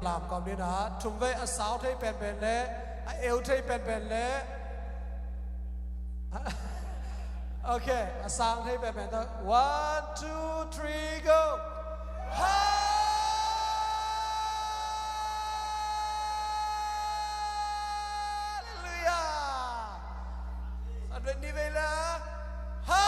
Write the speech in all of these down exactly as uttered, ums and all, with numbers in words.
Lam kawm ni na, thum vei a sau thei penpen le a eu thei penpen le. Ok, a sang thei penpen ta. One, two, three, go. Hallelujah. San vei ni vei le. Hallelujah.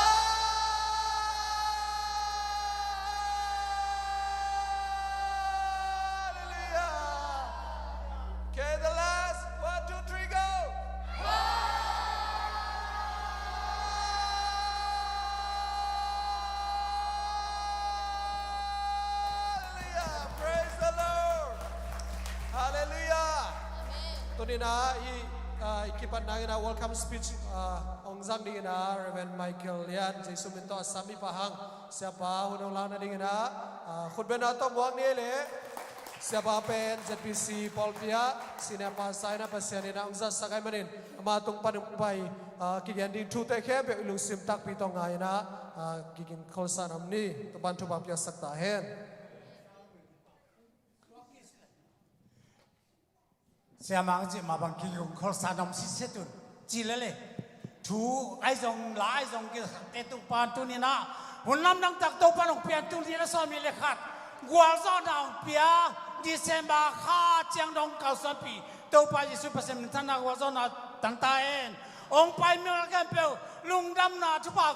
Okay, the last. One, two, three, go. Hallelujah. Praise the Lord. Hallelujah. Tuni na i, ah, i kipat nangin a welcome speech, ah, hong zang dingin a Reverend Michael Lian, Jesu min tawh a sam i Pa hang, Siapa hun hong lakna dingin a, ah, khutbetna tawh muak ni le. Siapa pen Z B C pawlpi ah senior pastor in a Pasian in a hong zatsak ahih manin ama tung pan hong pai, ah, kigen ding thute khempeuh i lungsim takpi tawh ngai in a, ah, kigin kholsa nuam ni. Topa'n thupha piaksak ta hen. Siamang cih mah bang kigong kholsa nuam sitset un. Ci lele. Thu ahi zong, la ahi zong, kisakkhiat Topa tuni-in ah hun lamdang tak Topa hong pia, tul nih le sawmnih le khat gualzawhna hong pia. December kha ciang dong kalsuanpih Topa Jesu Pasian minthanna gualzawhna tang ta hen. Hong pai mimal khempeuh lungdamna thupha,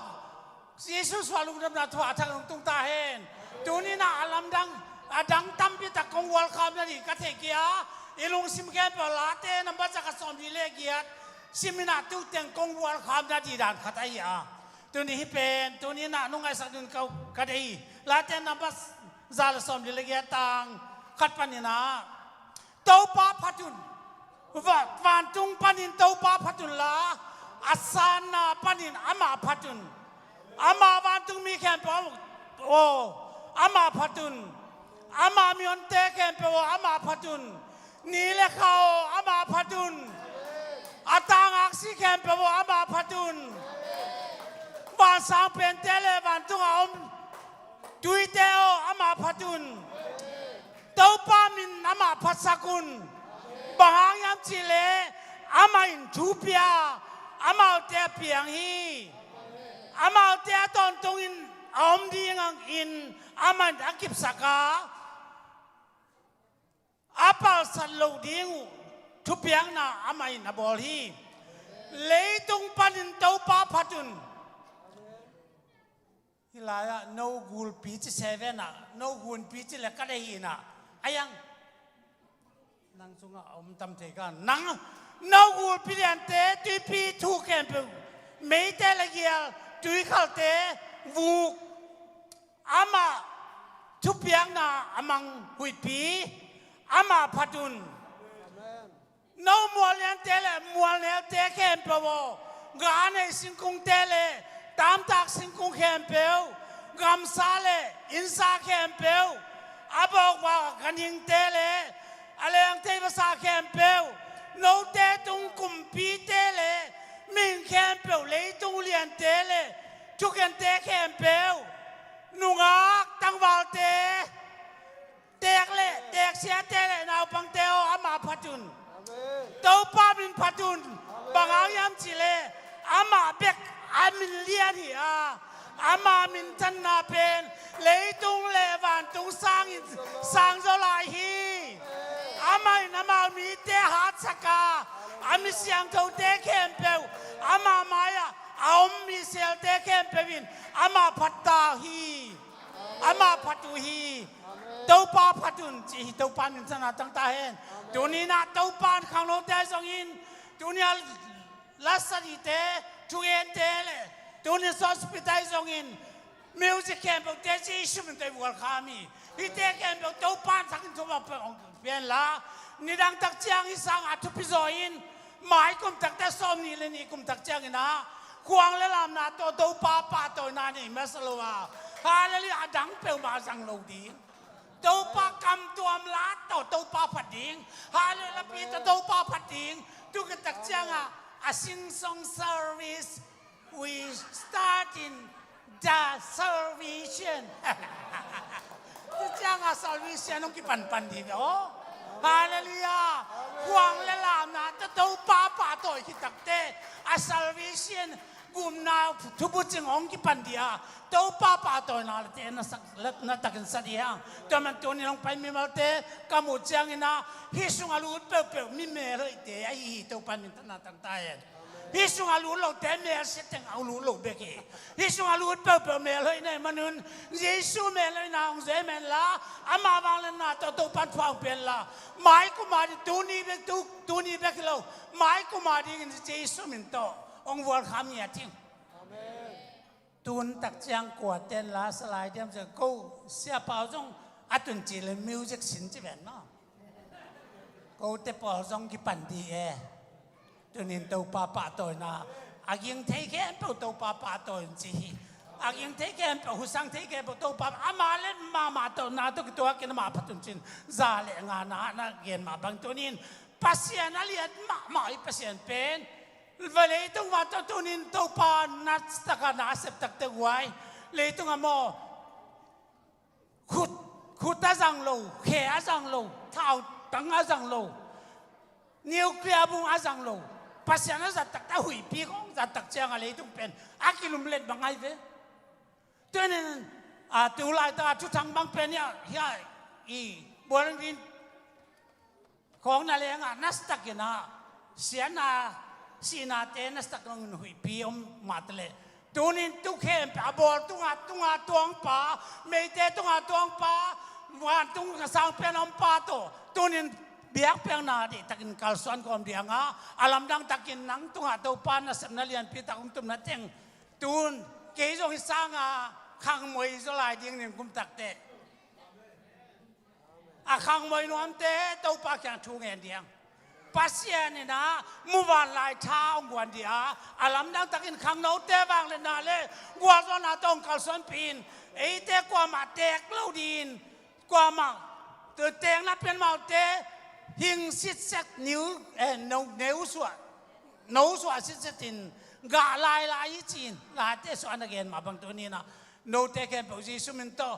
Jesu suah lungdamna thupha a thak nong tung ta hen. Tuni-in ah a lamdang, a dang tampi tak kong welcome na ding ka thei kei a, i lungsim khempeuh Late nambat za khat sawmli le giat simin ah tu teng kong welcome na ding dan khat ahi a. Tuni hih pen, tuni-in ah nong ngaihsak ding ka, ka deih hi. Late nambat za le sawmli le giat tang khat panin ah Topa phat un. Va-, vantung panin Topa phat un la, a sanna panin amah phat un. Amah vantungmi khempeuh aw, amah phat un. Amah mihonte khempeuh aw, amah phat un. Ni le kha aw, amah phat un. A tangak si khempeuh aw, amah phat un. Vansang pente le vantung a om tuite aw, amah phat un. Topa min amah phatsak un. Bang hang hiam cih leh amah in thu pia, amaute a piang hi. Amaute a tawntungin a om dingin amah in a kipsak a, a palsat loh ding uh thupiakna amah in a bawl hi. Leitung panin Topa phat un. Hih lai-ah no gulpi ci, seven ah no gulpi ci le ka deih hi in ah, a yang nang sungah a om tam thei ka, nang no gulpi liante, tuipi thu khempeuh, meite le gial, tuikhalte, vuk, amah thupiakna a mang huihpi, amah phat un. No mual liante le mual nelte khempeuh aw, ga nei singkungte le tamtak singkung khempeuh, gamsa le innsa khempeuh, a bawkbawk ganhingte le a lengthei vasa khempeuh, note tung kumpite le mihing khempeuh, leitung liante le thukente khempeuh, nungak tangvalte, teek le teeksiate le naupangte aw, amah phat un. Topa min phat un. Bang hang hiam cih leh amah bek a min lian hi a, ama minthanna pen leitung le vantung sangin sang zaw lai hi. Amah in amau mite a hatsak a, a mi siangthote khempeuh, ama mai-ah a om mi selte khempeuh in amah phat ta hi. Amah phat uh hi. Topa phat un, ci hi. Topa minthanna tang ta hen. Tuni-in ah Topa in khangnote ahi zongin, tuni-a lasadite, thugente le tuni sawt spit ahi zongin, music khempeuhte ci hi, sum in tei vual kha mi, hihte khempeuh Topa in thakin thupha hong pia hen la, nidang tak ciang hih sangah thupi zaw in, mai kum takte, sawmnih le nih kum tak ciangin ah khuang le lamna tawh Topa pahtawina nei masa lo a, Hallelujah, a dang peuhmah zang lo ding. Topa kam tuam la tawh Topa phat ding. Hallelujah, lapi tawh Topa phat ding. Tu khit tak ciangah a sing song service, we start in the salvation. Tu ciangah salvation hong kipanpan ding aw. Halleluiah. Khuang le lamna tawh Topa pahtawi khit takteh a salvation, gupna thubucing hong kipan dih a, Topa pahtawina late na sak, na takin sa dih hang. Tua man tunin hong pai mimalte ka muh ciangin ah, hih sungah lut peuhpeuh mi melhoihte ahi hi. Topa min thang ta hen. Hih sungah lut lote melsia teng a lut lo bek hi. Hih sungah lut peuhpeuh melhoih na hih manun, Jesu melhoihna hong zui hen la, ama vangliatna tawh Topa in pha hong pia hen la, mai kum a ding, tuni bek, tu, tuni bek hi lo, mai kum a dingin Jesu min tawh hong vualkham ngiat ing. Tun tak ciang kuate in la sa lai diam ci, ko siapa zong a tun ci le music sin ci ven maw. Kote pawl zong kipan dih e. Tunin Topa pahtawina, a ging thei khempeuh Topa pahtawi un ci hi. A ging thei khempeuh, husang thei khempeuh Topa, ama le mahmah tawh na tawh kituakin ama phat un cin, za le ngana na gen mah bang tunin Pasian a lian mahmah i Pasian pen va leitung van tawh tunin Topa na taka na sep takte guai. Leitungah maw, khut, khut a zang lo, khe a zang lo, thautang a zang lo, nuclear bung a zang lo, Pasian a zat takte a huihpi kong zat tak ciangah leitung pen a kilumlet bang ai ve. Tunin a, tu laitaka thuthang bang pen hiah, hiah i bualin khawng na lengah nasatak in ah, siatna, sihnate nasatak dongin huihpi om mah taleh, tunin tu khempeuh a bawl tunga, tunga tuangpa, meite tunga tuangpa, vantung a sangpen a ompa tawh tunin biakpiakna deihtakin kalsuan kawm dih hang a, a lamdang takin nang tungah Topa nasepna lianpi tak hong tun na teng, tun kei zong hih sanga khangmoi zaw lai ding ning kum takteh. A khangmoi nuamte Topa kiang thu ngen dih hang. Pasian in ah muvanlai tha hong guan dih a, a lamdang takin khangnote vangliatna le gualzawhna tawh hong kalsuanpih in, eite kuamah teek lo dih in, kuamah tu teekna pian amaute hing sitset, niu, eh, no, neu suah, no suah sitset in gah lailai hi ci-in, laite suah na gen mah bang tunin ah, note khempeuh Jesu min tawh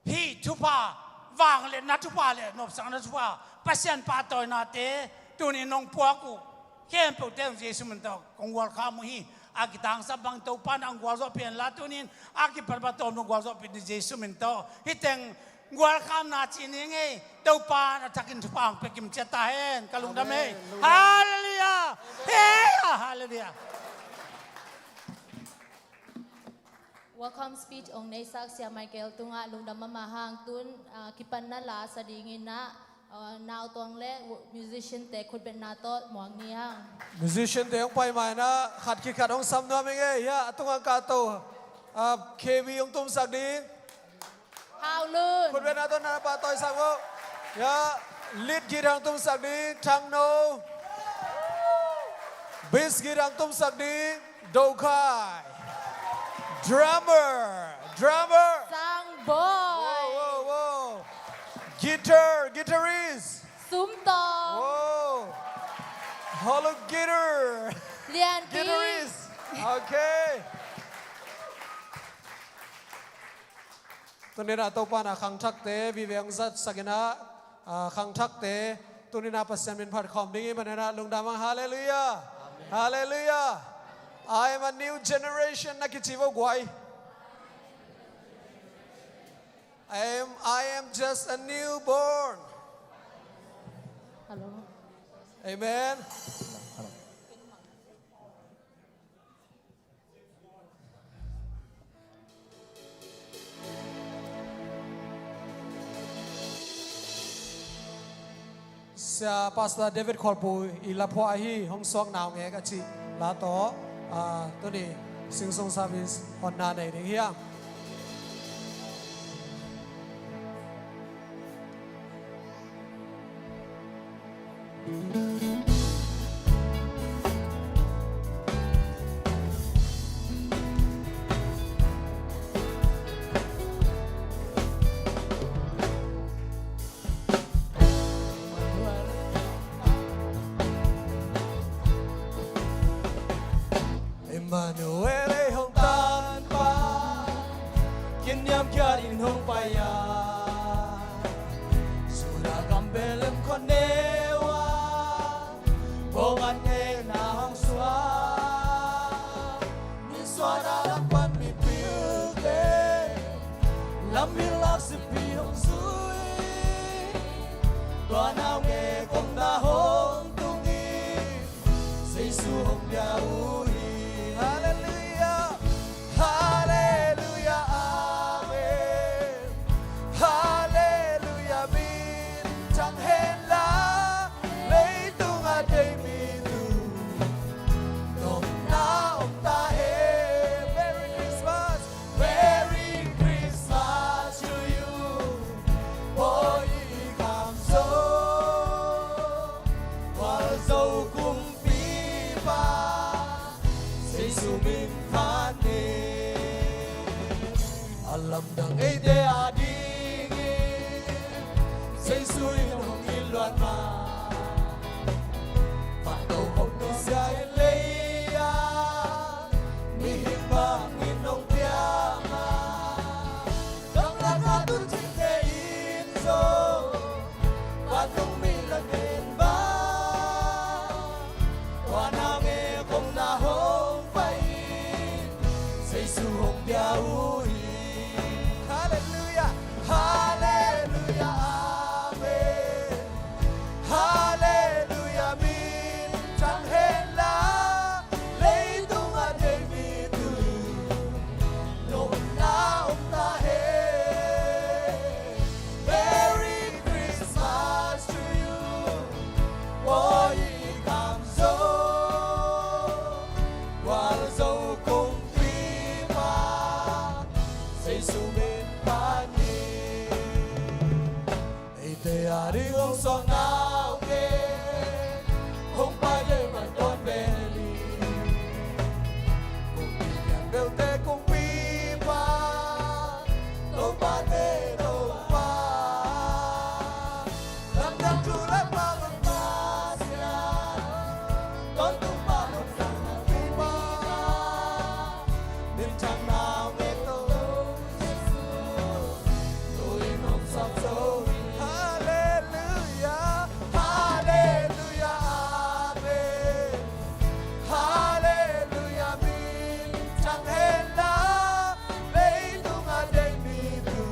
hih thupha, vangliatna thupha le nopsakna thupha, Pasian pahtawinate tunin nong puak uh khempeuhte hong Jesu min tawh kong gualkham uh hi. A kitangsap bang Topa in hong gualzawhpih hen la, tunin a kipat bang tawm nong gualzawhpih ni Jesu min tawh. Hih teng gualkhamna ci ni ngei, Topa in a thakin thupha hong pia kim ciat ta hen. Ka lungdam hei. Amen. Lungdam. Halleluiah. Hei, halleluiah. Welcome speech ong neisak Sia Michael tungah lungdam mahmah hang. Tun, ah, kipanna la sa dingin ah, ah, nautuang le musician te khutbetna tawh muang ni hang. Musician te hong pai mai na, khat khit khat hong sam nuam ing ei. Hiah a tungah kahto, ah, K B hong tumsak ding. Hau Lun. Khutbetna tawh na pahtawisak uh. Hiah lead guitar hong tumsak ding Thang No. Bass guitar hong tumsak ding Do Khai. Drummer, drummer. Sang Boy. Wow, wow, wow. Guitar, guitarist. Sum Tawng. Wow. Hollow guitar. Lian Ki. Guitarist. Okay. Tuninah Topa in a khangthakte vive hong zatsak inah, a, khangthakte tuninah Pasian min phat khawm ding i hih maninah lungdam hang. Halleluiah. Amen. Halleluiah. I am a new generation na kici vo guai. I am, I am just a newborn. Hello. Amen. Sia Pastor David Kholpu i laphuah ahi, hong suak naungek a cih la tawh, ah, tuni Sing Song service honna nei ding hi hang. Emmanuel ei hong tanpa, kin niamkhiat in hong pai a, Judah gam Bethlehem Neu a bawng an hehna hong suak, nisuahna lam pan mipil te lam hilak sipi hong zui. Tua naungek omna hong tung in, Jesu hong pia uh hi. Halleluiah. Halleluiah, amen. Halleluiah, minthang hen la, leitung a deih mi tu nopna om ta hen. Merry Christmas. Merry Christmas to you. Bawi i kam zo, Gualzo kumpipa, Jesu min phat ni. A lamdang eite adingin Jesu in hong it luat ma. Vantokhop nusia in lei-ah mihing bangin hong piang a, gamlak a tuucingte in zong vantung mi la gen bang, tua naungek omna hong pai in, Jesu hong pia uh hi. Halleluiah. Halleluiah, amen. Halleluiah, minthang hen la, leitung a deih mi tu nopna om ta hen. Merry Christmas to you. Bawi i kam zo, Gualzo kumpipa, Jesu min phat ni. Eite ading hong suak naungek, hong pai leh vantawn pen hi. Kumpi pian belte kumpipa, Topate Topa, lamdang thu lam pa Topa sia, Tawntung pa lungdam kumpipa. Minthang naungek tawh Jesu, tu-in hong suak zo hi. Halleluiah, halleluiah, amen. Halleluiah, minthang hen la, leitung a deih mi tu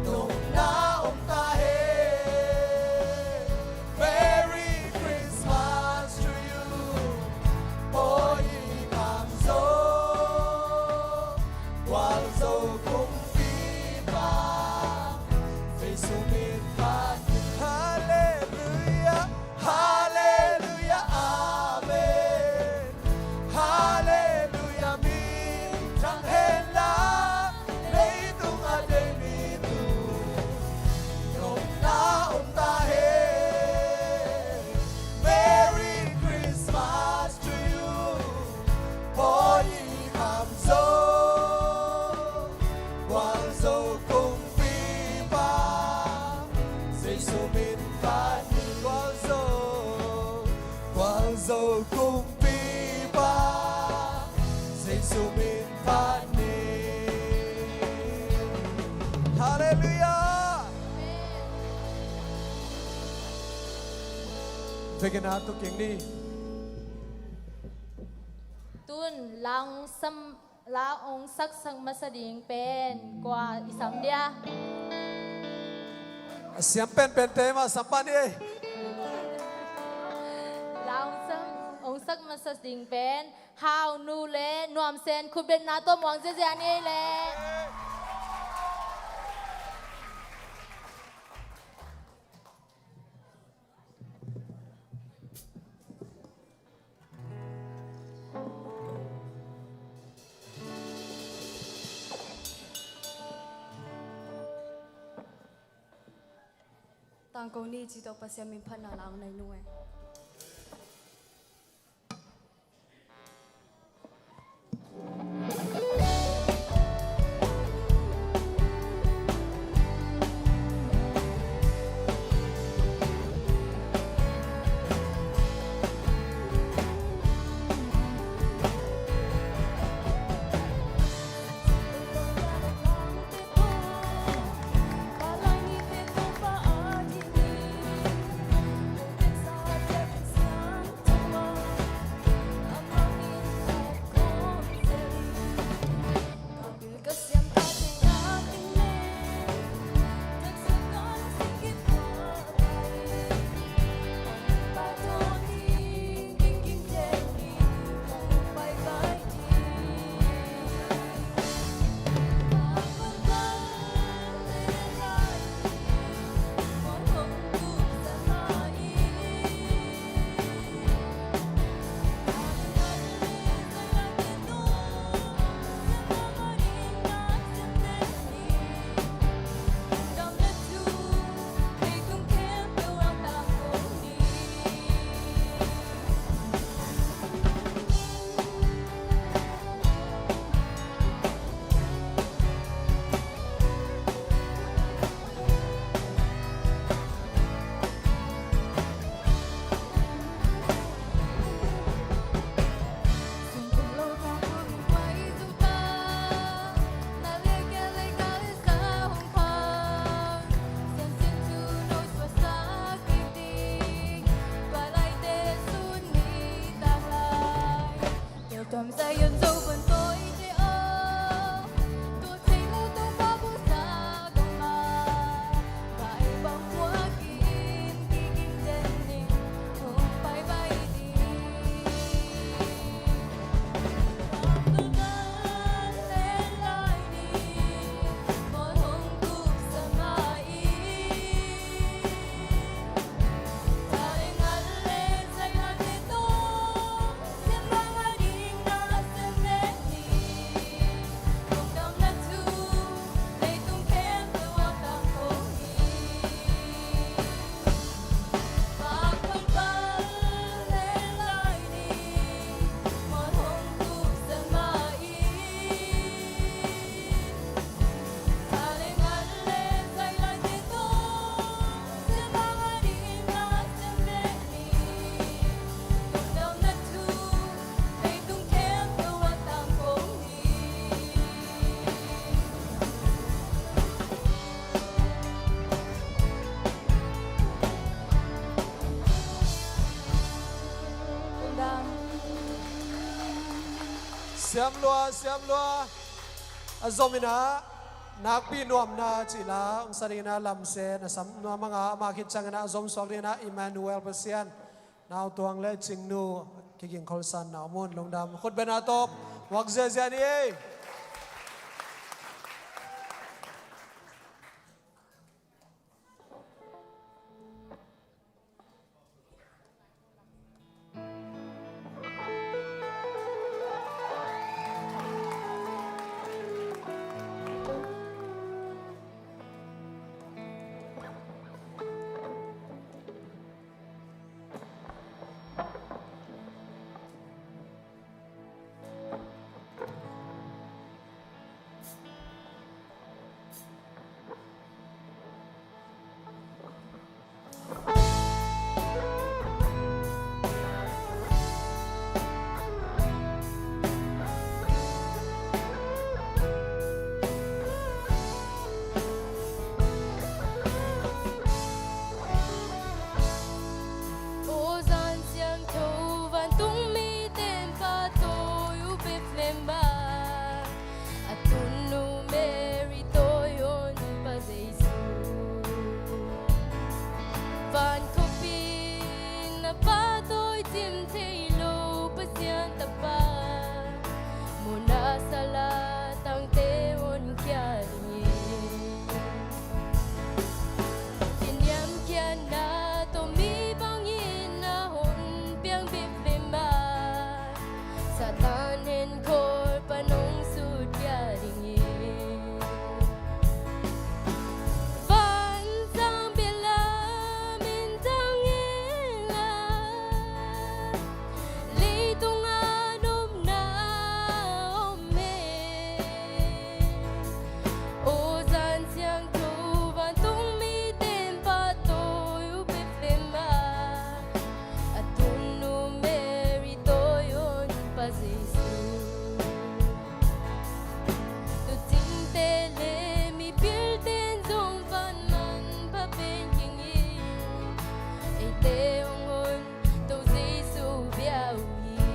nopna om ta hen. Merry Christmas to you. Bawi i kam zo, Gualzo kumpipa, Jesu min phat ni. Halleluiah, halleluiah, amen. Halleluiah, minthang hen la, leitung a deih mi tu nopna om ta hen. Merry Christmas to you. Bawi i kam zo, Gualzo kumpipa, Jesu min phat ni. Gualzo, Gualzo kumpipa, Jesu min phat ni. Halleluiah. Vekin a tu keng ni. Tun la hong sam, la hong saksak masa ding pen kua i sam dia? A siam penpente mah sam pan hi. La hong sam, hong sak masa ding pen Hau Nu le Nuam Sen khutbetna tawh muang ziazia ni ei le. Tangko ni ci tawh Pasian min phatna la hong nei nung e. Siam lua, siam lua. A zom in ah nakpi nuamna cih la hong sa ding in ah lamsen a sam nuam a, amah khit ciangin ah a zom suak ding in ah Emmanuel Pasian, Nau Tuang le Cingnu, kiging kholsan na om un. Lungdam. Khut beng a tawh muak ziazia ni ei. Aw Zan Siangtho, vantung mite in pahtawi uh Bethlehem ah, a tunnu Mary tawi un Pa Jesu. Van khuapi in a pahtawi cim thei lo Pasian Tapa, mawhna sal ah tangte honkhia ding hi. Kiniamkhiatna tawh mi bangin a hong piang Bethlehem ah, Satan henkhawl pan hong sutkhia ding hi. Vansang belam in tang inla, leitung ah nopna om e. Aw Zan Siangtho, vantung mite in pahtawi uh Bethlehem ah, a tunnu Mary tawi un Pa Jesu. Tuucingte le mipilte in zong van manpha pen kingin, eite hong honto Jesu bia uh hi.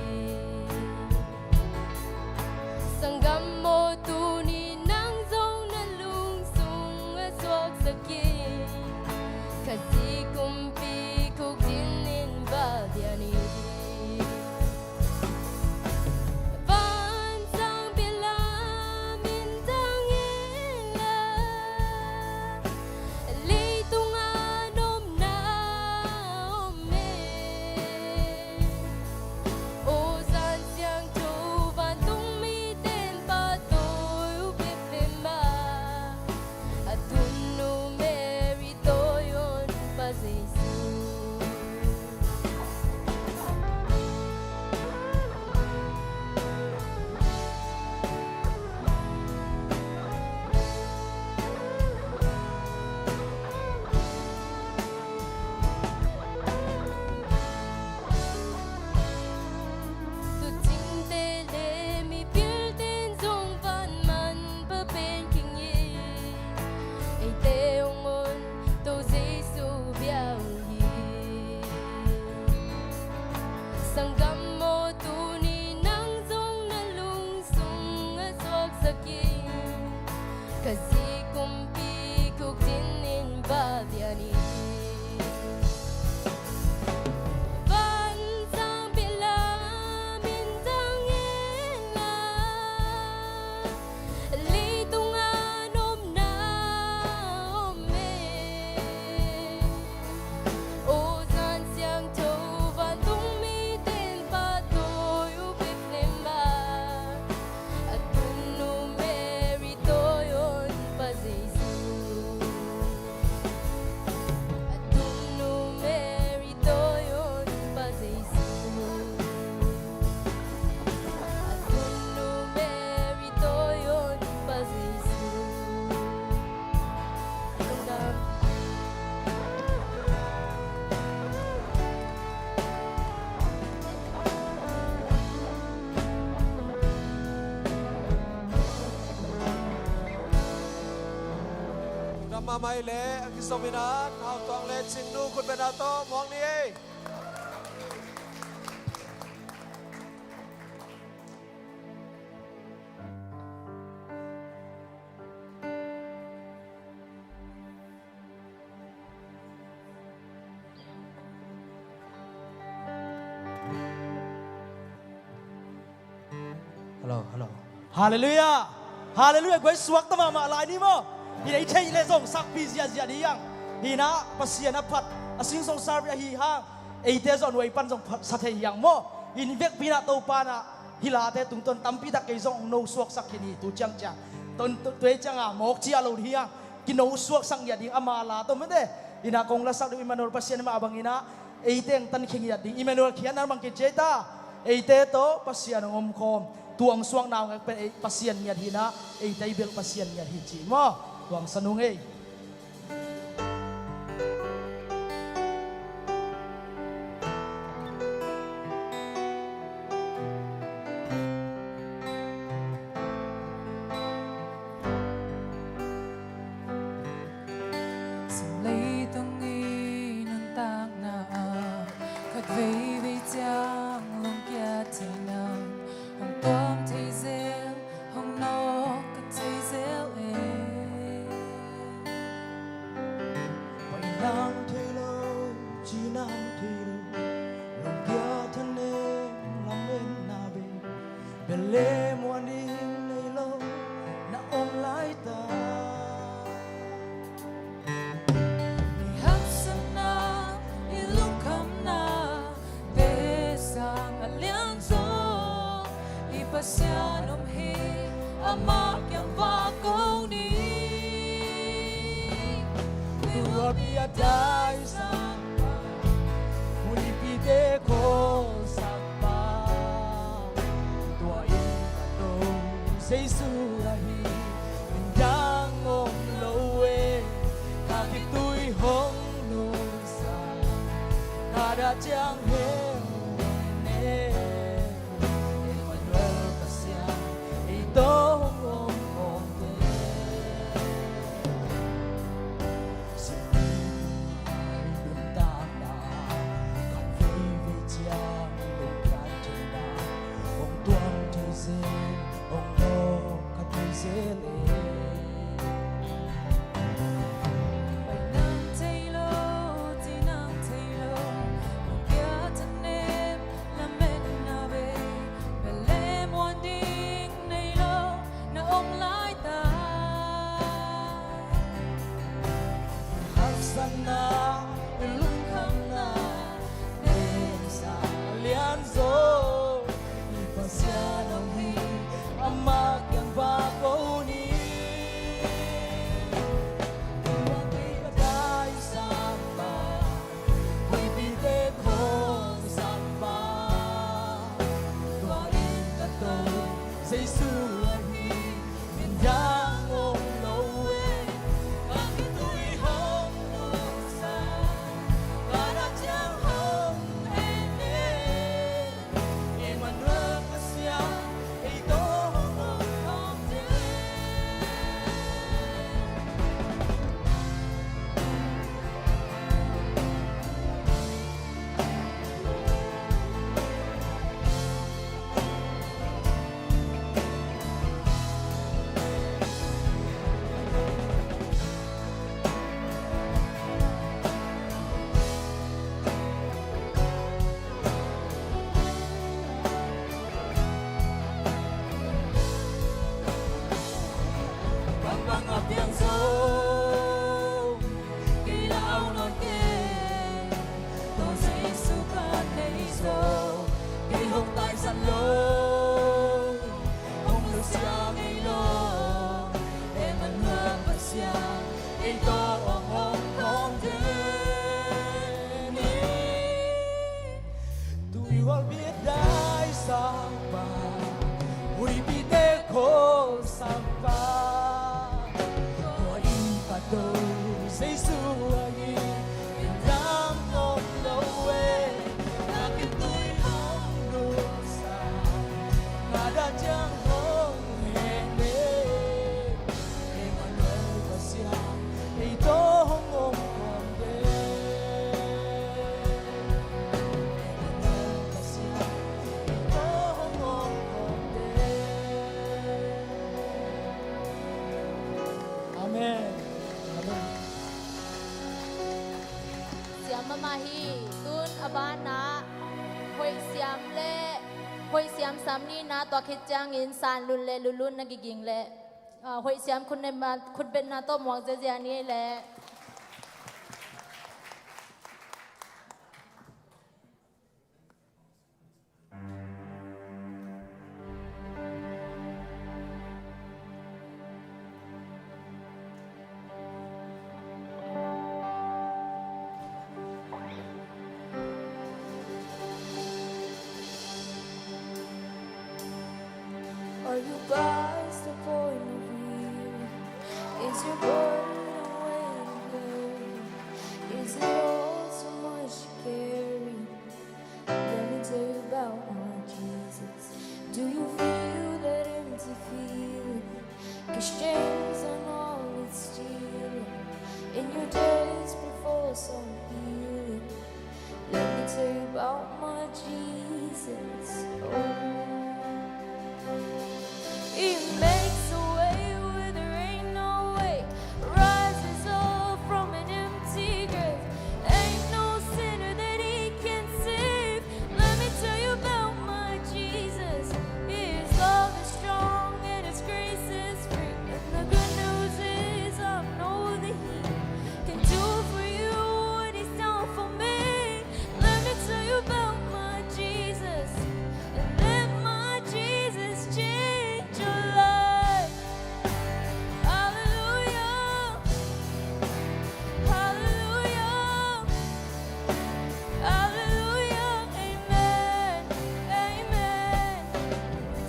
Sanggam aw, tuni nang zong na lungsung ah suaksak in, Khazih kumpi khuk din in va dia ni. Vansang belam in tang inla, leitung ah nopna om e. Aw Zan Siangtho, vantung mite in pahtawi uh Bethlehem ah, a tunnu Mary tawi un Pa Jesu. Tuucingte le mipilte in zong van manpha pen kingin, eite hong honto Jesu bia uh hi. Sanggam aw, tuni nang zong na lungsung ah suaksak in, Khazih kumpi khuk din in va dia ni. Vansang belam in tang inla, leitung ah nopna om e. Aw Zan Siangtho, vantung mite in pahtawi uh Bethlehem ah, a tunnu Mary tawi un Pa Jesu. A tunnu Mary tawi un Pa Jesu. A tunnu Mary tawi un Pa Jesu. Lungdam. Lungdam mahmah i leh, a kizom in ah Nau Tuang le Cingnu khut beng a tawh muak ni ei. Halleluiah. Halleluiah. Guai suakta mahmah lai ni maw? Hi, i theih leh zong sakpi ziahziah ding hi hang. Hi-in ah Pasian a phat a Sing Song service ahi hang, eite zong nuai pan zong phat sa thei hi hang maw? Hi-in vekpi-in ah Topa in ah hih late tungtawn tampi tak kei zong hong nosuaksak khin hi tu ciangciang. Tua ahih ciangin mawk cia lo ding hi hang, kinosuaksak ngiat ding, ama la tawh mete. Hi-in ah kong lasak ding Emmanuel Pasian mah bangin ah eite hong tankhia ngiat ding, Emmanuel khiatna bang kici ta, eite tawh Pasian hong omkhawm, tua hong suakna hong pen ei Pasian ngiat hi-in ah, eite i belh Pasian ngiat hi ci maw? Tua hong sa nung ei. Sim leitang i nuntakna ah khat veivei ciang lungkiat thei nang, hong tuam thei zel, hong nawk ka thei zel e. Pai nang thei lo, ci nang thei lo, lungkiat thanem lametna bei, bel le muan ding nei lo na om lai ta. I haksatna, i lungkhamna, te sang a lianzaw, i Pasian om hi, amah kiang vak ko ni. Tua bia dai sang pa, huipite khawl sang pa, tua inn ka to Jesu ahi, inn dang om lo e. Ka khitui hong nusa, ka dah ciang hel ne. Emmanuel Pasian, ei tawh hong om khawm te. Sim leitang i nuntakna ah khat veivei ciang lungkiat thei nang, hong tuam thei zel, hong nawk ka thei zel e. Pai nang thei lo, ci nang thei lo, lungkiat thanem lametna bei, bel le muan ding nei lo na om lai ta. Haksatna, lungkhamna, te sang a lianzaw, i Pasian om hi, amah kiang vak ko ni. Tua bia dai sang pa, huipite khawl sang pa, tua inn ka to Jesu ahi, inn dang om lo e. Ka khitui hong nusa, ka dah ciang hong en e. Emmanuel Pasian, ei tawh hong om khawm te. Bangbang a piang zong kei lau nawn kei, tua Jesu ka nei zo, kei hong taisan lo, hong nusia ngei lo, Emmanuel Pasian, ei tawh hong om khawm te ni. Tuihual bia dai sang pa, huipite khawl sang pa, tua inn ka to Jesu ahi, inn dang om lo e. Ka khitui hong nusa, ka dah ciang hong en e. Emmanuel Pasian, ei tawh hong om khawm te. Emmanuel Pasian, ei tawh hong om khawm te. Amen. Amen. Siam mahmah hi. Tun a banah hoih siam le Hoih siam sam ni na, tua khit ciangin San Lun le Lulun na kiging leh, ah, hoih siam khutbetna tawh muak ziazia ni leh. Are you past the point of healing? Is your burden wearing heavy? Is it all too much to carry? Let me tell you about my Jesus. Do you feel that empty feeling? 'Cause shame's done all it's stealing, and you're desperate for some healing. Let me tell you about my Jesus. Oh. He makes a way where there ain't no way. Rises up from an empty grave. Ain't no sinner that he can't save. Let me tell you about my Jesus. His love is strong and his grace is free. And the good news is, I know that he can do for you what he's done for me. Let me tell you about my Jesus. And let my Jesus change your life. Hallelujah. Hallelujah. Hallelujah. Amen. Amen.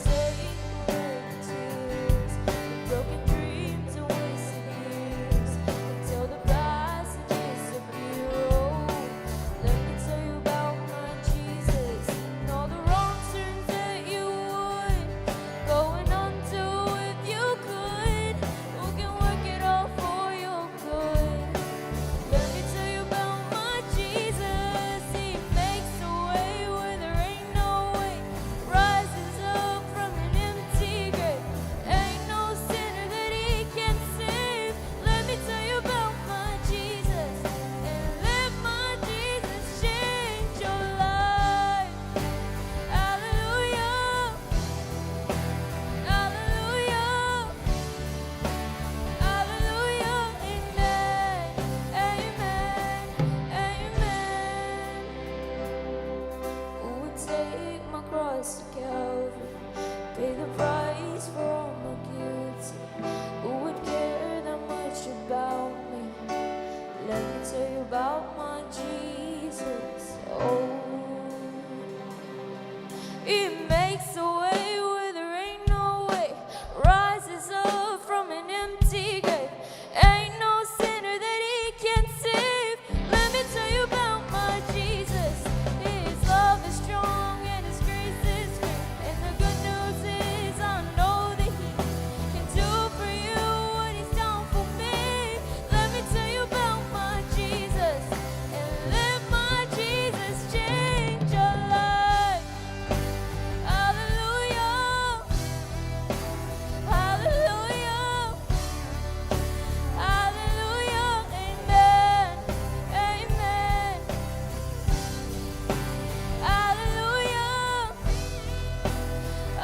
Take away the tears, the broken dreams and wasted years, and tell the past to disappear. Oh, let me tell you about my Jesus and all the wrong turns that you would go and undo if you could. Who can work it all for your good? Let me tell you about my Jesus. He makes a way where there ain't no way. Rises up from an empty grave. Ain't no sinner that he can't save. Let me tell you about my Jesus, and let my Jesus change your life. Hallelujah. Hallelujah. Hallelujah. Amen. Amen. Amen. Who would take my cross to Calvary, pay the price for all my guilty? Who would care that much about me? Let me tell you about my Jesus. Oh, he makes a way where there ain't no way. Rises up from an empty grave. Ain't no sinner that he can't save. Let me tell you about my Jesus. His love is strong and his grace is free. And the good news is, I know that he can do for you what he's done for me. Let me tell you about my Jesus. And let my Jesus change your life. Hallelujah. Hallelujah. Hallelujah. Amen. Amen. Hallelujah.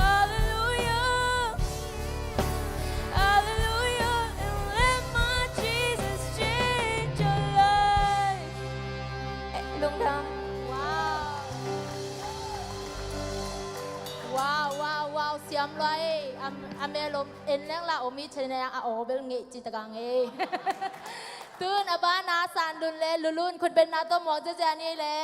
Hallelujah. Hallelujah. And let my Jesus change your life. Eh, lungdam. Wow. Wow, wow, wow. Siam lua ei. Am, a mel om, en leng la om i thei na, a aw bel ngei ci ta ka ngei. Tun a bana San Lun le Lulun khutbetna tawh muak ziazia ni le.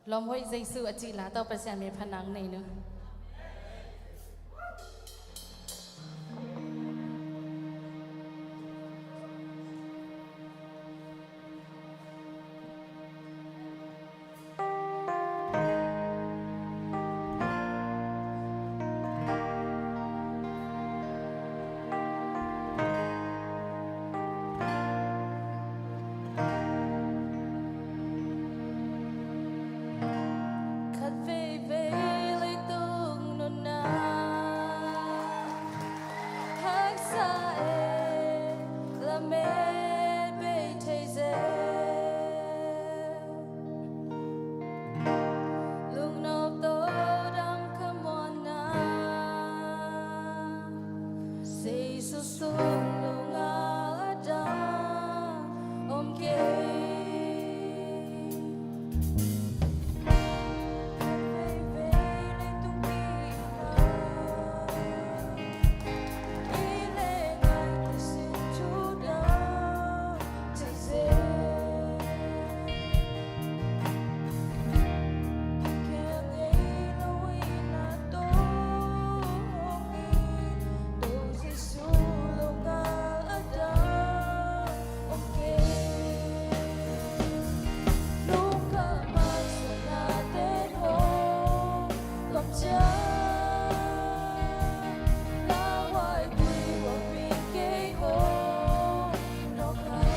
Lawm hoih Jesu a cih la tawh Pasian min phatna nei nu. Sung nungah a dang om kei. Veivei leitung kikna i leh ngaihkik sin thu dang thei zel. Kikhen ngei lo in a tawh hong in, Topa Jesu lo ngal a dang om kei. Lungkham haksatna ten hong tuam ciang, lauhuai tui huapih kei hong nawk hang.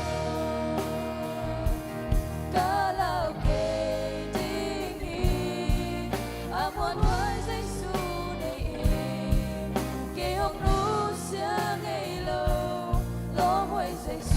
Ka lau kei ding hi, a muanhuai Jesu nei in, kei hong nusia ngei lo, lawmhuai Jesu.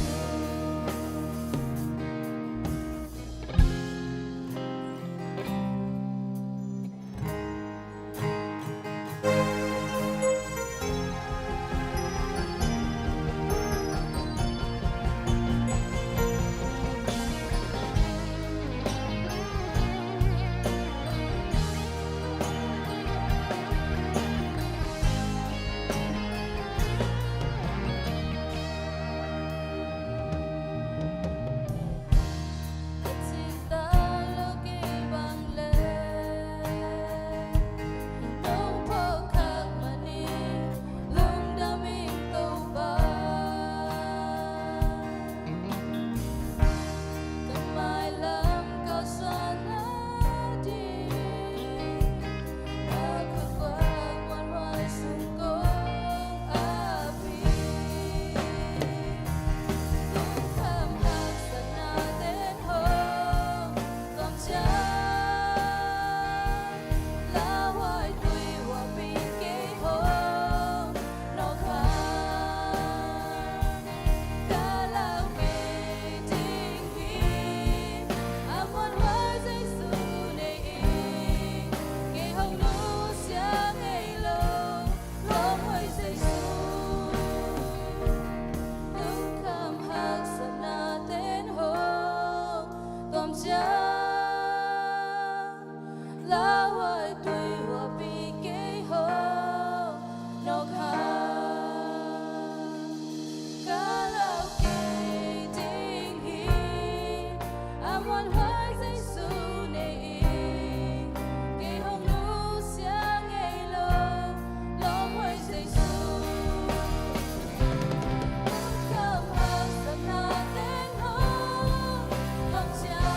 Lawmhuai Jesu, lungkham haksatna ten hong tuam ciang, lauhuai tui huapih kei hong nawk hang. Ka lau kei ding hi, a muanhuai Jesu nei in, kei hong nusia ngei lo, lawmhuai Jesu. Lungkham haksatna ten hong tuam ciang,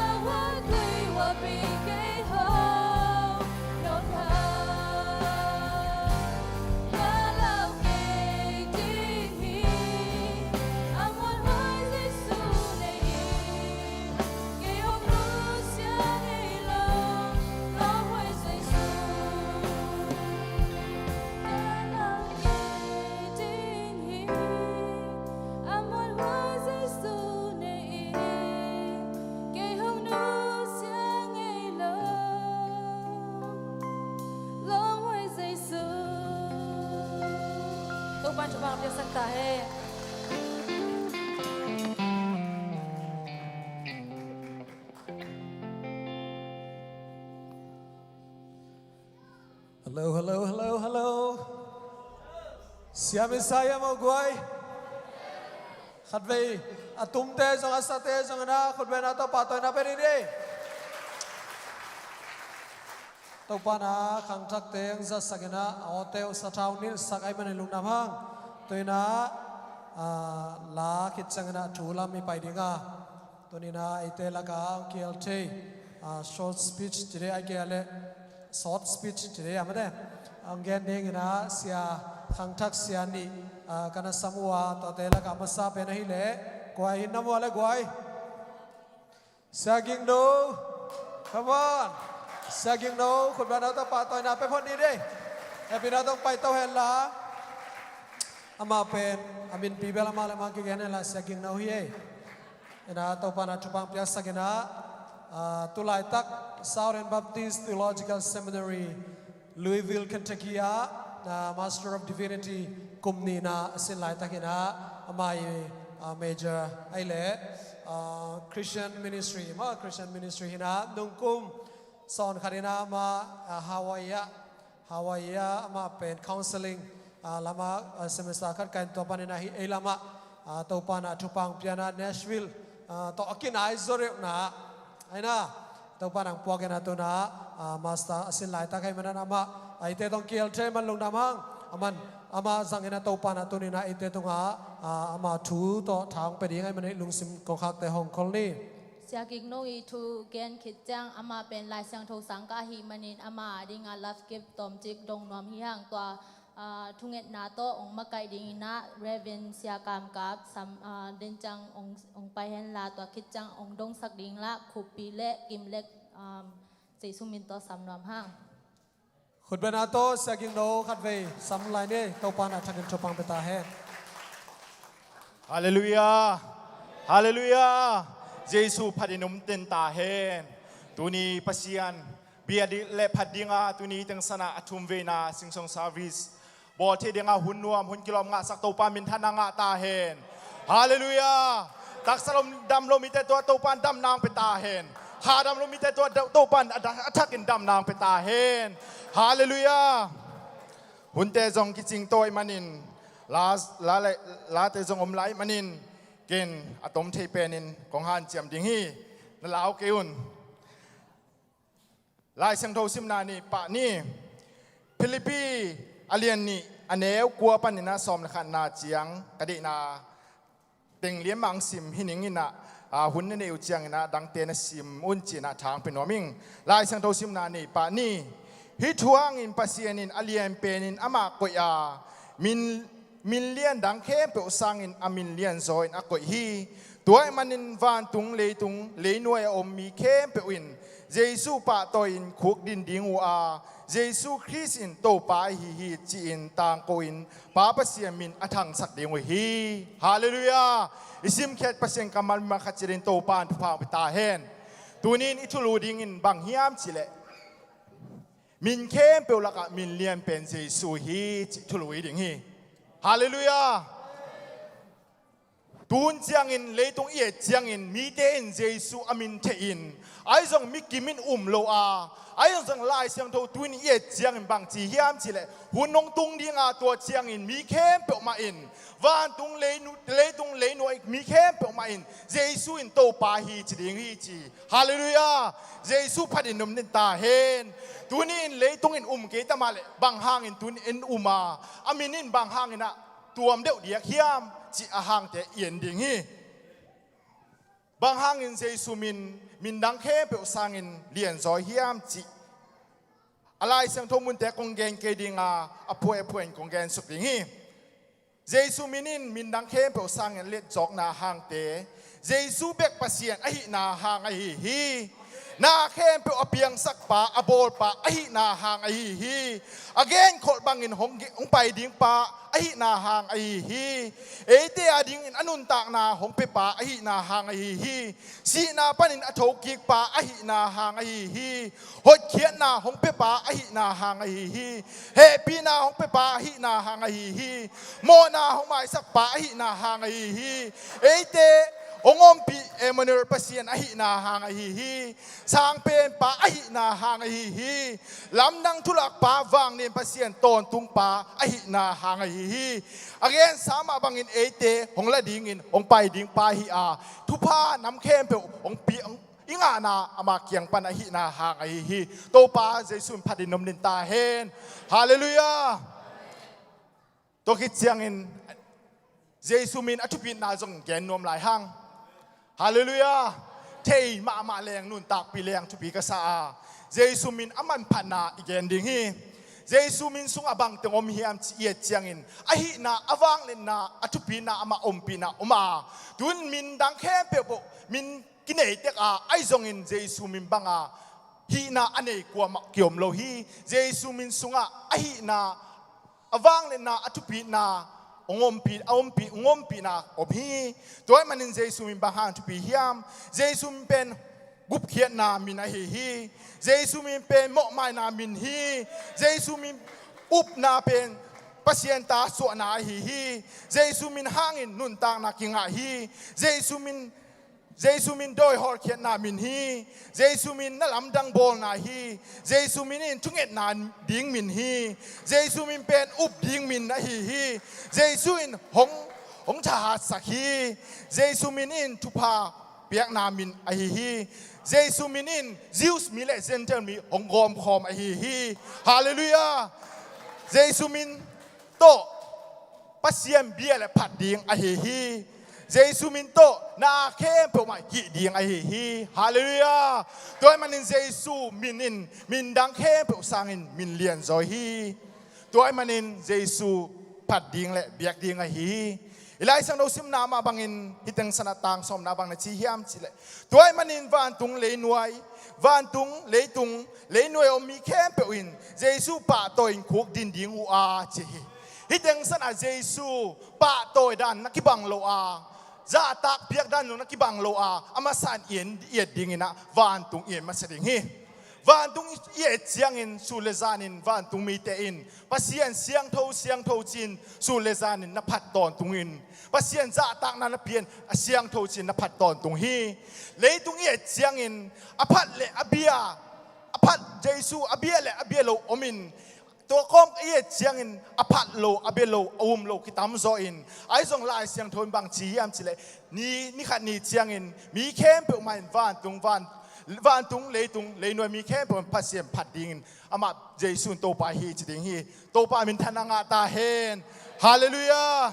lauhuai tui huapih kei hong nawk hang. Ka lau kei ding hi, a muanhuai Jesu nei in, kei hong nusia ngei lo, lawmhuai Jesu. Ka lau kei ding hi, a muanhuai Jesu nei in, kei hong nusia ngei lo, lawmhuai Jesu. Topa'n thupha piaksak ta hen. Hello, hello, hello, hello. Siam in sa hiam aw guai? Khatvei a tumte zong a sate zong in ah khutbetna tawh pahtawina pia ni dih. Topa'n ah khangthakte hong zatsak in ah, a awte uh sathau nilhsak ahih manin lungdam hang. Tu in ah, ah, la khit ciangin ah thu lam i pai ding a. Tuni in ah eite lakah hong kihel thei, ah, short speech ci ding, ahih kei leh short speech ci ding a mate. Hong gen dingin ah Sia Khangthak Sia nih, ah, ka na sam uh a, tuate lakah masa pen ahih leh guai, hi na maw le guai. Sia Ging No. Come on. Sia Ging No, khutbetna tawh pahtawina pia phot ni dih. Hehpihna tawh hong paito hen la. Amah pen a minpi bel amah le amah kigen hen la, Sia Ging No hi ei. In ah Topa'n ah thupha hong piaksak in ah, ah, tu laitak Southern Baptist Theological Seminary, Louisville, Kentucky ah Master of Divinity kum nihna a sin laitakin ah amah i, ah, major ahih leh, ah, Christian Ministry, mah Christian Ministry hi-in ah nungkum sawnkhat in ah amah, ah, Hawaii ah, Hawaii ah amah pen counseling, ah, lamah, ah, semester khat kai-in tua panin ah hih ei lamah, ah, Topa in ah thupha hong pia-in ah Nashville, ah, tawh a kinai zaw deuhna ah, ahi-in ah Topa in hong puak in ah tu-in ah, ah, master a sin laitak ahih manin amah, ah, eite tawh kihel thei man lungdam hang. Aman, amah zangin ah Topa in ah tuni-in ah eite tungah, ah, ama thu tawh tha hong pia ding ahih manin lungsim kongkhakte hong khol ni. Sia Gik No i thu gen khit ciang amah pen Lai Siangtho sangkah ahih manin ama adingin ah love gift tawmcik dong nuam hi hang. Tua, ah, thungetna tawh hong makaih dingin ah Reverend Sia Kam Kap sam, ah, den ciang hong, hong pai hen la, tua khit ciang hong dongsak ding la, Khup Pi le Kim Lek, um, Jesu min tawh sam nuam hang. Khutbetna tawh Sia Gik No khatvei sam lai ni. Topa in ah a thakin thupha hong pia ta hen. Halleluiah. Halleluiah. Jesu phatin om den ta hen. Tuni Pasian bia ding le phat ding a, tuni teng san ah a thumveina Sing Song service bawl thei ding a hun nuam, hun kilawm ngahsak Topa minthanna ngah ta hen. Halleluiah. Taksa lo, dam lo mite tungah Topa in damna hong pia ta hen. Kha dam lo mite tungah Topa in a, a thakin damna hong pia ta hen. Halleluiah. Hunte zong kicing to ahih manin, la, la le, late zong om lai ahih manin, ken a tom thei penin kong hanciam ding hi. Na lau kei un. Lai Siangtho simna ni pah ni. Philippi a lian nih, a neu kua panin ah sawm le khatna ciang, ka deihna teng lian mah hong sim hi ning in ah, ah, hun na neih uh ciangin ah dangte na sim un ci-in ah tha hong pia nuam ing. Lai Siangtho simna ni pah ni. Hih thu hangin Pasian in a lian penin amah koih a, min, min lian dang khempeuh sangin a min lianzaw in a koih hi. Tua ahih manin vantung, leitung, leinuai a om mi khempeuh in Jesu pahtawi-in khukdin ding uh a, Jesu Khrist in Topa ahi hi ci-in tangko-in Pa Pasian min a thangsak ding uh hi. Halleluiah. I simkhiat Pasian kammal mimal khat ciatin Topa in thupha hong pia ta hen. Tuni-in i thulu dingin bang hiam cih leh, min khempeuh lakah min lian pen Jesu hi cih thulu hi ding hi. Halleluiah. Tun ciangin, leitung i et ciangin, mite in Jesu a min theihin, ahi zong mi kim in um lo a, ahi zong Lai Siangtho thu-in i et ciangin bang ci hiam cih leh, hun hong tung ding a, tua ciangin mi khempeuh mah in, vantung leinu-, leitung leinuai mi khempeuh mah in Jesu in Topa hi ci ding hi ci. Halleluiah. Jesu phatin om den ta hen. Tuni-in leitung in um kei ta mah leh, bang hangin tuni-in um a, a min in bang hangin ah tuam deuh diak hiam cih a hangte i en ding hi. Bang hangin Jesu min, min dang khempeuh sangin lianzaw hiam cih a Lai Siangtho munte kong gen kei ding a, a phuai a phuai-in kong gensuk ding hi. Jesu min in min dang khempeuh sangin letzawkna hangte, Jesu bek Pasian ahihna hang ahi hi. Na khempeuh a piangsak pa, a bawl pa ahihna hang ahi hi. A genkholh bangin hong, hong pai ding pa ahihna hang ahi hi. Eite adingin a nuntakna hong pia pa ahihna hang ahi hi. Sihna panin a thokik pa ahihna hang ahi hi. Hotkhiatna hong pia pa ahihna hang ahi hi. Hehpihna hong pia pa ahihna hang ahi hi. Mawhna hong maisak pa ahihna hang ahi hi. Eite hong ompih Emmanuel Pasian ahihna hang ahi hi. Sangpen pa ahihna hang ahi hi. Lamdang thulak pa, vangnen Pasian tawntung pa ahihna hang ahi hi. A gensa mah bangin eite hong la dingin hong pai ding pa hi a, thupha nam khempeuh hong pi, hong i ngahna ama kiang pan ahihna hang ahi hi. Topa Jesu in phatin om den ta hen. Halleluiah. Tua khit ciangin Jesu min a thupitna zong gen nuam lai hang. Halleluiah. Thei mahmah leng, nuntakpih leng thupi ka sa a, Jesu min a manphatna i gen ding hi. Jesu min sungah bangteng om hiam cih i et ciangin, ahihna, a vangliatna, a thupitna, amah ompihna om a, tun min dang khempeuh bawh min kinei tek a, ahi zongin Jesu min banga hihna a nei kuamah kiom lo hi. Jesu min sungah ahihna, a vangliatna, a thupitna, hong ompih, a ompih, hong ompihna om hi. Tua ahih manin Jesu min bang hang thupi hiam? Jesu min pen gupkhiatna min ahi hi. Jesu min pen mawhmaina min hi. Jesu min upna pen Pasian ta suahna ahi hi. Jesu min hangin nuntakna kingah hi. Jesu min Jesu min dawi hawlkhiatna min hi. Jesu min na lamdang bawlna hi. Jesu min in thungetna ding min hi. Jesu min pen up ding min ahi hi. Jesu in hong, hong thahatsak hi. Jesu min in thupha piakna min ahi hi. Jesu min in Jews mi le Gentile mi hong gawmkhawm ahi hi. Halleluiah. Jesu min tawh Pasian bia le phat ding ahi hi. Jesu min tawh na khempeuhmah hih ding ahi hi. Halleluiah. Tua ahih manin Jesu min in min dang khempeuh sangin min lianzaw hi. Tua ahih manin Jesu phat ding le biak ding ahi hi. I Lai Siangtho simna mah bangin hih teng sanah tang sawmna bang na ci hiam cih leh, tua ahih manin vantung leinuai, vantung leitung leinuai om mi khempeuh in Jesu pahtawi in khukdin ding uh a ci hi. Hih teng sanah Jesu pahtawi dan na kibang lo a, zahtak piak dan zong na kibang lo a, a masa in i et dingin ah vantung i et masa ding hi. Vantung i et ciangin sun le zanin vantung mite in Pasian siangtho siangtho ci-in sun le zanin na phat tawntung in, Pasian zahtakna na pia in a siangtho ci-in na phat tawntung hi. Leitung i et ciangin a phat le a bia, a phat Jesu a bia le a bia lo om in, tua kawm i et ciangin a phat lo, a bia lo, a um lo kitamzaw in, ahi zong Lai Siangtho in bang ci hiam cih leh, ni, ni khat ni ciangin mi khempeuh mah in vantung, van, vantung, leitung, leinuai mi khempeuh in Pasian phat dingin amah Jesu in Topa hi ci ding hi. Topa minthanna ngah ta hen. Halleluiah.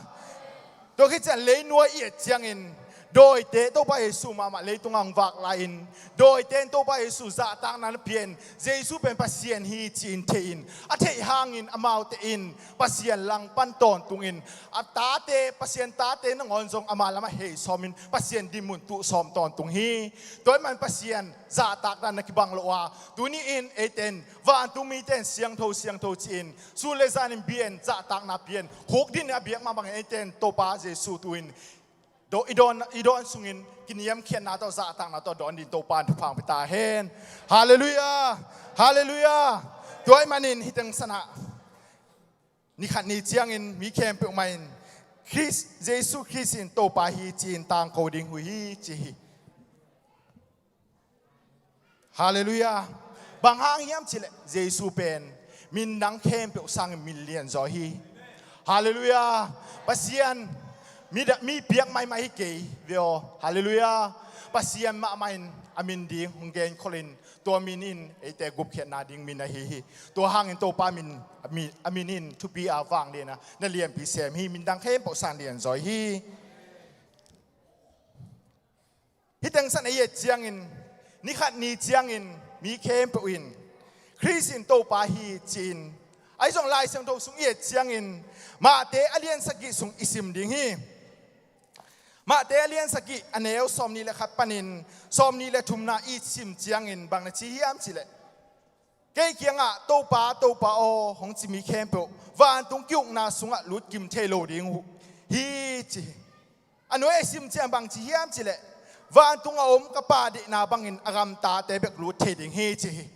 Tua khit ciang leinuai i et ciangin dawite Topa Jesu mahmah leitungah hong vak lai-in, dawite in Topa Jesu zahtakna na pia in, Jesu pen Pasian hi ci-in thei in, a theih hangin amaute in Pasian langpan tawntungin, a tate, Pasian tate nangawn zong ama lamah hei sawmin Pasian dinmun tuh sawm tawntung hi. Tua ahih man Pasian zahtakna na kibang lo a, tuni in eite in vantung mite in siangtho siangtho ci-in sun le zanin bia in zahtakna pia in khukdin a biak mah bangin eite in Topa Jesu tu-in dawn, i dawn, i dawn sungin kiniamkhiatna tawh zahtakna tawh dawn dingin Topa in thupha hong pia ta hen. Halleluiah. Halleluiah. Tua ahih manin hih teng sanah ni khat ni ciangin mi khempeuh mah in Khrist, Jesu Khrist in Topa hi ci-in tangko ding uh hi ci hi. Halleluiah. Bang hang hiam cih leh Jesu pen min dang khempeuh sangin min lianzaw hi. Halleluiah. Pasian mi, mi piak maimah hi kei ve aw. Halleluiah. Pasian mahmah in a min ding hong genkholh in, tua min in eite gupkhiatna ding min ahi hi. Tua hangin Topa min, a min, a min in thupi a vanglian a na lianpi sem hi. Min dang khempeuh sang lianzaw hi. Hih teng sanah i et ciangin, ni khat ni ciangin mi khempeuh in Khrist in Topa hi ci-in, ahi zong Lai Siangtho sung i et ciangin Matthai a lian sagih sung i sim ding hi. Matthai a lian sagih a neu sawmnih le khat panin sawmnih le thumna i sim ciangin bang na ci hiam cih leh, kei kiangah Topa, Topa aw hong ci mi khempeuh vantung ki-ukna sungah lut kim thei lo ding uh hi ci hi. A nuai a sim ciang bang ci hiam cih leh, vantung a om ka Pa deihna bangin a gamtate bek lut thei ding hi ci hi.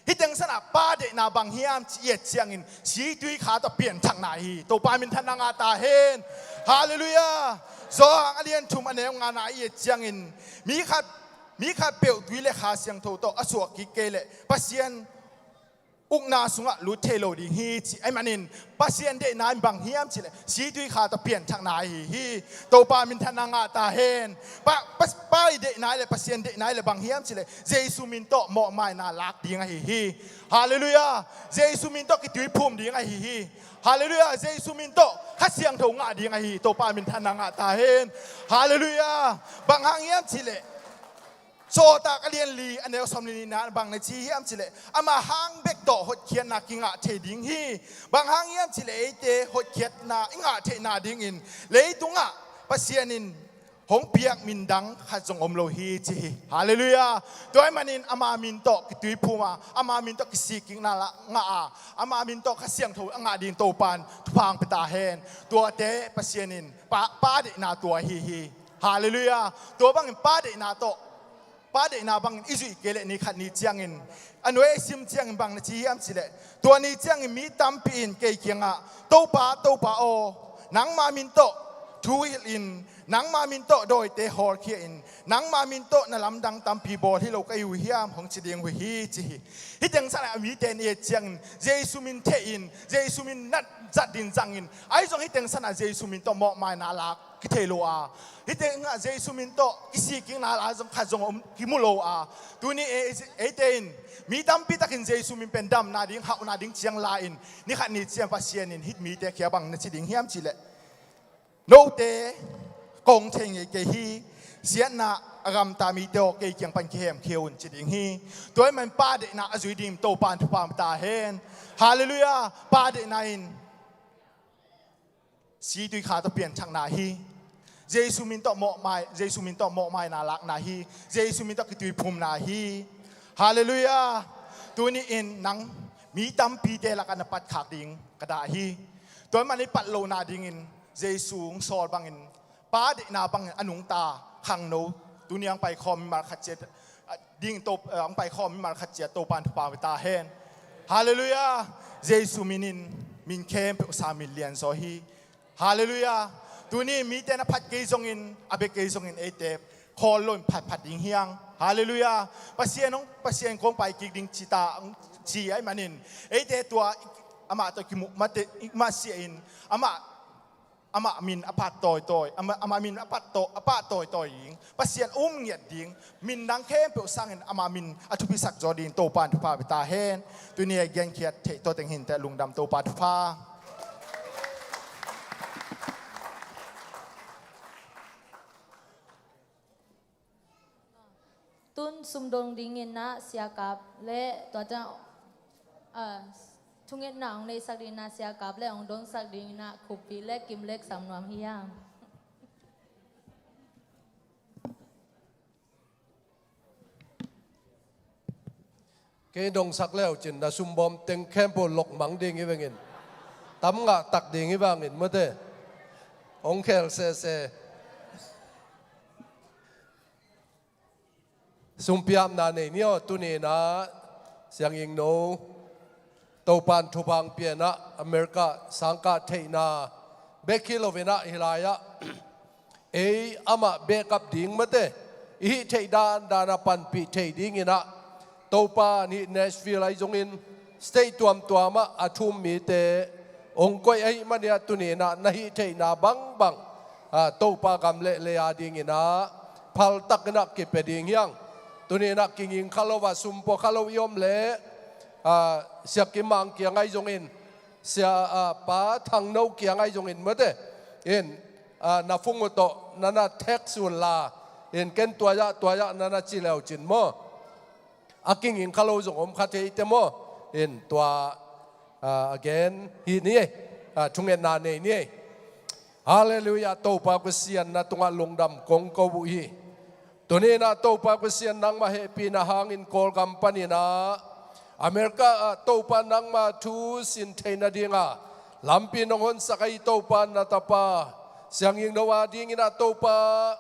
Hih teng sanah Pa deihna bang hiam ci i et ciangin situi kha tawh pianthakna hi. Topa minthanna ngah ta hen. Halleluiah. Johan a lian thum a neu ngana i et ciangin mi khat, mi khat peuh tui le Kha Siangtho tawh a suak kik kei leh Pasian ukna sungah lut thei lo ding hi ci. Ahih manin Pasian deihna in bang hiam cih leh situi kha tawh pianthakna ahi hi. Topa minthanna ngah ta hen. Pa, Pa, Pa i deihna le Pasian deihna le bang hiam cih leh Jesu min tawh mawhmaina lak ding ahi hi. Halleluiah. Jesu min tawh kituiphum ding ahi hi. Halleluiah. Jesu min tawh Kha Siangtho ngah ding ahi hi. Topa minthanna ngah ta hen. Halleluiah. Bang hang hiam cih leh Sawltak a lian li a neu sawm le nihna bang na ci hiam cih leh, amah hang bek tawh hotkhiatna kingah thei ding hi. Bang hang hiam cih leh eite hotkhiatna i ngah theihna dingin leitungah Pasian in hong piak min dang khat zong om lo hi ci hi. Halleluiah. Tua ahih manin ama min tawh kituiphum a, ama min tawh kisikkikna ngah a, ama min tawh Kha Siangtho a ngah ding Topa in thupha hong pia ta hen. Tuate Pasian in Pa, Pa deihna tua ahi hi. Halleluiah. Tua bangin Pa deihna tawh Pa deihna bangin i zuih kei leh ni khat ni ciangin a nuai a sim ciangin bang na ci hiam cih leh, tua ni ciangin mi tampi in kei kiangah, "Topa, Topa aw, nangma min tawh thu hilh in, nangma min tawh dawite hawlkhia in, nangma min tawh na lamdang tampi bawl hi lo ka hi uh hiam?" hong ci ding uh hi, ci hi. Hih teng sanah mite in i et ciangin Jesu min thei in, Jesu min na zat ding zangin, ahi zong hih teng sanah Jesu min tawh mawhmaina lak kithei lo a, hih tengah Jesu min tawh kisikkikna la zong khat zong om kimu lo a, tuni ei, eite in mi tampi takin Jesu min pen damna ding, hauhna ding ciang la-in, ni khat ni ciang Pasian in hih mite kiang bang na ci ding hiam cih leh, "Note kong thei ngei kei hi, siatna a gamta mite aw, kei kiang pan kihemkhia un," ci ding hi. Tua ahih manin Pa deihna a zui ding Topa in thupha pia ta hen. Halleluiah. Pa deihna in si tui kha tawh pianthakna hi. Jesu min tawh mawhmai, Jesu min tawh mawhmaina lakna hi. Jesu min tawh kituiphumna hi. Halleluiah. Tuni in nang mi tampite lakah na patkhak ding ka dah hi. Tua ahih manin i pat lohna dingin Jesu hong sawl bangin, Pa deihna bangin a nungta khangno, tuni a hong paikhawm mimal khat ciat, a, ding to, a, hong paikhawm mimal khat ciat Topa in thupha pia ta hen. Halleluiah. Jesu min in min khempeuh sang, min lianzaw hi. Halleluiah. Tuni mite na phat kei zongin, a bia kei zongin eite khawl loin phatphat ding hi hang. Halleluiah. Pasian hong, Pasian kong pai kik ding ci ta, ci ahih manin eite tua amah tawh kimuh mate, mah sia in, amah, amah min a phat tawitawi, amah, amah min a phat taw, a phat tawitawi ding, Pasian um ngiat ding, min dang khempeuh sangin amah min a thupisak zaw ding Topa in thupha pia ta hen. Tuni a genkhiat theih tawh teng hi inteh, lungdam, Topa thupha. Tun sumdong dingin ah Sia Kap le tua ciang, ah, thungetna hong neihsak dingin ah Sia Kap le hong dongsak dingin ah Khup Pi le Kim Lek Sam nuam hi hang. Kei dongsak leu cin na sumbawm teng khempeuh lokmang ding hi vengin, tam ngah tak ding hi vangin mate. Hong khel sese. Sumpiapna nei ni aw, tuni in ah Siangingno Topa in thupha hong pia in ah America sangkah theihna bek hi loin ah hih lai-ah ei amah backup ding mate, i hih theih dandan a panpih theih dingin ah Topa in hih Nashville ahi zongin state tuamtuam ah a thu-um mite hong koih ahih manin ah tuni in ah na hih theihna bangbang, ah, Topa gam le lei a dingin ah phaltakin ah kipia ding hi hang. Tuni in ah kinging kha lo a, sum pua kha lo i om leh, ah, Sia Kim Mang kiang ahi zongin, Sia, ah, Pa Thang No kiang ahi zongin mate in, ah, na phone uh tawh na na text un la, in ken tua-ah, tua-ah na na ci leu cin maw. A kinging kha lo zong om kha thei te maw. In tua, ah, again hi ni ei, ah, thungetna nei ni ei. Halleluiah, Topa Pasian na tungah lungdam kong ko uh hi. Tuni in ah Topa Pasian nangmah hehpihna hangin Kawlgam panin ah America ah Topa nangma thu sin theih nadinga lampi nong honsak ahi Topa na tapa Siangingno a dingin ah Topa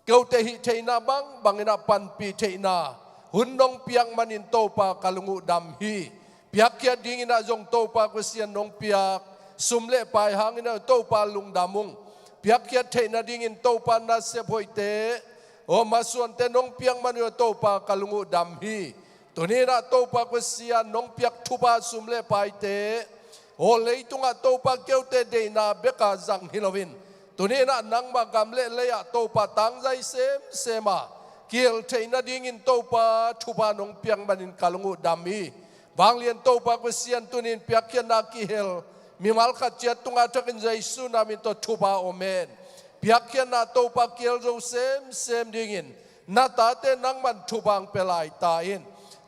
kote hih theihna bangbangin ah panpih theihna hun nong piak manin Topa ka lung uh dam hi. Piakkhiat dingin ah zong Topa Pasian nong piak sum le pai hangin ah Topa lungdam ung. Piakkhiat theih nadingin Topa nasep hoihte, aw masuante nong piak manin ah Topa ka lung uh dam hi. Tuni in ah Topa Pasian nong piak thupha sum le paite, aw leitungah Topa kote deihna bek a zang hi loin, tuni in ah nangma gam le lei-ah Topa tangzai semsem a kihel theih nadingin Topa thupha nong piak manin ka lung uh dam hi. Vanglian Topa Pasian, tuni in piakkhiatna kihel mimal khat ciat tungah a thakin Jesu na min tawh thupha om hen. Piakkhiatna Topa kihel zo semsem dingin na tate nangman thupha hong pia lai ta in.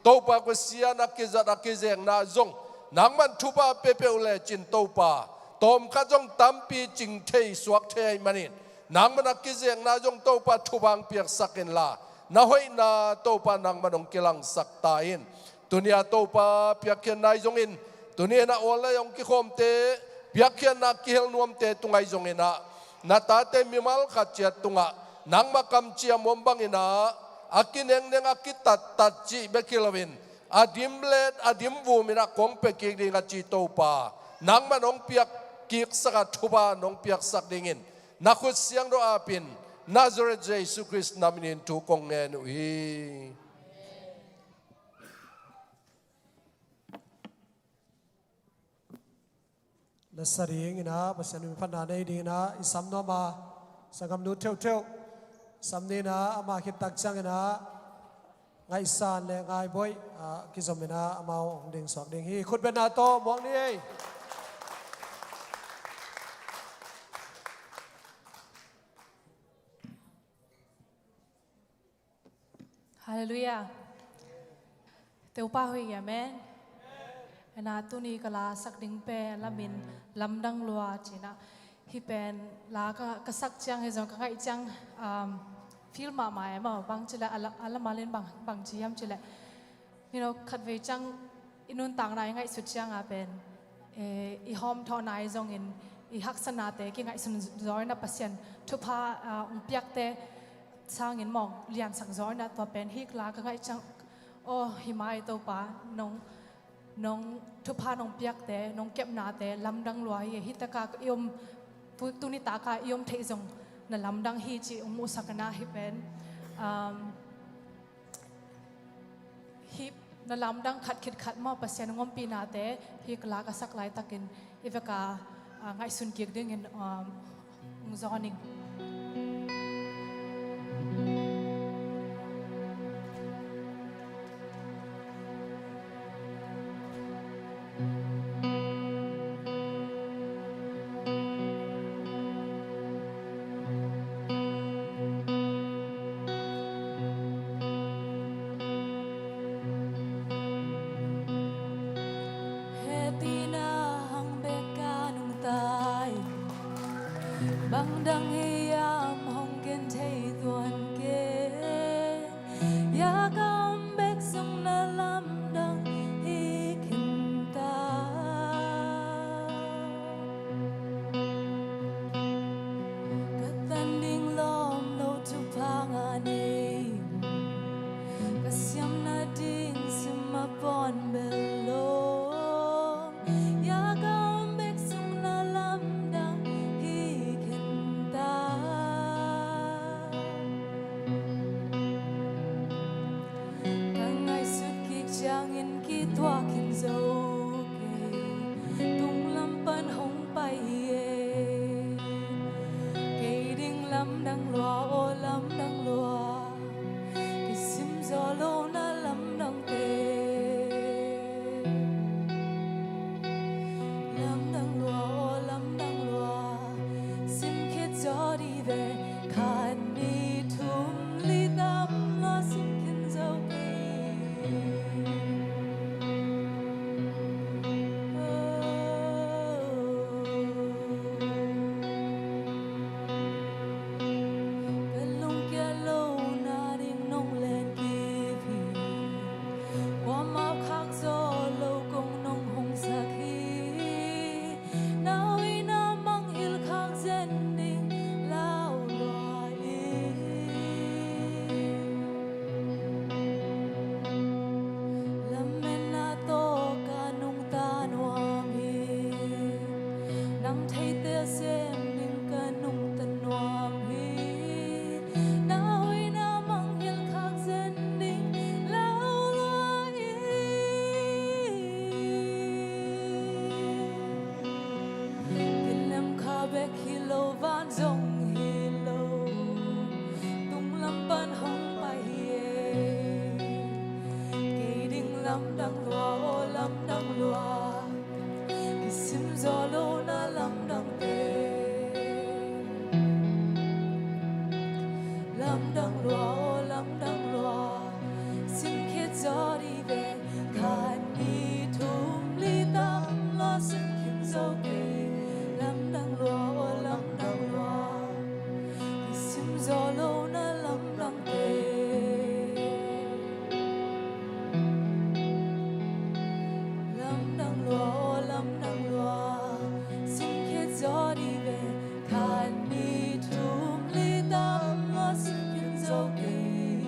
Topa Pasian, a kizat a kizekna zong nangman thupha pia peuh lecin Topa, tawmkhat zong tampi cing thei suak thei ahih manin nangman a kizekna zong Topa thupha hong piaksak inla, na hoihna Topa nangman hong kilangsak ta in. Tuni a Topa piakkhiatna ahi zongin, tuni in ah online hong kikhawmte, piakkhiatna kihel nuamte tung ahi zongin ah, na tate mimal khat ciat tungah nangma kamciam om bangin ah, a kinengneng, a kitattat cih bek hi loin, a dimlet a dimvum in ah kong pia kik ding a ci Topa, nangman hong piak kiksak a thupha nong piaksak dingin na khut siangtho apin Nazareth Jesu Khrist na minin thu kong ngen uh hi. Na sa dingin ah Pasian min phatna nei dingin ah i sam nuam a, sanggamnu theuhtheuh sam ni in ah, ama khit tak ciangin ah ngaihsan le ngaibuai ah kizom in ah amau hong ding suak ding hi. Khutbetna tawh muak ni ei. Halleluiah. Topa hoih hi, amen. Ena tuni ka la sak ding pen a lamin Lamdang Lua ci-in ah, hih pen la ka, ka sak ciang hi zong ka ngaih ciang, um, feel mahmah e maw, bang ci leh a la, a la malin bang, bang ci hiam ci leh, you know, khatvei ciang i nuntakna i ngaihsut ciang a pen, eh, i hawmthawhna i zongin i haksatnate kingaihsun zaw in ah Pasian thupha, ah, hong piakte sangin mawk liansak zaw in ah, tua pen hih la ka ngaih ciang, aw, hi mai Topa, nong, nong thupha nong piakte, nong kepnate lamdang lua hi. Hih taka i om, tu, tuni taka i om theih zong na lamdang hi cih hong muhsak in ah hih pen, um, hih na lamdang khat khit khat maw, Pasian hong ompihnate hih la ka sak laitakin i vek a, ah, ngaihsun kik dingin, um, hong zawn ing. Hehpihna hang bek ka nungta in, bang dang hiam hong gen thei tuan kei. Ya ka om bek zong na lamdang hi khin ta. Ka tan ding lawm lo thupha ngah ni, ka siamna ding sim a pawn bel lo. Ya ka om bek zong na lamdang hi khin ta. Ka ngaihsut kik ciangin kituak khin zo kei, tunglam pan hong pai hi e. Kei ding lamdang lua, aw lamdang lua, kisim zaw lo na lamdangte. Lamdang lua, aw lamdang lua, sim khit zaw dih ve. Khat, nih, thum, li, tam lua sim khin zo kei. Ka lungkia lo na ding nong len kip hi. Kuamah khak zaw lo kong nong hong sak hi. Na hoihna mangngilh khak zen ding lau lua ing. Lametna tawh ka nungta nuam hi. Nang theite sem ding ka nungta nuam hi. Na hoihna mangngilh khak zen ding lau lua ing. Kilem kha bek hi lo, van zong hi lo, tunglam pan hong pai hi e. Kei ding lamdang lua, aw lamdang lua, kisim zaw lo na lamdangte. Lamdang lua, aw lamdang lua, sim khit zaw dih ve. Khat, nih, thum, li, tam lua sim khin zo kei. Lamdang lua, aw lamdang lua, kisim zaw lo na lamdangte. Lamdang lua, aw lamdang lua, sim khit zaw dih ve. Khat, nih, thum, li, tam lua sim khin zo kei.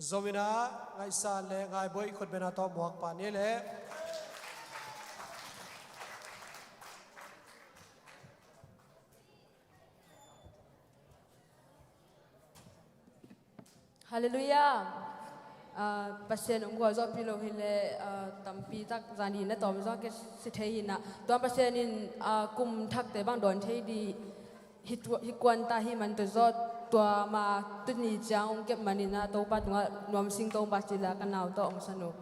Zomina, ngaihsan le ngaibuai khutbena tawh muak pah ni le. Halleluiah. Ah, Pasian hong gualzawhpih lo hileh, ah, tampi tak zan i na tawm zawng kei si thei hi na. Tua Pasian in, ah, kum thakte bang dawn thei dih hi tua, hi kuan ta hi man tua zawh tua ma tuni ciang hong kep manin ah Topa tungah nuam sing Topa ci le ka nau tawh hong san uh.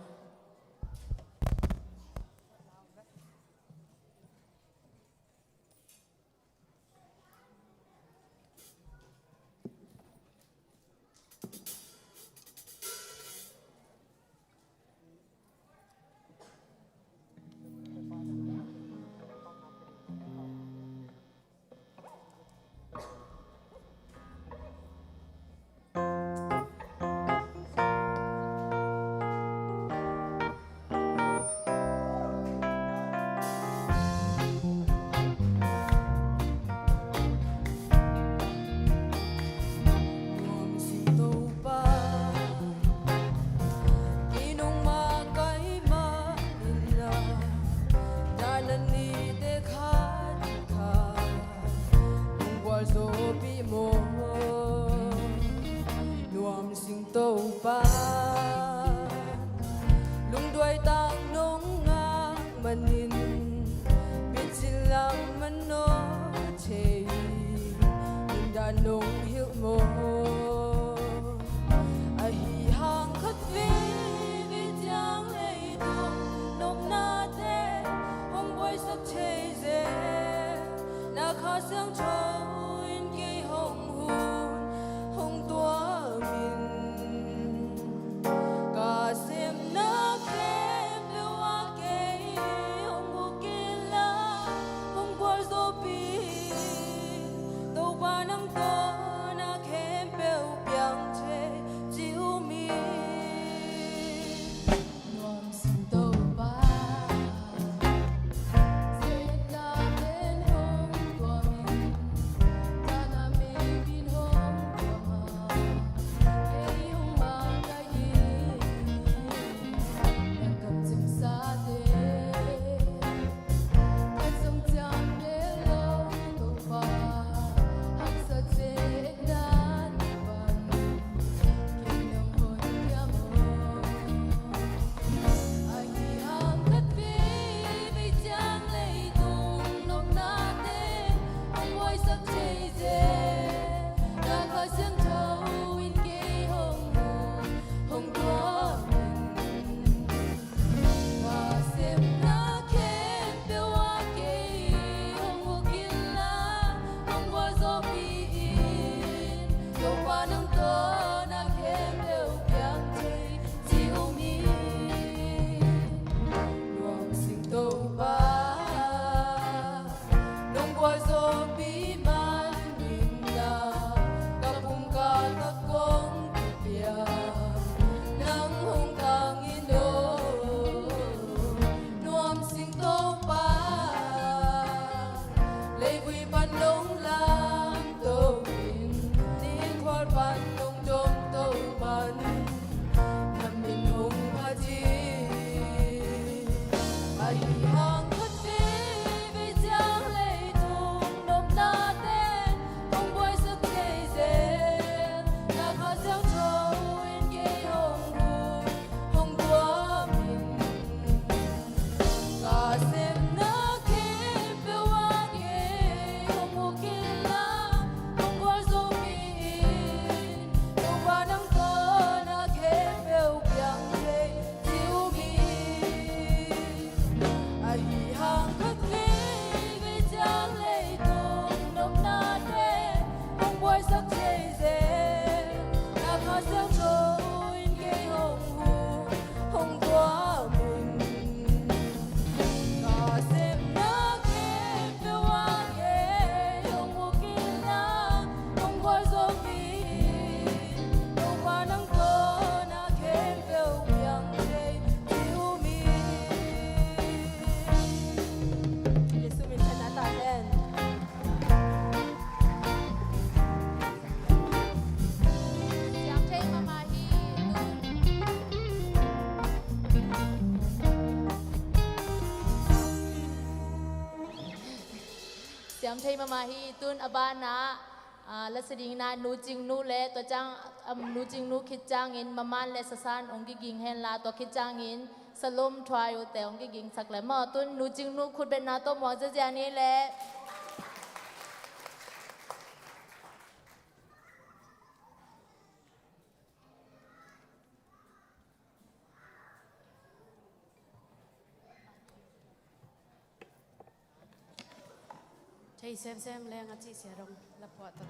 Siam thei mahmah hi. Tun a banah, ah, lasa dingin ah Nu Cing Nu le tua ciang, um, Nu Cing Nu khit ciangin Maman le Sasan hong kiging hen la, tua khit ciangin Salom Trio te hong kigingsak le maw. Tun Nu Cing Nu khutbetna tawh muak ziazia ni le. Thei semsem leng a cih sia dong la phuah tak.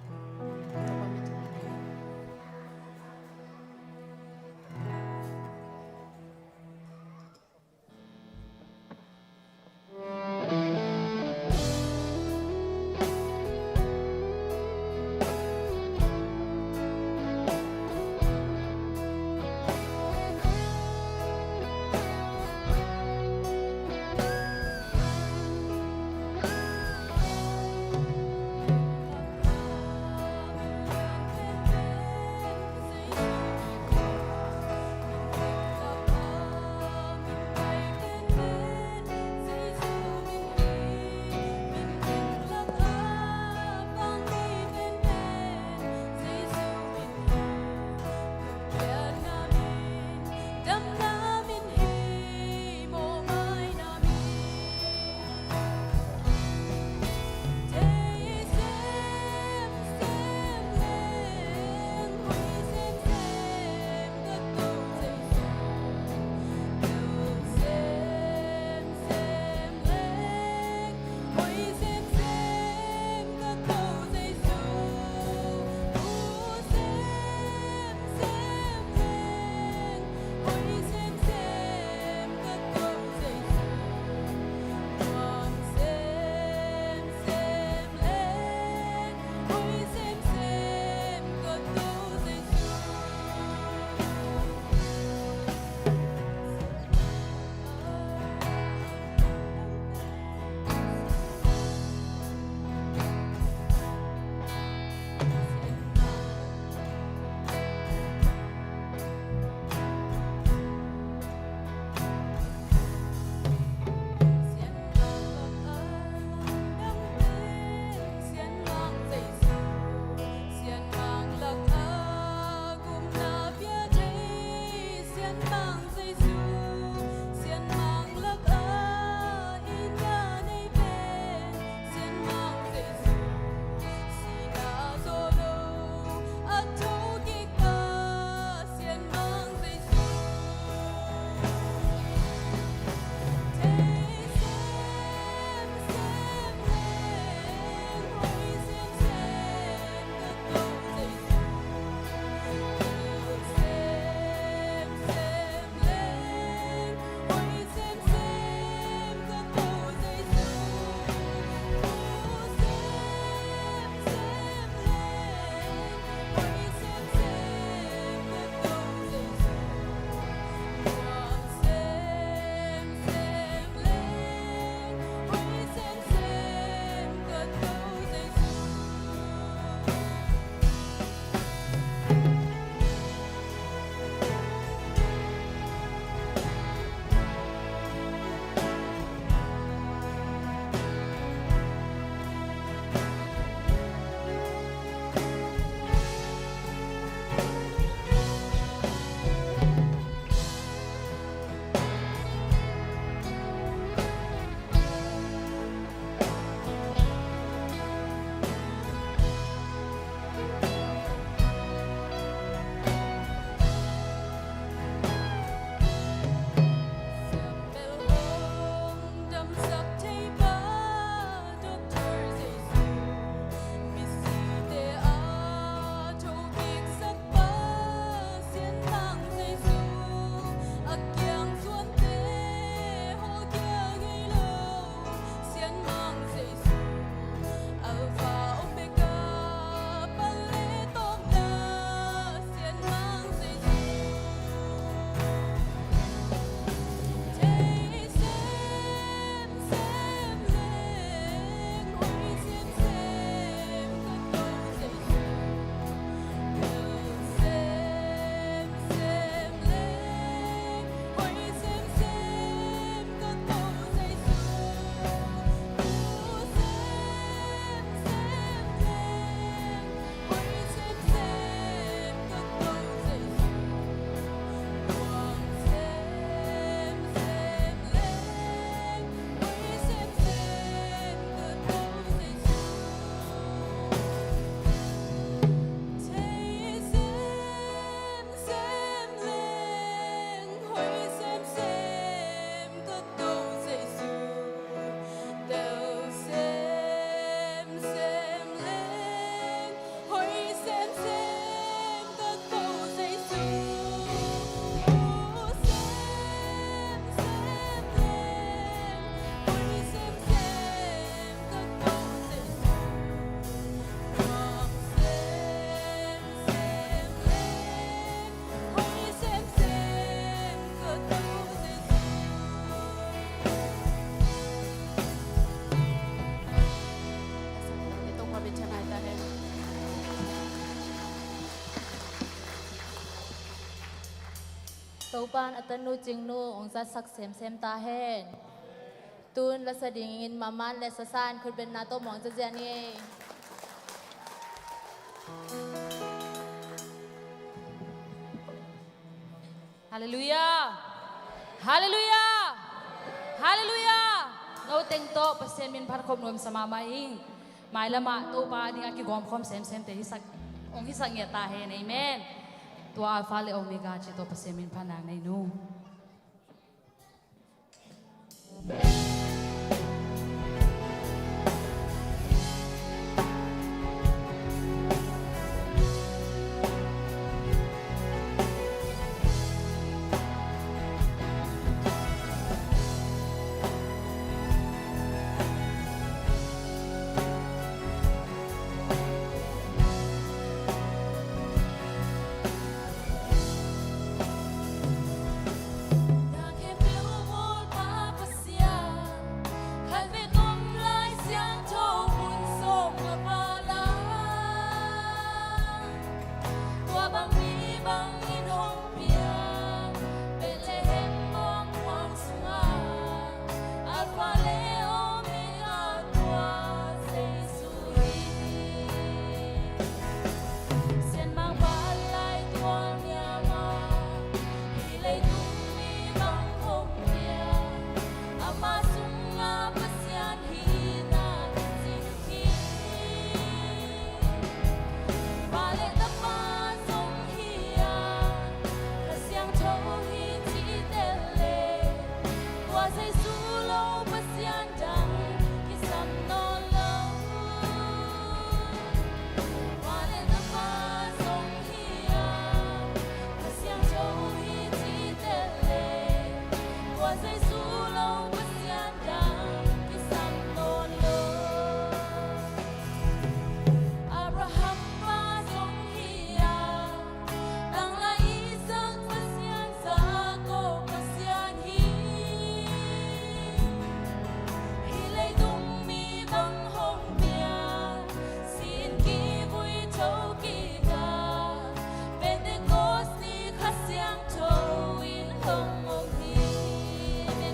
Topa'n a tanu cingnu hong zatsak semsem ta hen. Tun lasa dingin Maman le Sasan khutbetna tawh mawng zazian ni. Halleluiah. Halleluiah. Halleluiah. No teng tawh Pasian min phat khop nuamsa mahmah ing. Mailamah Topa dingah kigawmkhawm semsemte hisak, hong hisak ngiat ta hen. Amen. Tua Alpha le Omega cih tawh Pasian min phat nang nei nu. Tua bang mi bangin hong piang Bethlehem bawngmuang sungah Alpha le Omega tua Jesu hi. Sianmang phat lai tual niam a hih leitung mi bang hong piang ama sungah Pasian hihna cing hi. Pa le Tapa zong hi a, Kha Siangtho hi cih tel leh, tua Jesu lo Pasian dang kisam nawn lo. Pa le Tapa zong hi a, Kha Siangtho hi cih tel leh, tua Jesu lo Pasian dang kisam nawn lo. Abraham pa zong hi a, tanglai Isak Pasian, Jakob Pasian hi. Hih leitung mi bang hong piang, si-in kivui tho kik a, Pentecost ni Kha Siangtho in hong om hi.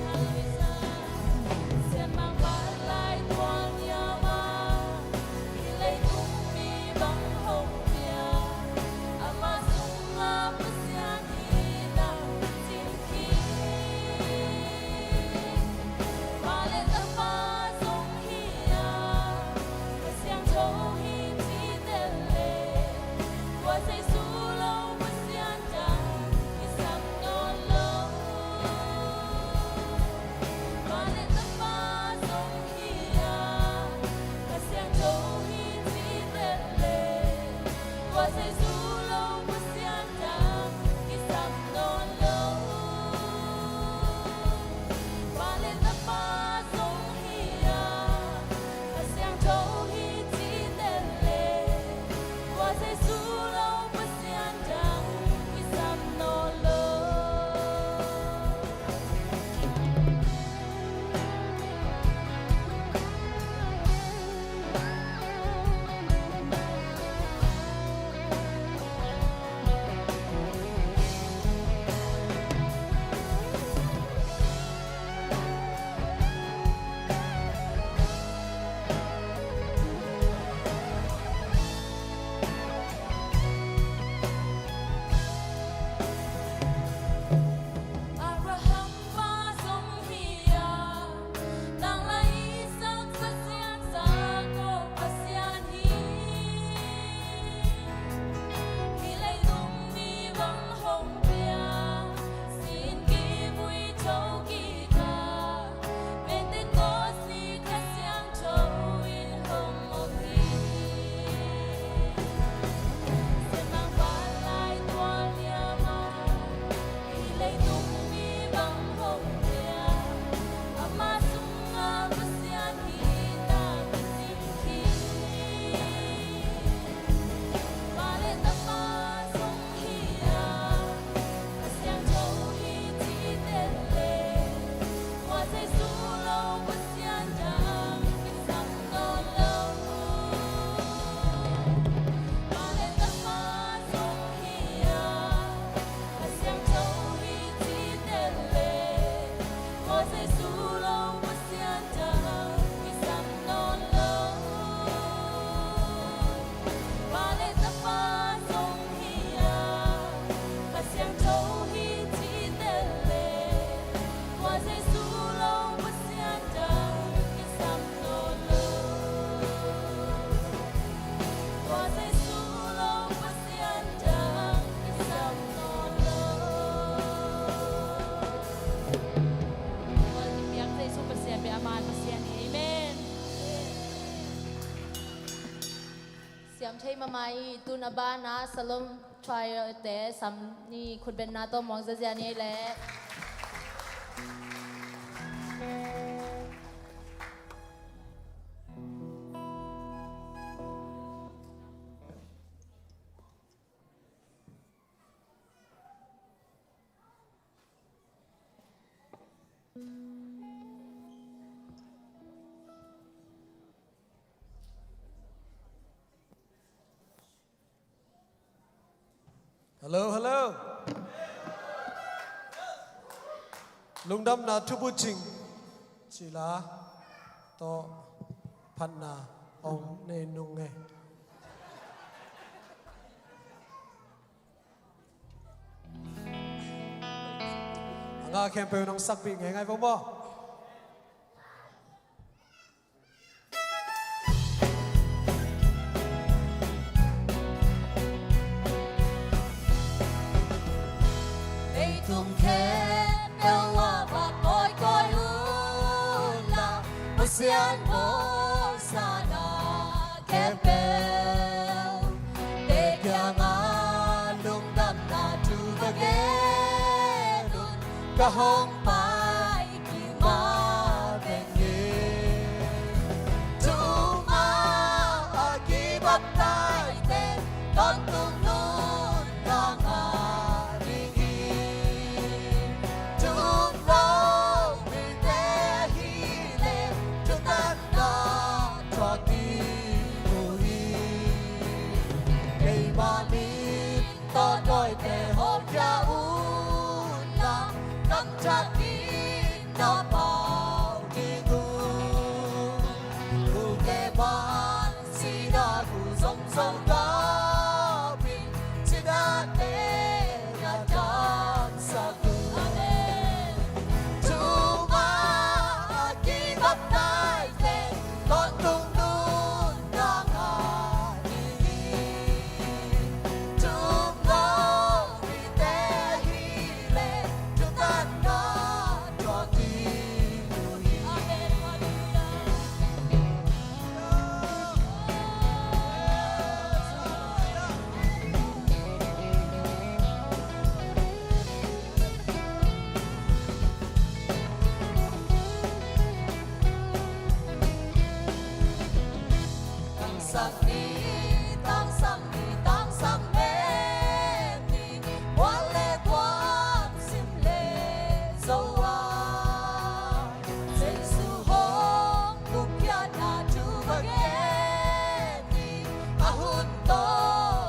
Thei mahmah i tun a banah Salom Choir te sam ni khutbetna tawh muang ziazia ni leh. Hello, hello. Lungdamna thubucing cila tawh phatna ong nei nung e. A nga khempeuh nong sakpih ngeingai vo maw? Leitung khempeuh ah va kawikawi unla, Pasian bawlsa na khempeuh te kiangah lungdamna thu va gen un, ka hong pai kik mah veng hi. Thumah a kibaptaiz te tawntung nuntakna ding hi. Thum lo mite hi leh thutanna thuak ding uh hi. Keimah min tawh dawite hawlkhia unla, kamthakin na pau ding uh. Ute man sihna gu zong zo gawpin, cidahte na damsak uh. Amen. Thumah a kibaptaiz te tawntung nuntakna ding hi. Thum lo mite hi leh thutanna thuak ding uh hi. Amen. Halleluiah. Tangsang ni, tangsang ni, tangsang ni, mual le guam, sim le zo a, Jesu hong gupkhiatna thu va gen ni, a hun tawh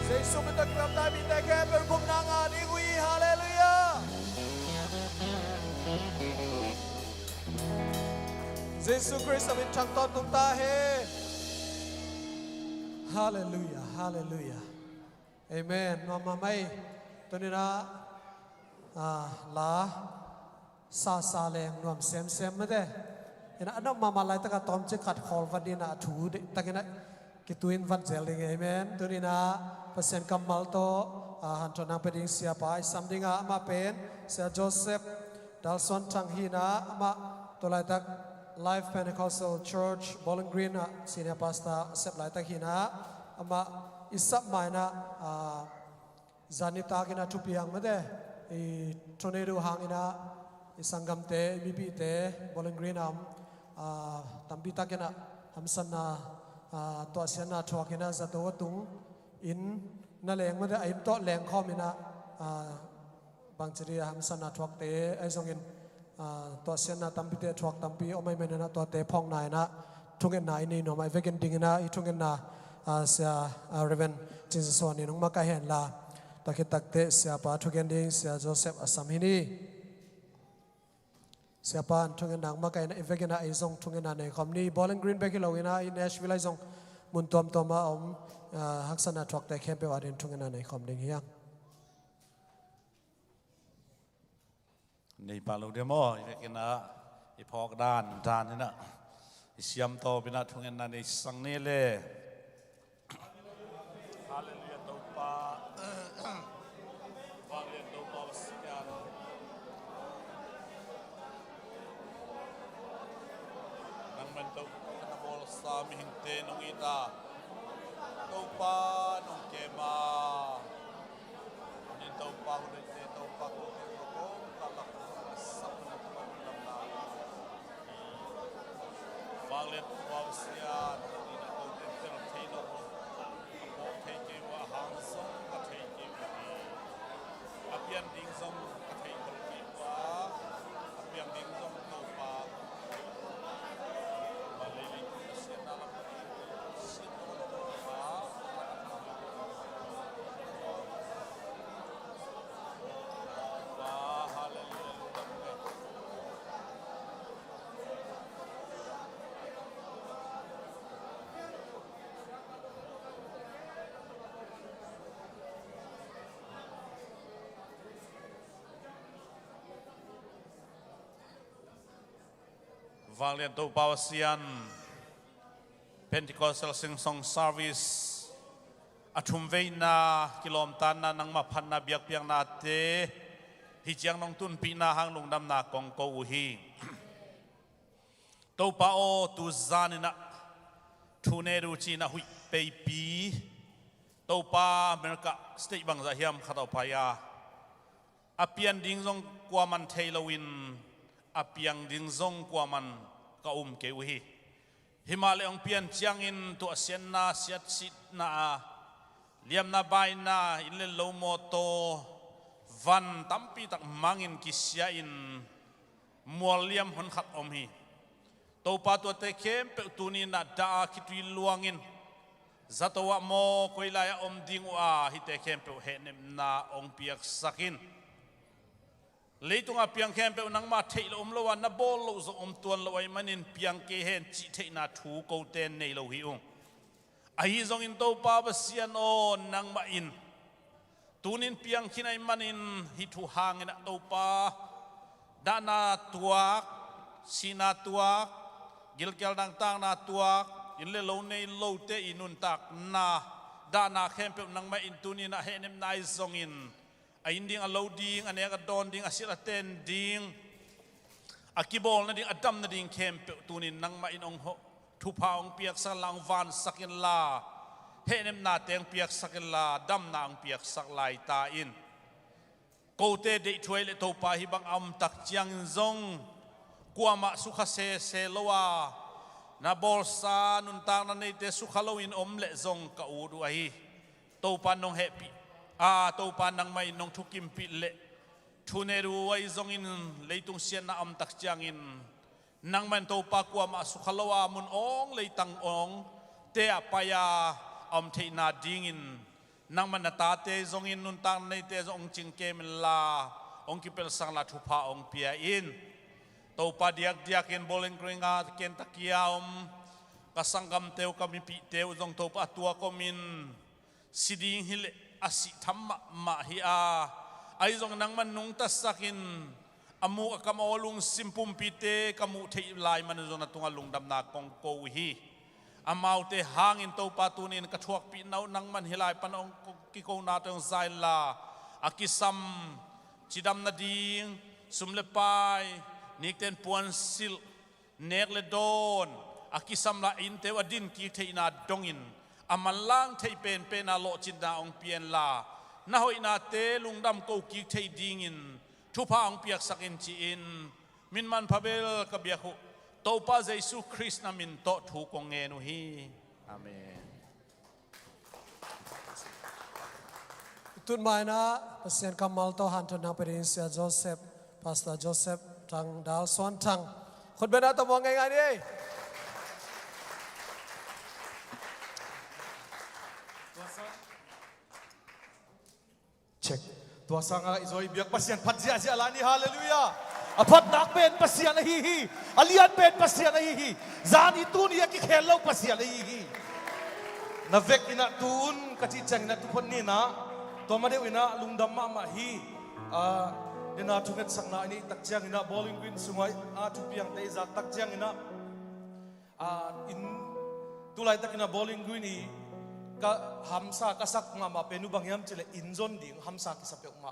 Jesu min tawh kibaptaiz mite khempeuh in gupna ngah ding uh hi. Halleluiah. Jesu Khrist a min thang tawntung ta hen. Halleluiah, halleluiah. Amen. Nuam mahmah hi. Tuni-in ah, ah, la sa sa leng nuam semsem mate. Ina, a nuam mahmah laitak a tawmcik khat khawl vat ding a, thu ding takin ah kituin vat zel ding. Amen. Tuni-in ah Pasian kammal tawh, ah, hanthawn nang pia ding siapa i sam ding a, amah pen Sia Joseph Dalsuan Thang hi-in ah, amah tua laitak Life Pentecostal Church, Bowling Green ah senior pastor a sep laitak hi-in ah, amah i sap ma-in ah, ah, Zan nitak in ah thupiang mate, i tornado hang in ah i sanggamte, i mipihte, Bowling Green ah om, ah, tampi tak in ah hamsatna, ah, tuahsiatna thuak in ah zato a tung in na leng mate, a inn tawh leng khawm in ah, ah, bangci dih a hamsatna thuakte ahi zongin, ah, tuahsiatna tampite thuak tampi om ahih manin ah tuate phawkna in ah thungetna i nei nuam ahih vekin ding in ah i thungetna, ah, Sia, ah, Reverend Cin Za Suan in hong makaih hen la, tua khit takteh Siapa thugen ding Sia Joseph a sam hi ni. Siapa in thungetna hong makaih in ah i vekin ah ei zong thungetna nei khawm ni. Bowling Green bek hi lo in ah i Nashville ah zong mun tuamtuam ah om, ah, haksatna thuakte khempeuh adingin thungetna nei khawm ding hi hang. Nei pah lo dia maw? I vekin ah i phawk dan dan in ah i siam tawp in ah thungetna nei sang ni le. Halleluiah, Topa. Vanglian Topa Pasian. Nangman Topa na bawlsa mihingte nong it a, Topa nong kem a, nin Topa hun leh te Topa ko te ko ko ka lak sak na Topa lam na. Vanglian Topa Pasian, nin a ko te tel thei lo, a ko thei kei uh a, hang song ka thei kei uh hi. A pian ding zong ka thei kei uh a, a piang ding zong Topa. Vanglian Topa Pasian na lam Vanglian Topa Pasian, Pentecostal Sing Song Service a thumveina kilawmtanna nangmah phatna biakpiaknate hih ciang nong tunpihna hang lungdamna kong ko uh hi. Topa aw, tu zanin ah thunget uh ci-in ah huih peipi, Topa, America state bangzah hiam khat a pai a, a pian ding zong kuaman thei loin a piang ding zong kuaman ka um kei uh hi. Himahleh hong pian ciangin tuahsiatna, siatsitna a, liamna baina, inn le lo, mawtaw, van tampi tak mangin kisia-in mual liam hun khat om hi. Topa, tuate khempeuh tuni-in ah dah a khitui luangin zato ah maw koi lai-ah om ding uh a, hihte khempeuh hehnepna hong piaksak in. Leitungah piang khempeuh nangmah theih loh om lo a, na bawl loh zong om tuan lo ahih manin piang kei hen cih theihna thu kote nei lo hi ung. Ahi zongin Topa Pasian aw, nangmah in tunin piang khin ahih manin hih thu hangin ah Topa, dahna tuak, sihna tuak, gilkial nangtakna tuak, inn le lo nei lote i nuntakna, dahna khempeuh nangmah in tunin ah hehnepna ahi zongin a inn ding, a lo ding, a nek a dawn ding, a silh a ten ding, a kibawl nading, a dam nading khempeuh tunin nangmah in hong ho-, thupha hong piaksak inla, hong vansak inla, hehnepnate hong piaksak inla, damna hong piaksak lai ta in. Kote deih thuai le Topa, hih bang a om tak ciangin zong kuamah sukha sese lo a, na bawlsa nuntakna neite sukha loin om leh zong ka ut uh ahi. Topa nong hehpih a, Topa nangmah in nong thukimpih leh thunget uh ahi zongin leitung siatna a om tak ciangin nangmah in Topa kuamah sukha lo a, mun awng leitang awngte ah pai a, a om theihna dingin nangmah in na tate zongin nuntakna neite zong hong cingkem inla, hong kipelsak inla, thupha hong pia in. Topa, diakdiakin Bowling Green ah, Kentucky ah om ka sanggamte uh, ka mipihte uh zong Topa a tuak om in, si ding hileh a sih tham mahmah hi a, ahi zong nangman nungtasak in, a muk a kam a lungsim pumpite ka muh theih lai man zong na tungah lungdamna kong ko uh hi. Amaute hangin Topa tunin ka thuakpih na uh nangman hih lai pan hong ko-, kikonate hong za inla, a kisam cidam nading, sum le pai, nikten puansilh, nek le dawn, a kisam la innte uh a din kik theihna dongin, a manlang thei penpen a lawhcinna hong pia inla, Na hoihnate lungdam ko kik thei dingin thupha hong piaksak in ci-in, min manpha bel ka biak uh Topa Jesu Khrist na min tawh thu kong ngen uh hi. Amen. Tun mainah Pasian kammal tawh hanthotna pia dingin Sia Joseph, Pastor Joseph Thang Dal Suan Thang. Khutbetna tawh muang ngeingai ni ei. Check. Tua sangah i zawi biak Pasian phat ziahziah lai ni, halleluiah. A phatnak pen Pasian ahi hi. A lian pen Pasian ahi hi. Zan i tuni a kikhel lo Pasian ahi hi. Na vekinah tun ka cih cianginah tuphot ninah tua ma deuh inah lungdam mahmah hi. Ah, dena thungetsakna i neih tak cianginah Bowling Green sungah ah thupiangte i zak tak cianginah Ah, in, tulaitakin a Bowling Green i ka hamsa ka sak mahmah pen uh bang hiam cileh inn zon ding hamsa kisa peuhmah.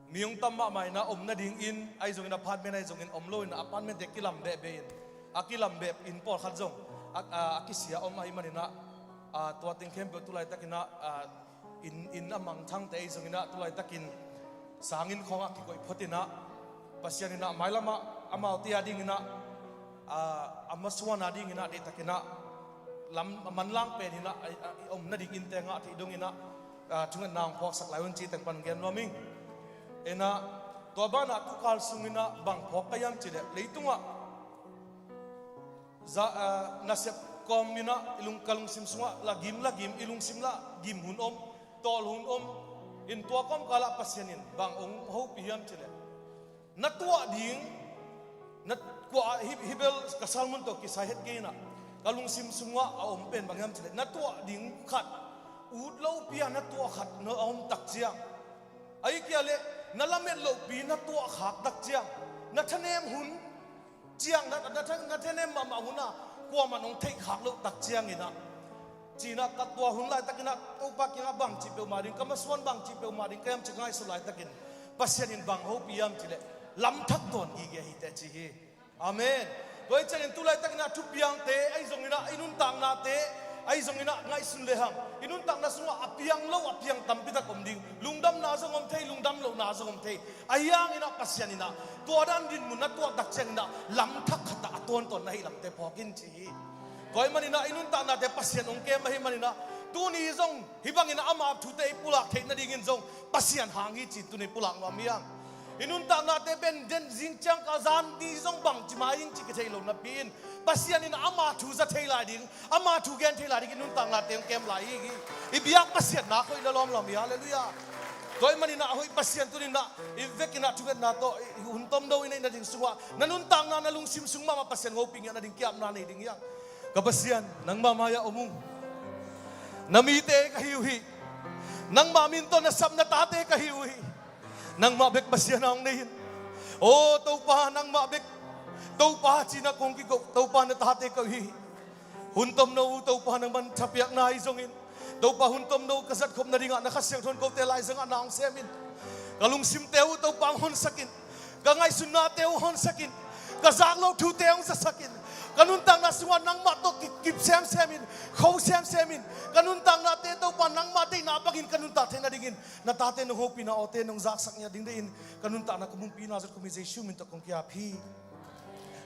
Mi hong tam mahmah inah om nadingin ahi zongin apartment ahi zongin om loin apartment te kilam behbeh in a kilam beh inn pawlkhat zong a, a, a kisia om ahih maninah, ah, tua teng khempeuh tulaitakinah, ah, inn, inn a mangthangte ahi zonginah tulaitakin sanginn khawngah kikoih photinah Pasian inah mailamah amaute a dinginah, ah, a masuan a dinginah deihtakinah lam a manlang pen inah a, a, i om nading innte ngah theih donginah, ah, thungetna hong phawksak lai un ci teng pan gen nuam ing. Inah tua banah tukal sunginah bang phawk ka hiam cileh leitungah za, ah, nasep kawm inah i lung, ka lungsim sungah la gim la gim, i lungsim la gim hun om, tawl hun om. In tua kawmkalah Pasian in bang hong hopih hiam cileh na tuah ding, na kuah hi, hi bel ka sermon tawh kisai het kei inah ka lungsim sungah a om pen bang hiam cileh na tuah ding khat, ut lopi a na tuah khat na a om tak ciang, ahih kei leh na lamet lohpi na tuah khak tak ciang, na thanem hun ciang na, na, na, na thanem mahmah hun a kuamah nong theih khak loh tak cianginah, cinah ka tua hun laitakinah Topa kiangah bang cih peuhmah ding, ka masuan bang cih peuhmah ding ka hiam ci ka ngaihsut laitakin Pasian in bang hopih hiam cileh lamthak tawn gige hi teh ci hi. Amen. Tua hi ciangin tulaitakinah thupiangte ahi zonginah i nuntaknate ahi zonginah ngaihsun lehang i nuntakna sungah a piang lo a piang tampitak om ding, lungdamna zong om thei, lungdam lohna zong om thei. Ahi hanginah Pasian inah tua dan dinmun na tuah tak cianginah lamthak khatah a tawntawn na hih lamte phawk in ci hi. Tua ahih maninah i nuntaknate Pasian hong kem ahih maninah tuni zong hih banginah ama thute i pulak theih nadingin zong Pasian hang hi ci tuni pulak nuam hi hang. I nuntaknate pen den zing ciang ka zan ni zong bang ci mai ing ci ka thei lo napi in Pasian in ama thu za thei lai ding, ama thu gen thei lai ding i nuntaknate hong kem lai hi. I biak Pasian nak hoih la lawmlawm hi, halleluiah. Tua ahih maninah hoih Pasian tuninah i vekinah thungetna tawh i hun tomno i neih nading sungah na nuntakna na lungsim sung mahmah Pasian hopih ngiat nading kiapna nei ding hi hang. Ka Pasian nangmah mai-ah om ung. Na mite ka hi uh hi. Nangmah min tawh na sap na tate ka hi uh hi. Nangmah bek Pasian a hong nei in. Aw Topa nangmah bek Topa cinah kong kiko Topa na tate ka uh hi. Hun tomno uh Topa nangman thapiakna ahi zongin Topa hun tomno ka zatkhop nadingah na Kha Siangtho in kote laizangah na hong sem in. Ka lungsimte uh Topa hong honsak in. Ka ngaihsutnate uh hong honsak in. Ka zak loh thute hong zasak in. Ka nuntakna sungah nangmah tawh ki, kip semsem in. Kho semsem in. Ka nuntaknate Topa nangmah deihna bangin ka nuntak theih nadingin na tate nong hopihna awte nong zaksak ngiat ding deihin ka nuntakna ka mumpina zot kumi Jesu min tawh kong kiap hi.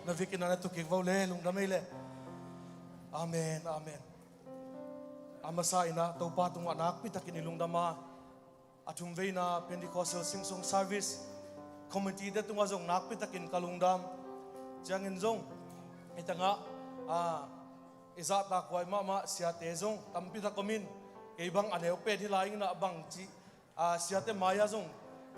Na vekinah na tukik vo le lungdam ei le. Amen, amen. A masa inah Topa tungah nakpitakin i lungdam a, a thumveina Pentecostal Sing Song Service committee te tungah zong nakpitakin ka lungdam. Ciangin zong i tangah, a, i zahtakhuai mahmah siate zong tampitak om in, kei bang a neu pen hi lai inah bang cih, a, siate mai-ah zong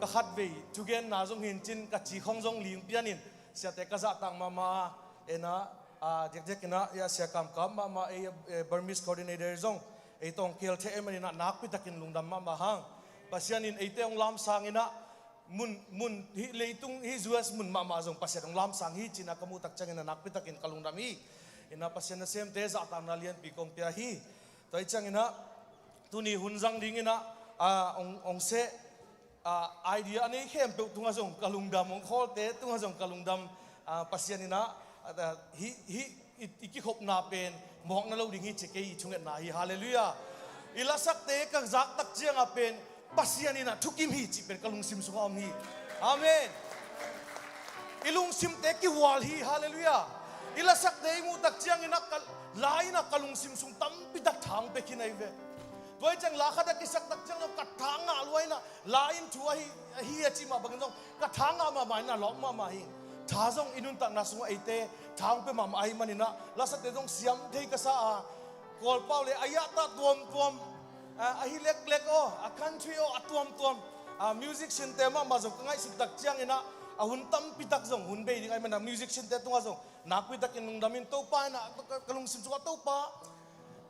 ka khatvei thugenna zong hi in cin ka cikhong zong ling pianin siate ka zahtak mahmah a, enah, a, diakdiakinah, a, sia kamkam mahmah ei, e, Burmese coordinator zong ei tawh hong khel thei ei maninah nakpitakin lungdam mahmah hang. Pasian in eite hong lamsanginah mun, mun hih leitung hih U S mun mahmah zong Pasian hong lamsang hi cinah ka muhtak ciangin a nakpitakin ka lungdam hi. Inah Pasian nasemte zahtakna lianpi kong pia hi. Tua hi cianginah tuni hun zang dinginah, a, hong, hong seh, a, idea a nei khempeuh tungah zong ka lungdam, hong khawlte tungah zong ka lungdam. A, Pasian inah, a, hih, hih i, i kikhopna pen mawkna lo ding hi ci kei i thungetna hi, halleluiah. I lasakte ka zaktak ciangah pen Pasian in ah thukim hi cih pen ka lungsim sungah om hi. Amen. I lungsimte kihual hi. Halleluiah. I lasakte i muh tak ciangin ah ka, la in ah ka lungsim sung tampi tak tha hong pia khin ahi ve. Tua hi ciang la khat a kisak tak ciang zong ka tha ngah lua in ah la in thu ahi, ahi a cih mah bangin zong ka tha ngah mahmah in ah lawp mahmah hi. Tha zong i nuntakna sungah eite tha hong pia mahmah ahih manin ah lasate zong siam thei ka sa a, Kawlpau le a yahta tuamtuam, a, ahi leklek aw, a country aw, a tuamtuam, a, musician-te mahmah zong ka ngaihsut tak ciangin ah a hun tampi tak zong hun bei ding ahih manin ah musician-te tungah zong nakpi takin lungdam in. Topa in ah ka, ka lungsim sungah Topa,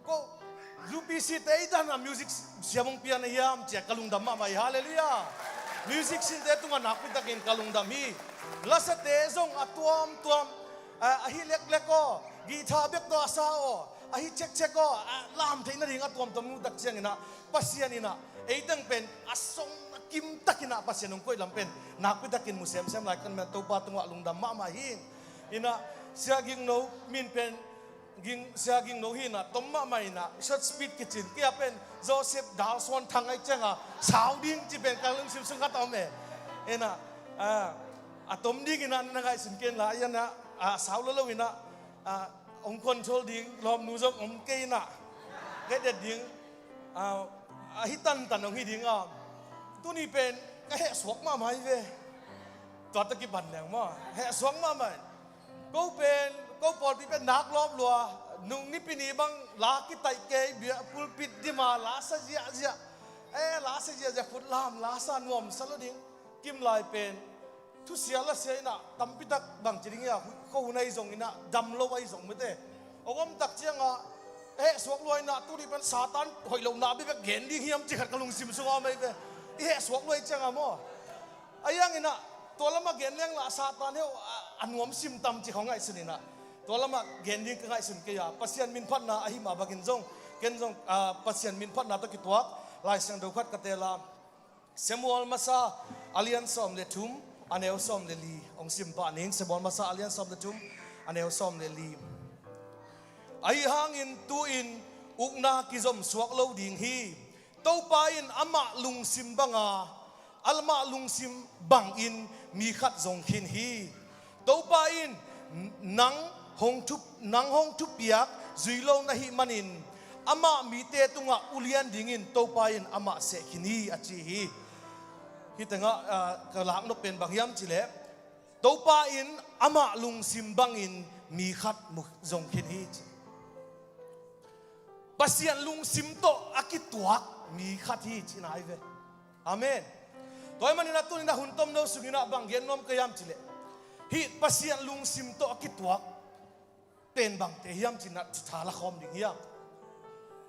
ko, U P C-te i dan a music siam hong pia na hiam ci-a ka lungdam mahmah hi. Halleluiah. Musician-te tungah nakpi takin ka lungdam hi. Lasate zong a tuamtuam, a, ahi leklek aw, guitar bek tawh a sa aw, ahi cekcek aw, a, lam theih nading a tuamtuam i muh tak ciangin ah Pasian in ah ei teng pen a song a kim takin ah Pasian hong koih lam pen nakpi takin mu semsem lai ka hih manin ah Topa tungah lungdam mahmah hi. In ah Sia Ging No min pen, Ging, Sia Ging No hi in ah tom mahmah in ah, short speech kici in, kei a pen Joseph Dal Suan Thang ahih ciang a sau ding ci pen ka lungsim sung khat a om e. In ah, a, a tom dingin ah na ngaihsun kei inla, a, in ah, a, sau lo lo in ah, a, hong control ding lawmnu zong om kei in ah, ka et ding, a, ahi tantan hong hi ding a. Tuni pen ka hehsuak mahmah hi ve. Tua tawh kipan leng maw, hehsuak mahmah hi. Ko pen, ko pawlpi pen nak lawp lua, nung Nipi ni bang la kitaih kei, bia pulpit dim a la sa ziahziah. Eh, la sa ziahziah, khut lam la sa nuamsa lo ding. Kim lai pen thusia lasia in ah tampi tak bang ci ding hia, khuahun ahi zongin ah, dam lo ahi zong mite hong om tak ciang a, hehsuak lua in ah, tuni pen Satan hoih lohna bekbek gen ding hiam ci khat ka lungsim sungah om ahi ve. I hehsuak lua ahih ciang a maw, ahi hangin ah tua lamah gen leng lah Satan heuh a, a nuam sim tam ci khong ngaihsun in ah, tua lamah gen ding ka ngaihsun kei a, Pasian min phatna ahih mah bangin zong, ken zong, a, Pasian min phatna tawh kituak Lai Siangtho khat ka teel a, Samuel Masa a lian sawm le thum, a neu sawm le li hong sim pah ning. Samuel Masa a lian sawm le thum, a neu sawm le li. Ahi hangin tu-in ukna kizom suak lo ding hi. Topa in amah lungsim banga, amah lungsim bangin mi khat zong khin hi. Topa in nang hong thup, nang hong thupiak zui lo na hih manin, amah mite tungah ulian dingin Topa in amah seh khin hi, a ci hi. Hih tengah, ah, ka laknop pen bang hiam cih leh, Topa in amah lungsim bangin mi khat mu zong khin hi, ci. Pasian lungsim tawh a kituak mi khat hi, cihna ahi ve. Amen. Tua ahih manin ah tuni-in ah hun tomno sungin ah bang gen nuam ka hiam cih leh, hih Pasian lungsim tawh a kituak pen bangte hiam cih in ah thu tha la khawm ding hiam?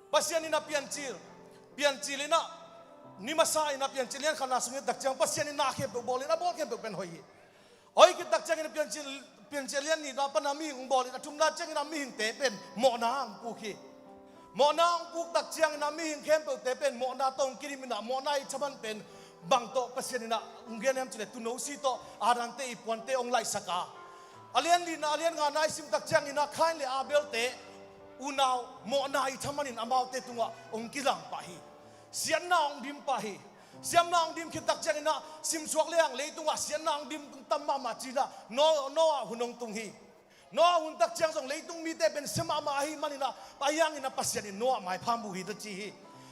Pasian in ah Piancil, Piancil in ah, ni masa in ah Piancil lian khatna sungin tak ciang Pasian in na khempeuh bawl in, a bawl khempeuh pen hoih hi. Hoih khit tak ciangin ah Piancil, Piancil lian nihna pan ah mihing hong bawl in, a thumna ciangin ah mihingte pen mawhna hong puk hi. Mawhna hong puk tak ciangin ah mihing khempeuhte pen mawhna tawh hong kidim in ah, mawhna i thaman pen bang tawh Pasian in ah hong gen hiam cih leh, tuuno si tawh Adam-te i puante hong laihsak a. A lian lina, a lian ngana i sim tak ciangin ah Kain le Abel-te unau mawhna i thaman in amaute tungah hong kilang pah hi. Siatna hong dim pah hi. Siatna hong dim khit tak ciangin ah simsuak lehang leitungah siatna hong dim tam mahmah ci-in ah No-, Noah hun hong tung hi. Noah hun tak ciang zong leitung mite pen sia mahmah ahih manin ah, ahi hangin ah Pasian in Noah maipha mu hi ta ci hi.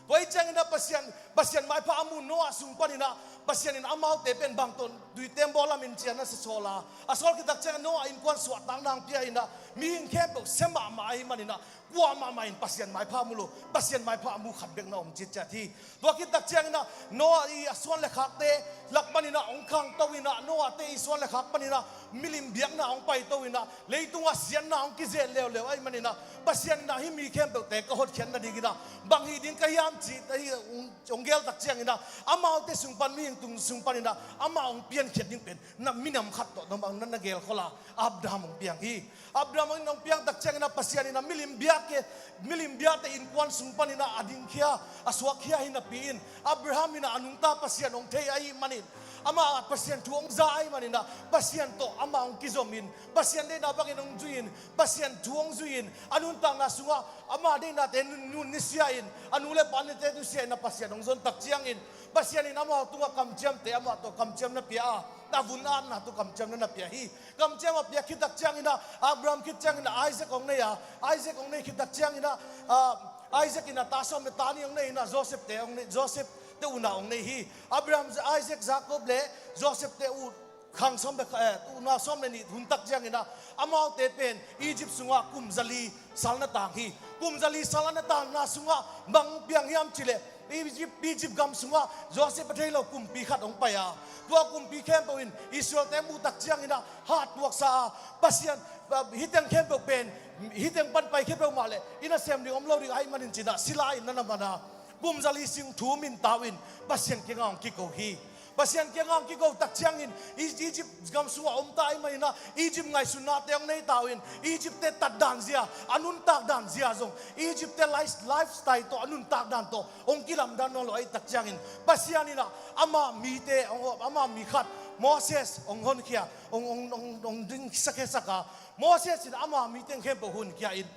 Tua ahih ciangin ah Pasian, Pasian maipha a mu Noah sung panin ah, Pasian in amaute pen bang tawh duitem bawl lam in ci-in ah na sasawl a. A sawl khit tak ciang Noah innkuan suahtakna hong pia in ah, mihing khempeuh sia mahmah ahih manin ah, kuamah mah in Pasian maipha mu lo, Pasian maipha a mu khat bek na om citciat hi. Tua khit tak ciangin ah Noah i a suan le khakte lak panin ah hong khangto in ah, Noah-te i suan le khak panin ah milim biakna hong paito in ah, leitungah siatna hong kizen leuleu ahih manin ah, Pasian in ah hih mi khempeuhte ka hotkhiat nadingin ah bang hih ding ka hiam cih, ahi, hong, hong gel tak ciangin ah, amaute sung pan, mihing tung sung panin ah amah hong piankhiat ding pen na minam khat tawh na, na, na gelkhol a, Abraham hong piang hi. Abraham in hong piang tak ciangin ah Pasian in ah milim biak hi, milim biakte innkuan sung panin ah a dingkhia, a suakkhia hi napi-in, Abraham in ah a nungta Pasian hong thei ahih manin, Amah Pasian thu hong za ahih manin ah, Pasian tawh amah hong kizom in, Pasian deihna bangin hong zui in, Pasian thu hong zui in, a nuntakna sungah ama deihnate nun, nun nusia in, a nu le pa nate nusia in ah Pasian hong zon tak ciangin, Pasian in amau tungah kamciamte amah tawh kamciam na pia a, a vun atna tawh kamciam na na pia hi. Kamciam a piak khit tak ciangin ah, Abraham khit ciangin ah Isaac hong nei a, Isaac hong nei khit tak ciangin ah, ah, Isaac in ah ta sawm le ta nih hong nei in ah, Joseph te hong nei, Joseph te unau hong nei hi. Abraham, Isaac, Jacob le Joseph te u khang sawm le, eh, unau sawm le nih hun tak ciangin ah, amaute pen Egypt sungah kum zali sal na tang hi. Kum zali sal na tangna sungah bang piang hiam cih leh, Egypt, Egypt gam sungah Joseph a thei lo kumpi khat hong pai a, tua kumpi khempeuh in Israel-te muh tak ciangin ah hat tuaksa a, Pasian, ah, hih teng khempeuh pen, hih teng pan pai khempeuh mah leh i nasem ding om lo ding ahih manin ci-in ah sila in na na man a, kum zali sung thum in tau in Pasian kiangah hong kiko hi. Pasian kiangah hong kiko tak ciangin, E-, Egypt gam sungah om ta ahih manin ah, Egypt ngaihsutnate hong nei tau in, Egypt-te tat dan zia, a nuntak dan zia zong, Egypt-te life-, lifestyle tawh, a nuntak dan tawh hong kilamdang nawn lo ahih tak ciangin, Pasian in ah ama mite, hong, ama mi khat, Moses hong honkhia, hong, hong, hong, hong dingsak, khiasak a, Moses in ama mi teng khempeuh honkhia in,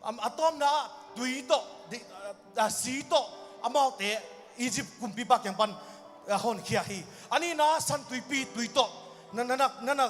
am, a tawpna ah tui tawh, di, ah, ah, si tawh amaute Egypt kumpipa kiang pan, ah, honkhia hi. A nihna ah San Tuipi tui tawh na, na, na, na, na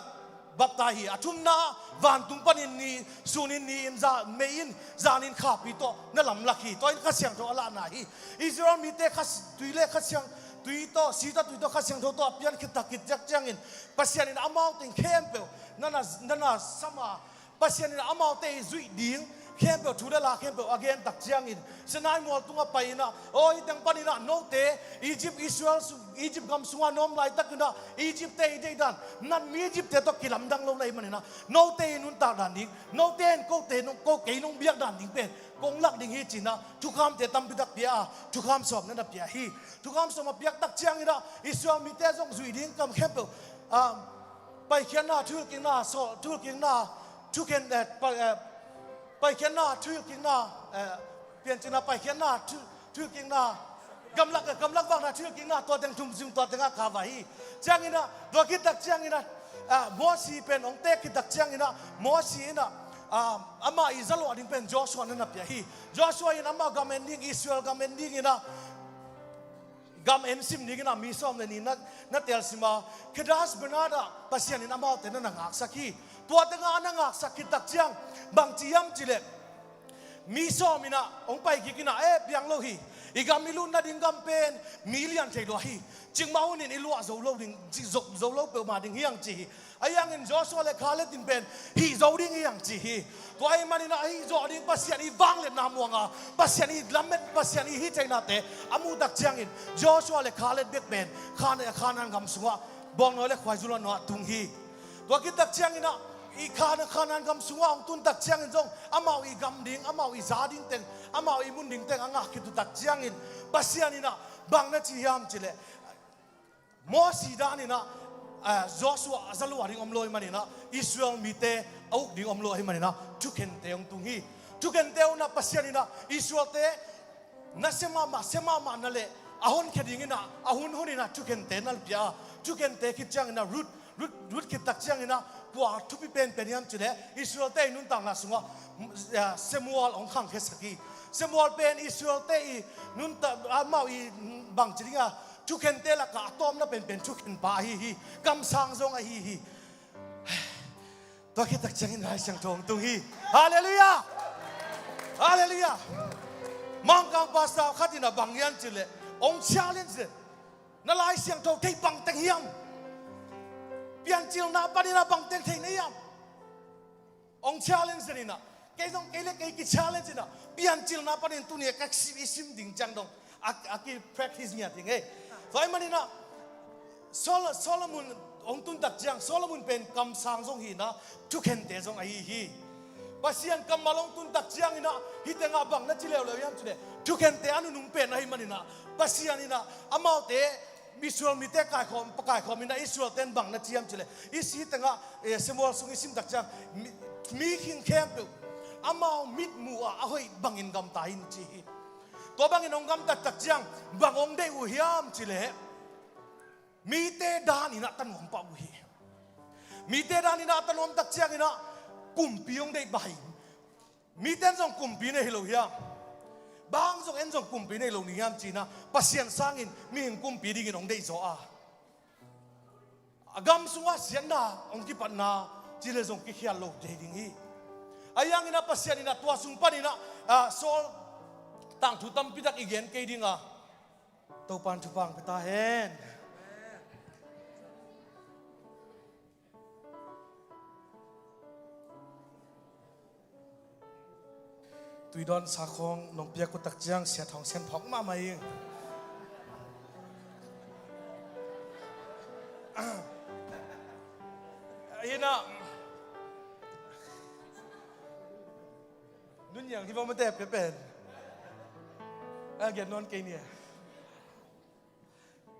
baptize hi. A thumna ah vantung panin ni, sunin ni in, za, mei in, zanin khapi tawh na lamlak hi. Tua in Kha Siangtho a lahna hi. Israel mite Kha, tui le Kha Siang, tui tawh, si tawh, tui tawh, Kha Siangtho tawh a pian khit tak khit ciangin, Pasian in amau teng khempeuh na na, na na sam a, Pasian in amaute i zuih ding khempeuh, thu le la khempeuh a gen tak ciangin, Sinai mual tungah pai in ah, aw, hih teng panin ah note Egypt, Israel su-, Egypt gam sungah na om laitak in ah, Egypt-te i deih dan, na mi Egypt-te tawh kilamdang lo na hih manin ah, note i nuntak dan ding, note in kote nong, ko kei nong biak dan ding pen kong lak ding hi ci-in ah, thukhamte tampi tak pia a, thukham sawm na na pia hi. Thukham sawm a piak tak ciangin ah, Israel mite zong zuih ding kam khempeuh, ah, Paikhiatna, Thuhilhkikna, so, Thuhilhkikna, Thukhen, eh, pa, eh, Paikhiatna, Thuhilhkikna, eh, Piancilna, Paikhiatna, Thu, Thuhilhkikna, Gamlak, eh, Gamlak Vakna, Thuhilhkikna, tua teng thum zing, tua tengah kha vai hi. Ciangin ah, tua khit tak ciangin ah, ah, Mosi pen hong tek khit tak ciangin ah, Mosi in ah, ah, amah i zaluah ding pen Joshua na na pia hi. Joshua in amah gam en ding, Israel gam en dingin ah, gam en sim dingin ah mi sawm le nih na, na telsim a, Kadesh Barnea ah Pasian in amaute na na ngaksak hi. Tua tengah a na ngaksak khit tak ciang, bangci hiam cih leh, mi sawm in ah hong pai kik in ah, eh, piang lo hi. I gam i lut nading gam pen mi lian thei lua hi. Cikmah hun in i luah zo lo ding, ci, zo, zo lo peuhmah ding hi hang ci hi. Ahi hangin Joshua le Caleb in pen hih zo ding hi hang ci hi. Tua ahih manin ah hih zawh ding Pasian i vangliatna muang a, Pasian i lamet, Pasian i hih theihnate a muh tak ciangin Joshua le Caleb bek pen Khan, Khanaan gam sungah bawngnawi le khuaizul a nuah tung hi. Tua khit tak ciangin ah i Khan, Khanaan gam sungah hong tun tak ciangin zong amau i gam ding, amau i za ding teng, amau i mun ding teng a ngah khit uh tak ciangin Pasian in ah bang na ci hiam cih leh, Mosi dan in ah, eh, Joshua a zaluah ding om lo ahih manin ah, Israel mite a uk ding om lo ahih manin ah, thukhente hong tung hi. Thukhente un ah Pasian in ah Israelte nasia mahmah, sia mahmah na leh a honkhia dingin ah, a hun hun in ah thukhente na pia a, thukhente khit ciangin ah Ruth, Ruth, Ruth khit tak ciangin ah kua thupi penpen hiam cih leh, Israelte i nuntakna sungah, eh, Samuel hong khangkhiasak hi. Samuel pen Israelte i nuntak, amau i bangci ding a, thukhente lakah a tawpna penpen thukhenpa ahi hi. Kamsang zong ahi hi. Tua khit tak ciangin Lai Siangtho hong tung hi. Halleluiah! Halleluiah! Mangkang pastor khat in ah bang hiam cih leh, hong challenge leh, na Lai Siangtho theih bang teng hiam? Piancilna panin ah bang teng theih na hiam? Hong challenge in ah, kei zong kei le kei ki-challenge in ah, Piancilna panin tuni a ka sim, i sim ding ciang dong a, a ki-practice ngiat ding e. Tua ahih manin ah Sol-, Solomon hong tun tak ciang, Solomon pen kamsang zong hi in ah, thukhente zong ahi hi. Pasian kammal hong tun tak ciangin ah, hih tengah bang na ci leuleu hiam cih leh, thukhente a nunung pen ahih manin ah, Pasian in ah amaute Israel mite kaikhawm, kaikhawm in ah Israelte in bang na ci hiam cih leh, i si tengah, eh, Samuel sung i sim tak ciang, mi, mi khing khempeuh amau mitmuh ah a hoih bangin gamta in ci hi. Tua bangin hong gamtat tak ciang bang hong deih uh hiam cih leh, Mite dan in ah ta nuam pah uh hi. Mite dan in ah ta nuam tak ciangin ah kumpi hong deih pah hi. Mite in zong kumpi nei hi lo hiam? Bang hang zong en zong kumpi nei lo ni hiam ci-in ah Pasian sangin mihing kumpi dingin hong deihzaw a, a gam sungah siatna hong kipatna ci le zong kikhial lo thei ding hi. Ahi hangin ah Pasian in ah tua sung panin ah, ah, Saul tangthu tampi tak i gen kei ding a, Topa'n thupha hong pia ta hen. Tuidawn sakhawng nong piak uh tak ciang Sia Thawng Sen phawk mahmah ing. Hi na, nun yang hi bang mate pe pen a gen nawn kei ni.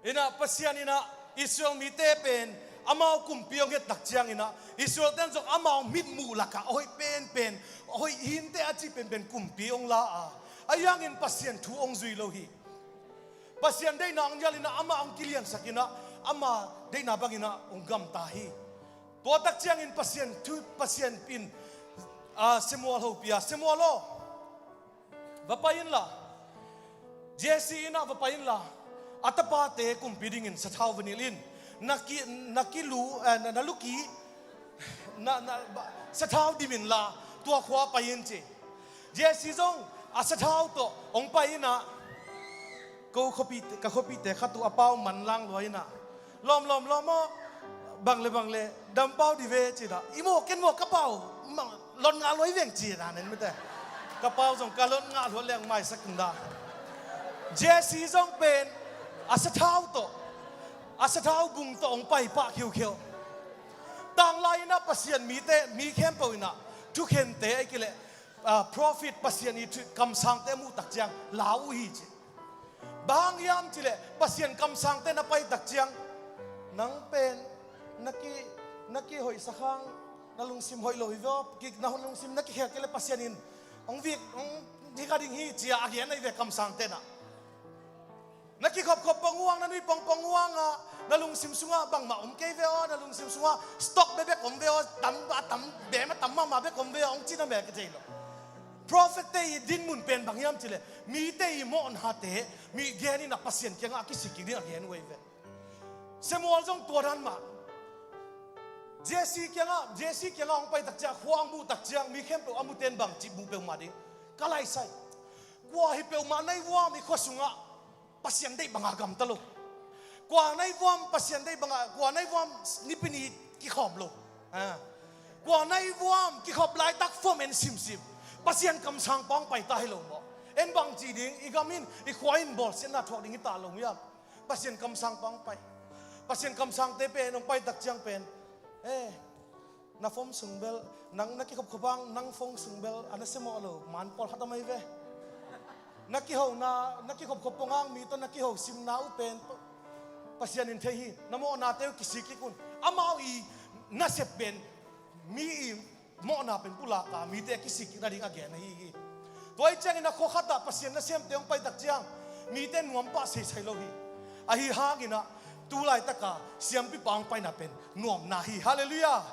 Hi na, Pasian in ah Israel mite pen amau kumpi hong het tak ciangin ah Israel ten zong amau mitmuh lakah a hoih penpen, a hoih hinte a cih penpen kumpi hong la a, ahi hangin Pasian thu hong zui lo hi. Pasian deihna hong nialin ah amah hong kiliansakin ah ama deihna bangin ah hong gamta hi. Tua tak ciangin Pasian thu, Pasian in, ah, Samuel hopih a, Samuel aw, va pai inla, Jesse inn ah va pai inla, a tapate kumpi dingin sathau va nilh in. Na ki, na kilu, eh, na, na luki, na, na, ba, sathau dim inla, tua khua pai in ci. Jesse zong a sathau tawh hong pai in ah, ko khuapi, ka khuapite khat uh a pau man lang lua in ah, lawm, lawm, lawm aw, bang le bang le dam pau dih ve ci-in ah, i maw, ken maw ka pau, ma, lon ngah lua hi veng ci-in ah, nen mite. Ka pau zong ka lon ngah lua leng maisak in ah. Jesse zong pen a sathau tawh, a sathau bung tawh hong pai pah khiukheu. Tanglai in ah Pasian mite, mi khempeuh in ah thukhente ahih kei leh, ah, prophet, Pasian i thu, kamsangte a muh tak ciang lau uh hi ci. Bang hang hiam cih leh Pasian kamsangte na pai tak ciang, nang pen na ki, na kihoihsak hang na lungsim hoih lo hi ve aw, ki, na lungsim na kikhel kei leh Pasian in hong vik, hong hi kha ding hi ci-a a gen ahi ve kamsangte in ah. Na kikhopkhop pong uh hang, na nui pongpong uh hang a, na lungsim sungah bangmah om kei ve aw, na lungsim sungah stock bekbek om ve aw, tam, a tam, beem a tam mahmah bek om ve aw, hong ci na mel kithei lo. Prophet-te i dinmun pen bang hiam cih leh mite i mawhnate mi gen in ah Pasian kiangah a kisik kik ding a gen uh ahi ve. Samuel zong tua dan mah. Jesse kiangah, Jesse kiangah hong pai tak ciang, khua hong muh tak ciang, mi khempeuh a mute in bangci mu peuhmah ding? Ka laisai. Kua hi peuhmah na hi vuam, i khua sungah Pasian deih banga gamta lo. Kua na hi vuam, Pasian deih banga, kua na hi vuam, Nipi ni kikhawm lo. Ah. Kua na hi vuam, kikhop laitak fomen simsim. Pasian kamsangpa hong pai ta hi lo maw? En bangci ding, i gam in, i khua in bawlsiatna thuak ding hi ta lo hiam? Pasian kamsangpa hong pai. Pasian kamsangte pen hong pai tak ciang pen, eh, na phone sung bel, nang na kikhopkhop hang, nang phone sung bel a na siamawh lo, man pawlkhat om ahi ve. Na kihona, na kikhopkhop pong hang mi tawh na kiho simna uh pen Pa-, Pasian in thei hi. Na mawhnate uh kisik kik un. Amau i nasep pen mi i mawhna pen pulaka mite a kisik kik nading a gen ahi hi. Tua ahih ciangin a khua khatah Pasian nasemte hong pai tak ciang mite nuam pah seisai lo hi. Ahi hangin ah tu laitaka siampipa hong paina pen nuamna hi. Halleluiah.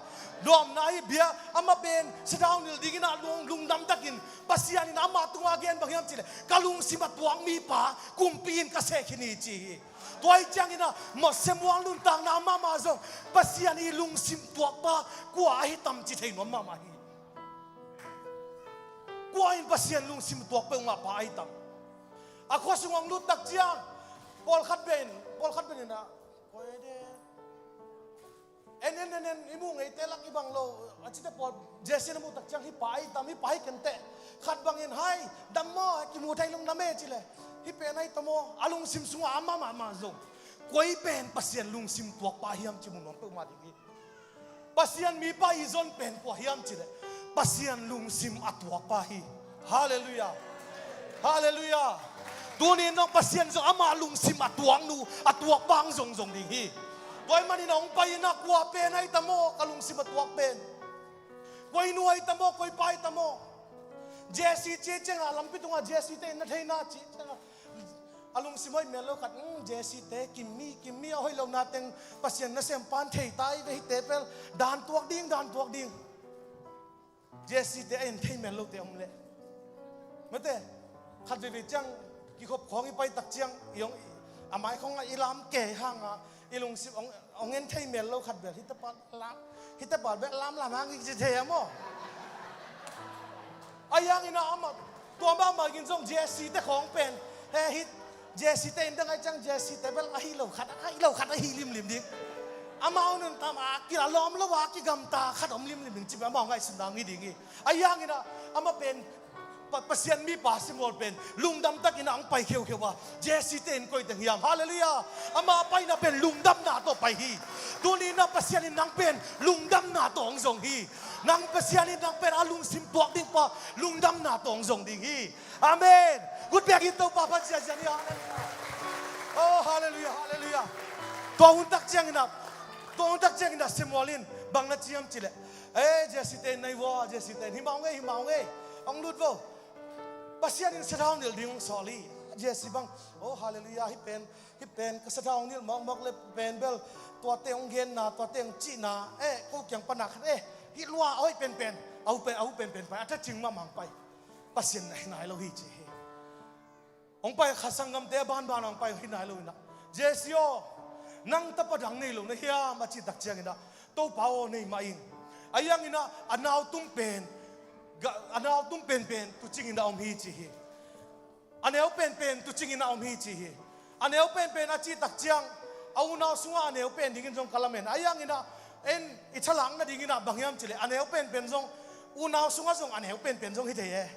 Nuamna hi. Bia amah pen sathau nilh dingin ah lung, lungdam takin Pasian in amah tungah a gen bang hiam cih leh, ka lungsim a tuak mipa kumpi in ka seh khin hi ci hi. Tua ahih ciangin ah, ma, Samuel nuntakna mahmah zong Pasian i lungsim tuakpa kua ahi tam ci thei nuam mahmah hi. Kua in Pasian lungsim tuak peuhmah pa ahi tam? A khua sung hong lut tak ciang pawlkhat bek in, pawlkhat bek in ah, koi de, en, en, en, en, i muh ngeite lak i bang lo a cite pawl, Jesse na muh tak ciang hih pa ahi tam, hih pa hi kenteh. Khat bangin, hai, dam maw, kimu thei lungdam e ci leh, hih pen ahi tam aw, a lungsim sungah amah mahmah zong koi pen Pasian lungsim tuakpa hiam ci mu nuam peuhmah ding hi. Pasian mipa i zon pen kua hiam cih leh Pasian lungsim a tuakpa hi. Halleluiah. Halleluiah. Tuni in zong Pasian zong ama lungsim a tuaknu, a tuakpa hong zongzong ding hi. Tua ahih manin hong pai in ah, kua pen ahi tam aw ka lungsim a tuak pen? Koi nu ahi tam aw, koi pa ahi tam aw? Jesse ci ciangah, lampi tungah Jesse te in na theihna ci ciangah, A lungsim hoih mel lo khat, "Hmm, Jesse te, Kimmi, Kimmi a hoih lo na teng Pasian nasem pan thei ta i ve hite pel, dan tuak ding, dan tuak ding." Jesse te a en thei mel lo te om leh. Mate, khat veve ciang, kikhop khawng i pai tak ciang, i ong, a mai khawng a i lam ke hang a, i lungsim ong, ong en thei mel lo khat bel, hita pa lam, hita pa bel lam lam hang i ci thei a maw? A yang ina ama, tua mahmah in zong Jesse te khawng pen, he hit, Jesse te in dang ai ciang Jesse te bel ahi lo khat, ahi lo khat ahi limlim ding. Amau nun tam a kila lawm lo a kigamta khat om limlim ding ci bel amau ngaihsutna ngi ding hi. A yang ina ama pen, Pa-, Pasian mipa Samuel pen lungdam takin a ang pai kheukheu a, Jesse te in koi teng hiam. Halleluiah. Ama paina pen lungdamna tawh pai hi. Tuni ina Pasian in nang pen lungdamna tawh ang zong hi. Nang Pasian in nang pen a lungsim tuak ding pa lungdamna tawh ang zong ding hi. Amen. Khut beng in Topa phat ziahziah ni. Halleluiah. Oh, halleluiah, halleluiah. Tua hun tak ciang ina, tua hun tak ciang ina Samuel in bang na ci hiam ci leh, "Eh, Jesse te in nai vua, Jesse te in hi mau ngei, hi mau ngei. Ong lut vo. Pasian in sathau nilh ding ong sawl hi." Jesse bang, "Oh, halleluiah, hi pen, hi pen ka sathau nilh mawkmawk le pen bel, tuate ong genna, tuate ong cihna, eh, ko kiang pana khat, eh, hi lua, a hoih penpen, a hoih pen, a hoih penpen pai, a tha cing mahmah pai. Pasian na hi nai lo hi," ci hi. Ong pai kha sanggamte a banban ong pai hi nai lo ina, "Jesse aw, nang tapa dang nei lo na hiam?" a cih tak ciang ina, "Topa aw, nei mah ing." A yang ina a nau tum pen, ga-, a nau tum penpen tucing ina om hi ci hi. A neu penpen tucing ina om hi ci hi. A neu penpen a cih tak ciang, a unau sungah a neu pen dingin zong ka lamen. A yang ina en i thalak nading ina bang hiam ci leh, a neu penpen zong, unau sungah zong a neu penpen zong hi thei e.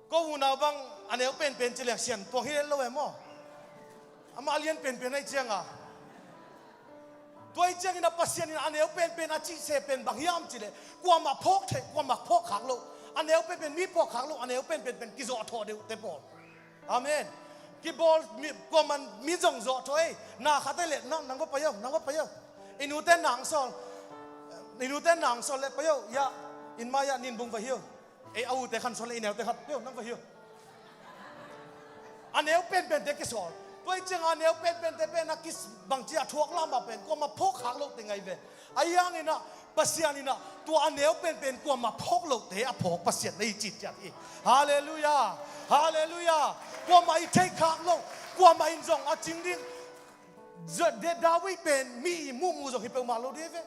Ko unau bang a neu penpen ci leng sian tuang hi lo e maw? Amah a lian penpen ahi cianga. Tua ahi ciangin a Pasian in a neu penpen a cihse pen bang hiam ci leh, kuamah phawk thei, kuamah phawk khak lo. A neu penpen mi phawk khak lo, a neu penpen pen kizawh thawh deuh te pawl. Amen. Kibawl mi, kuaman mi zong zawh thawh ei. Na khat ei leh, nang, nang va pai o, nang va pai o. I nute nang sawl. I nute nang sawl leh pai o, ya, in ma ya, nin bung va hi o. Ei, a ute khan sawl le i neute khat, peuh, nang va hi o. A neu penpente kisawl. Tua i ciang a neu penpente pen a kis bangci a thuak lam ah pen, kuamah phawk khak lote ngai ve. A hiang inah, Pasian inah, tua a neu penpen kuamah phawk lote a phawk Pasian na hi ci ciat hi. Halleluiah. Halleluiah. Kuamah i theih khak lo, kuamah in zong a cing ding. Zo-, de David pen mi i muhmuh zong hi peuhmah lo ding ve.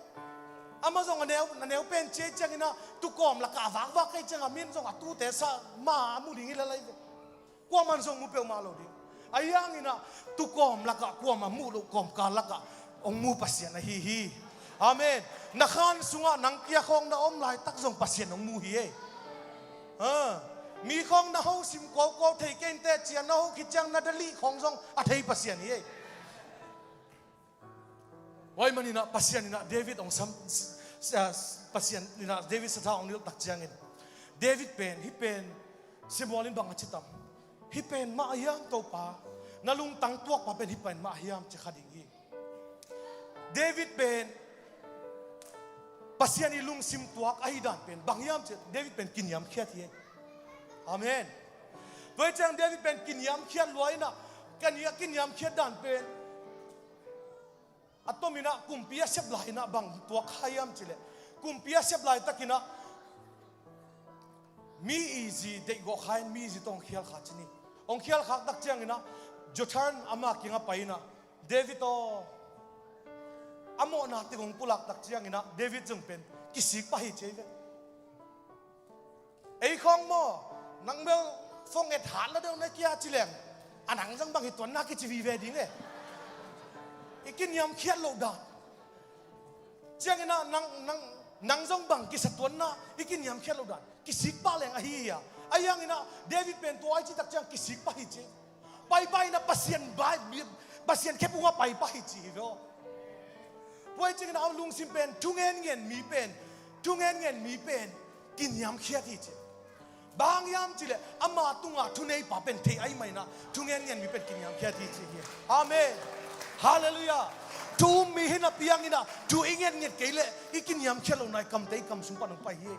Amah zong a neu, a neu pen ci ei ciangin ah, tukawm lakah a vakvak kei ciangah min zong a tute sa ma a mu ding hi lel ahi ve. Kuaman zong mu peuhmah lo ding. A hiang inah tukawm lakah kuamah muh loh kawmkal lakah hong mu Pasian ahi hi. Amen. Na khan sungah nang kia khawng na om laitak zong Pasian hong mu hi ei. Ha. Mi khawng na ho sim kuaukuau thei kei inteh ci a na ho khit ciang na dalih khawng zong a thei Pasian hi ei. Tua ahih manin ah Pasian inah David hong sam, s-, s-, ah, Pasian inah David sathau hong nilh tak ciangin David pen, hih pen, Samuel in bang a ci tam? Hih pen mah a hiam Topa, na lungtang tuakpa pen hih pen mah a hiam ci kha ding hi. David pen Pasian i lungsim tuak ahi dan pen bang hiam ci, David pen kiniamkhiat hi. Amen. Tua hi ciang David pen kiniamkhiat lua inah, kania-, kiniamkhiat dan pen a tom inah kumpi a sep lai inah bang tuak kha hiam ci leh, kumpi a sep laitak inah mi i zi deihgawh kha in mi i zi tawh hong khial kha ci ni. Hong khial khak tak ciang inah Jonathan ama kiangah pai inah, David aw, a mawhna teng hong pulak tak ciang inah David zong pen kisik pah hi ci ei ve. Ei khawng maw, nang bel fong et hat la deuh na kia ci leng, a nang zong bang hi tuan na kici vive ding e. I kiniamkhiat loh dan. Ciang inah nang, nang, nang zong bang kisa tuan na, i kiniamkhiat loh dan. Kisik pah leng ahi hi a. A hiang inah David pen tua i ci tak ciang kisik pah hi ci. Paipai inah Pasian bai, Pasian khepung ah paipai hi ci hi ve aw. Tua hi ciangin a lungsim pen, thungen ngen mi pen, thungen ngen mi pen kiniamkhiat hi ci. Bang hang hiam ci leh, ama tungah thuneipa pen thei ahih manin ah, thungen ngen mi pen kiniamkhiat hi ci hi. Amen. Halleluiah. Thu um mi hi napi hangin ah, thu i ngetnget kei leh, i kiniamkhiat lohna i kamte i kam sung pan hong pai hi.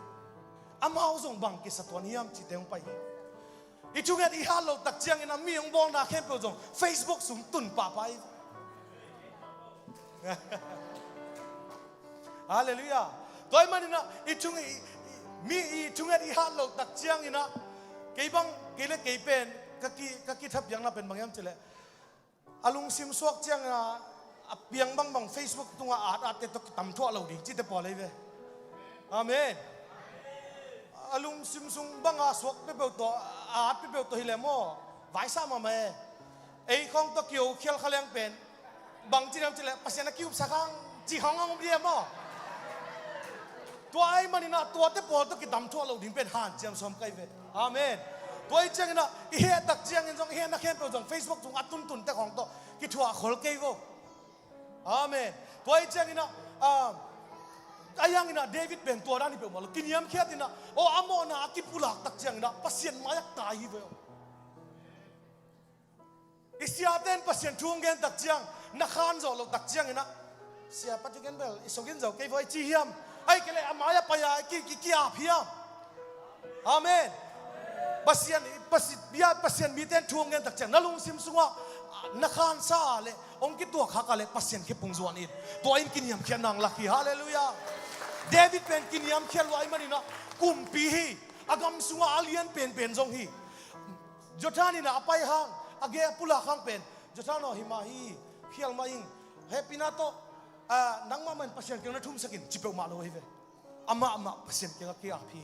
Amau zong bang kisa tuan hiam cite hong pai hi. I thunget i hat loh tak ciangin a mi hong bawlna khempeuh zong Facebook sung tun pahpah hi. Halleluiah. Tua ahih manin ah i thung, i, i, mi i thunget i hat loh tak ciangin ah kei bang, kei le kei pen ka ki, ka kithapiakna pen bang hiam cih leh a lungsim suak ciangin ah a piang bangbang Facebook tungah a at atte tawh kitam thuah lo ding cihte pawl hi ve. Amen. A lungsim sung banga suak peuhpeuh tawh, a at peuhpeuh tawh hi leh maw, vaisa mahmah e. Ei khawng tawh kio khial kha leng pen bang ci hiam cih leh Pasian a ki-upsak hang ci khawng hong om ding e maw. Tua ahih manin ah tuate pawl tawh kitam thuah loh ding pen hanciam sawm ka hi ve. Amen. Tua ahih ciangin ah i heh tak ciangin zong, i hehna khempeuh zong Facebook sung a tuntun te khawng tawh kithuah khol kei vo. Amen. Tua ahih ciangin ah, ah, a hiangin ah David pen tua dan hi peuhmah lo. Kiniamkhiat in ah, aw, a mawhna a kipulak tak ciangin ah Pasian mai-ah tai hi ve aw. I siate in Pasian thu hong gen tak ciang, na khan zawh loh tak ciangin ah, sia, pati gen bel i sogin zo kei vo, i ci hiam? Ahih kei leh a mai-ah pai-a i ki, ki, ki-ap hiam? Amen. Pasian, Pasi-, bia, Pasian mite in thu hong gen tak ciang na lungsim sungah na khansa leh hong kituak khak a leh Pasian khe pung zuan in. Tua in kiniamkhiatna hong lak hi. Halleluiah. David pen kiniamkhiat lua ahih manin ah kumpi hi. A gam sungah a lian penpen zong hi. Jonathan in ah a pai hang, a gei a pulak hang pen, Jonathan aw, hi mah hi, khial mah ing, hehpihna tawh, ah, nangmah mah in Pasian kiang na thumsak in, ci peuhmah lo hi ve. Amah, amah Pasian kiangah ki-ap hi.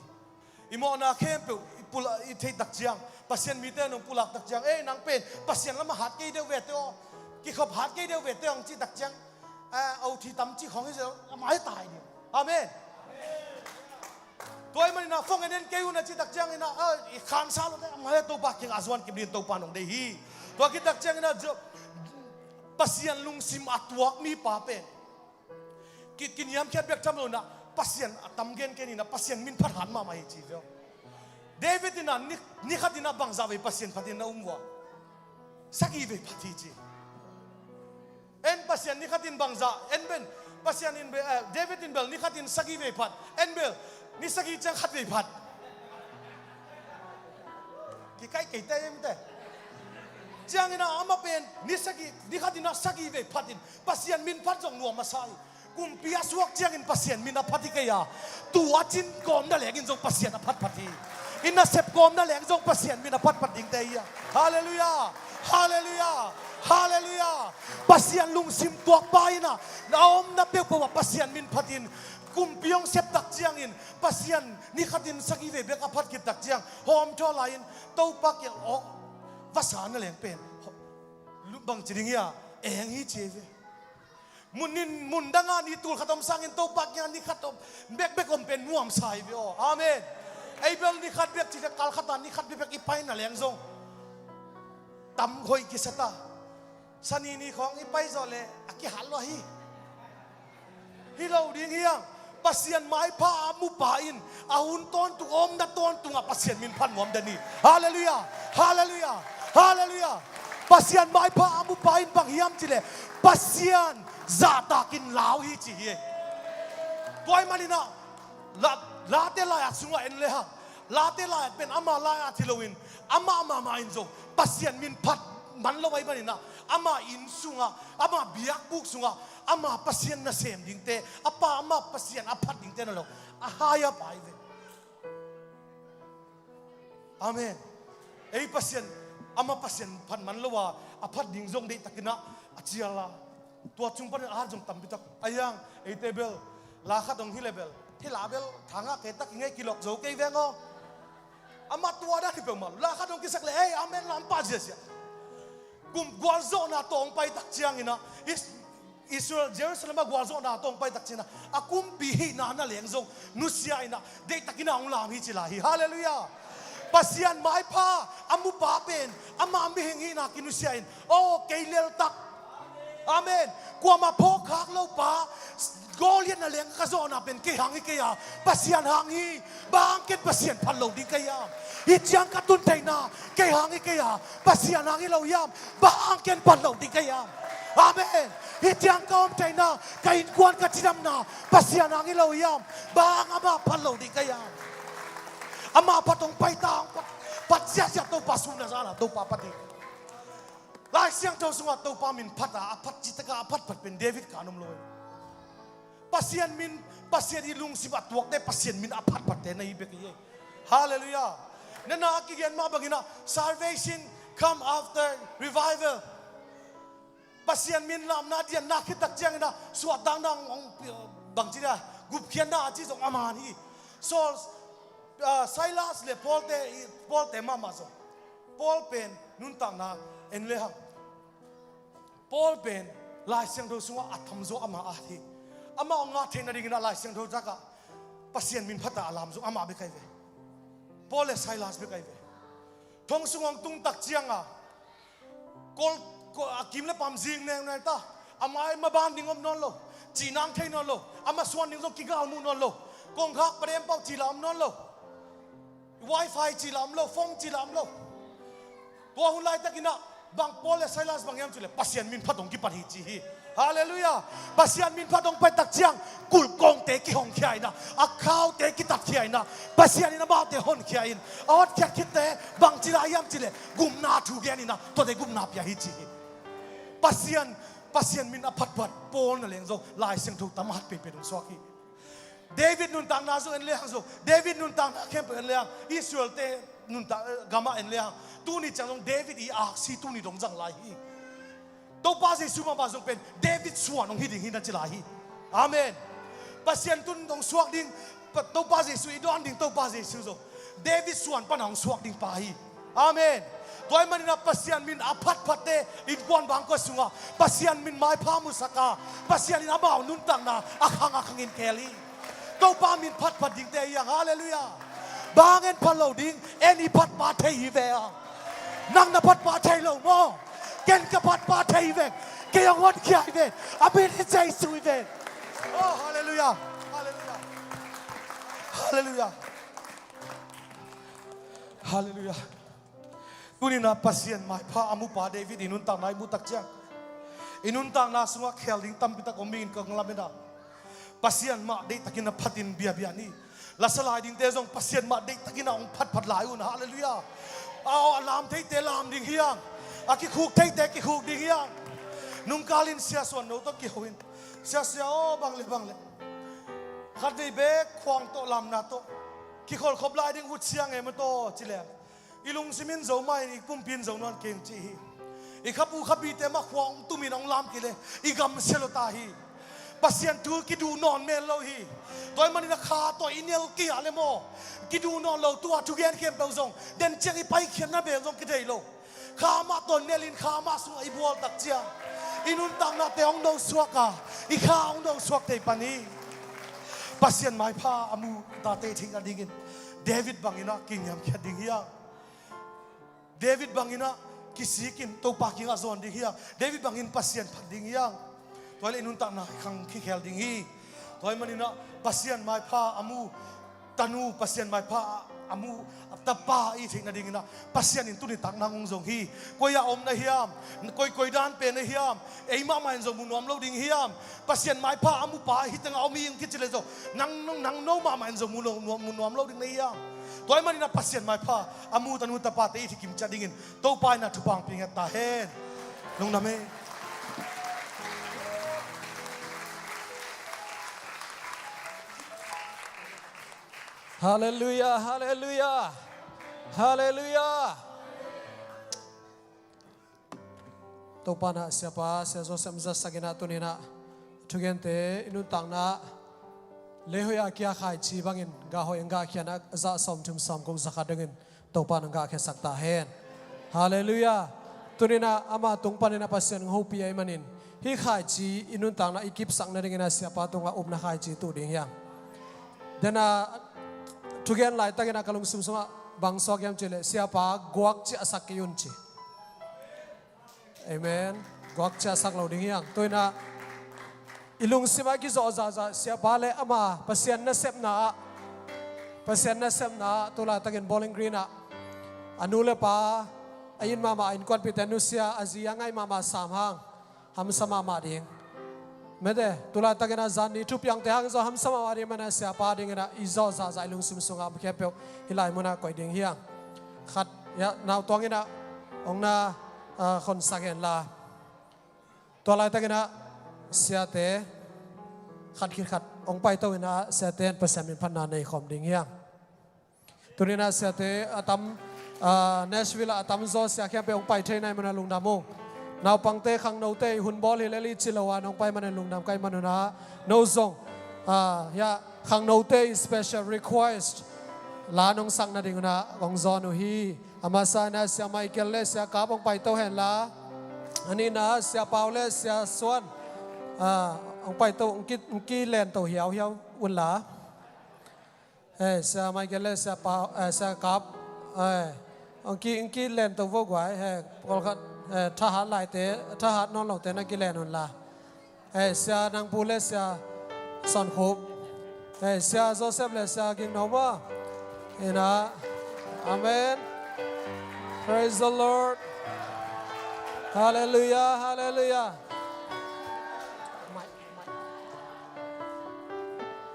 I mawhna khempeuh i pulak, i theih tak ciang, Pasian mite in hong pulak tak ciang, ei, nang pen Pasian lamah hat kei deuh vete aw, kikhop hat kei deuh vete aw, hong cih tak ciang, ah, aw, thi tam cih khawng hi zel, a mai-ah tai ding. Amen. Tua ahih manin ah phone en en kei un a cih tak ciangin ah, ah, i khansa lote a mai-ah Topa kiangah a zuan kip dingin Topa in hong deih hi. Tua khit tak ciangin ah, Pasian lungsim a tuak mipa pen ki, kiniamkhiat bek tham lo in ah Pasian a tam gen kei ni in ah Pasian min phat hat mahmah hi ci ve aw. David in ah ni, ni khat in ah bangzah vei Pasian phat in na um uh a? Sagih vei phat hi ci. En, Pasian ni khat in bangzah, en bel, Pasian in bel, eh, David in bel ni khat in sagih vei phat, en bel ni sagih ciang khat vei phat. Kikaih kei te, em te. Ciangin ah amah pen ni sagih, ni khat in ah sagih vei phat in Pasian min phat zong nuam masa hi. Kumpi a suak ciangin Pasian min a phat hi kei a, tua cin kawmna lengin zong Pasian a phatphat hi. I nasep kawmna leng zong Pasian min a phatphat dingte hi a. Halleluiah. Halleluiah. Halleluiah. Pasian lungsim tuakpa in ah na omna peuhpeuh ah Pasian min phatin, kumpi hong sep tak ciangin Pasian ni khatin sagih vei bek a phat khit tak ciang hawmthaw lai-in Topa kiang awk vasa na leng pen bangci ding hi a, eng hi ci hi ve. Mun in, mun dangah ni tul khat om sangin Topa kiangah ni khat om, bekbek om pen nuamsa hi ve aw. Amen. Ei bel ni khat bek ci leh kal khatah ni khat bekbek i paina leng zong tam hoih kisa ta. Sani ni khawng i pai zawh leh a kihat lua hi. Hi lo ding hi hang. Pasian maipha a mupa in a hun tawntung, a omna tawntungah Pasian min phat nuam den hi. Halleluiah. Halleluiah. Halleluiah. Pasian maipha a mupa in bang hiam ci leh Pasian zahtakin lau hi ci hi. Tua ahih manin ah La, Late lai-at sungah en le hang, Late lai-at pen ama lai-at hi loin amah mahmah in zong Pasian min phat man lo ahih manin ah ama inn sungah, ama biakbuk sungah ama Pasian nasem dingte, a pa ama Pasian a phat dingte na lo, a hai a pai ve. Amen. Ei Pasian, ama Pasian phat man lo a, a phat ding zong deihtakin ah a cial a, tua cung panin a hat zong tampi tak a hi hang. Eite bel la khat hong hi leh bel, hih la bel thangah kei tak hi ngei, kilawk zo kei veng aw. Amah tua dan hi peuhmah lo. La khat hong kisak leh, ei, amen, lam pah ziahziah. Kum gualzawhna tawh hong pai tak ciangin ah, Is-, Israel, Jerusalem ah gualzawhna tawh hong pai tak ciangin ah, a kumpi hihna na leng zong nusia in ah, deihtakin ah hong lam hi ci lai hi. Halleluiah. Pasian maipha a mupa pen ama mihing hihna kinusia in, aw, kei leltak. Amen. Kuamah phawkkhak lo pa, Goliath na leng ka zawhna pen kei hang hi kei a, Pasian hang hi. Bang hang ken Pasian phat lo ding ka hiam? Hih ciang ka tun theihna kei hang hi kei a, Pasian hang hi lo hiam? Bang hang ken phat lo ding ka hiam? Amen. Hih ciang ka om theihna, ka innkuan, ka cidamna Pasian hang hi lo hiam? Bang hang amah phat lo ding ka hiam? Amah phat hong pai ta, hong phat, phat ziahziah Topa sun a zan a Topa phat hi. Lai Siangtho sungah Topa min phat a, a phat cih takah a phatphat pen David ka an om lo hi. Pasian min, Pasian i lungsim a tuakte, Pasian min a phatphatte na hi bek hi. Halleluiah. Na na a kigen mah bangin ah, salvation come after revival. Pasian min lamna dianna khit tak ciangin ah suahtakna hong, hong, bangci dia, gupkhiatna a ci zong a man hi. Saul, ah, Silas le Paul te, Paul te mahmah zong. Paul pen nuntakna en le hang. Paul pen Lai Siangtho sungah a tamzaw amah a hi. Amah hong ngah theihna dingin ah Lai Siangtho takah Pasian min phat a a lam zong amah bek ahi ve. Paul le Silas bek ahi ve. Thong sung hong tung tak ciang a, kol, kol, a kim le pam zing neng neng ta. A mai ma ban ding om nawn lo. Cih nang thei nawn lo. A masuan ding zong kigal muh nawn lo. Kongkhak padem pau cih la om nawn lo. Wifi cih la om lo, phone cih la om lo. Tua hun laitakin ah bang Paul le Silas bang hiam cih leh Pasian min phat hong kipan hi ci hi. Halleluiah. Pasian min phat hong pai tak ciang kulhkongte kihongkhia in ah, a khaute kitatkhia in ah, Pasian in amaute honkhia in, a hotkhiat khitte bangci la hiam cih leh gupna thu gen in ah, tuate gupna pia hi ci hi. Pasian, Pasian min a phatphat Paul na leng zong Lai Siangtho tam a hat penpen hong suak hi. David nuntakna zong en le hang zong, David nuntakna khempeuh en le hang, Israel-te nuntak, eh, gamah en le hang, tuni ciang zong David i aksi tuni dong zang lai hi. Topa Jesu mahmah zong pen David suan hong hi ding hi na ci lai hi. Amen. Pasian tun hong suak ding, Pa-, Topa Jesu i dawn ding Topa Jesu zong David suan pan hong suak ding pa hi. Amen. Tua ahih manin ah Pasian min a phatphatte innkuan bangkua sungah Pasian min maipha musak a, Pasian in amau nuntakna a khang a khangin kel hi. Topa min phatphat dingte hi hang. Halleluiah. Bang en phat lo ding, en i phatpa thei hi ve hang. Nang na phatpa thei lo maw? Ken ka phatpa thei hi ve. Kei hong honkhia hi ve. A min hi Jesu hi ve. Oh, halleluiah. Halleluiah. Halleluiah. Halleluiah. Tuni-in ah Pasian maipha a mupa David i nuntakna i muh tak ciang, i nuntakna sungah khel ding tampi tak om dingin ka hong lamen a, Pasian mah deihtakin a phatin biabia ni. Lasa lai dingte zong Pasian mah deihtakin a hong phatphat lai un. Halleluiah. Aw, a lam theite lam ding hi hang. A kikhuk theite kikhuk ding hi hang. Nungkalin Sia Suan No tawh kiho in, Sia, Sia aw, bang le bang le, khatvei bek khuang tawh lamna tawh kikholhkhop lai ding ut siang e maw taw, ci leng, i lungsim in zo mah in, i pumpi in zo nawn keng ci hi. I khapu khapite mah khuang tumin hong lam kei leh i gamsia lua ta hi. Pasian thu kiduh nawn mel lo hi. Tua ahih manin a kha tawh i nel kei a le maw, kiduh nawn lo, tua thugen khempeuh zong den ciang i paikhiatna bel zong kithei lo. Kha mah tawh nelin kha mah sungah i bual tak ciang i nuntaknate hong nosuak a, i kha hong nosuak thei pan hi. Pasian maipha a mu tate theihna dingin David bangin ah kiniamkhiat ding hi hang. David bangin ah kisikin Topa kiangah zawn ding hi hang. David bangin Pasian phat ding hi hang. Tua hi leh i nuntakna khang kikhel ding hi. Tua ahih manin ah Pasian maipha a mu tanu, Pasian maipha a mu tapa i theihna dingin ah Pasian in tuni tak nang hong zong hi. Koi ah om na hiam? Koi, koi dan pen na hiam? Ei mahmah in zong mu nuam lo ding hiam? Pasian maipha a mupa hih tengah om hi ing kici leh zong nang, nang, nang no mahmah in zong mu lo, nuam, mu nuam lo ding na hiam? Tua ahih manin ah Pasian maipha a mu tanu tapate i thei kim ciat dingin Topa in ah thupha hong pia ngiat ta hen. Lungdam hi. Halleluiah, halleluiah, halleluiah. Topa in ah Siapa Sia Joseph zatsakin ah tuni-in ah thugente i nuntakna leihoih a kia khaici bangin gah hoih in gah khiat a, zah sawmthum sawmguk zakhat dongin Topa in hong gahkhiatsak ta hen. Halleluiah. Tuni-in ah ama tung panin ah Pasian hong hopih ahih manin hih khaici i nuntakna i kipsak nadingin ah Siapa tungah upna khaici tuh ding hi hang. Dena thugen laitakin ah ka lungsim sungah bang suak hiam cih leh Siapa guak ciahsak kei un ci. Amen. Guak ciahsak lo ding hi hang. Tua hi-in ah i lungsim ah kizawh zahzah Siapa le ama Pasian nasepna ah, Pasian nasepna ah tu laitakin Bowling Green ah a nu le pa, a it mahmah a innkuanpihte nusia, a zi a ngaih mahmah Sam Hang, hamsa mahmah ding. Mete, tu laitakin ah zanni thupiangte hang zong hamsa mahmah ding, mete, Siapa dingin ah i zawh zahzah i lungsim sungah a khempeuh hih lai munah koih ding hi hang. Khat Ya, nautuang in ah hong na, ah, khonsak hen la. Tua laitakin ah siate khat khit khat hong paito in ah siate in Pasian min phatna nei khawm ding hi hang. Tuni in ah siate a tam, ah, Nashville ah a tamzaw sia khempeuh hong pai thei nai man a lungdam ung. Naupangte, khangnote i hun bawl hi lel i ci lo a nong pai man a lungdam ka hih man un ah, no zong, ah, ya, khangnote i special request la nong sak nading un ah kong zawn uh hi. A masa in ah Sia Michael le Sia Kap hong paito hen la. A nihna Sia Pau le Sia Suan, ah, hong paito, hong ki, hong kilento hiauhiau un la. He, Sia Michael le Sia Pau, eh, Sia Kap, eh, hong ki, hong kilento vo guai, he, pawlkhat, eh, thahat laite, thahat nawn lote na kilen un la. He, Sia Nangpu le Sia Suan Khup. He, Sia Joseph le Sia Ging No maw. Hi na. Amen. Praise the Lord. Hallelujah, hallelujah.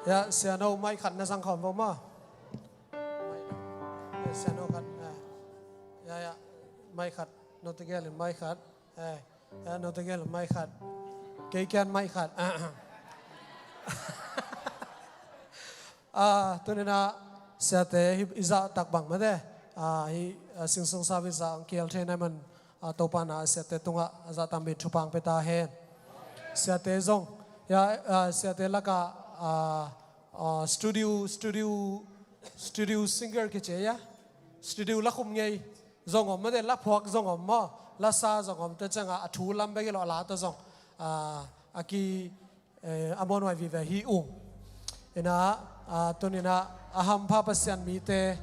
Ya, Sia No, mic khat na zang khawm vo maw. Mic, eh, Sia No khat, eh. Ya, ya, mic khat. Note gel in mic khat. Eh, ya, note gel in mic khat. Kei kiang mic khat. Ah, tuni in ah siate hih i zahtak bang mate. Ah, hih, ah, Sing Song service ah hong kihel thei nai man, ah, Topa in ah siate tungah a zahtak bangin thupha hong pia ta hen. Siate zong, ya, ah, siate lakah, ah, ah, studio, studio, studio singer kici a, studio lakhum ngei zong om mate, laphuak zong om maw, lasa zong om, tua ciangah a thu lam bek hi lo a la tawh zong, ah, a ki, eh, a muanhuai vive hi ung. Hi na, ah, tuni in ah a hampha Pasian mite,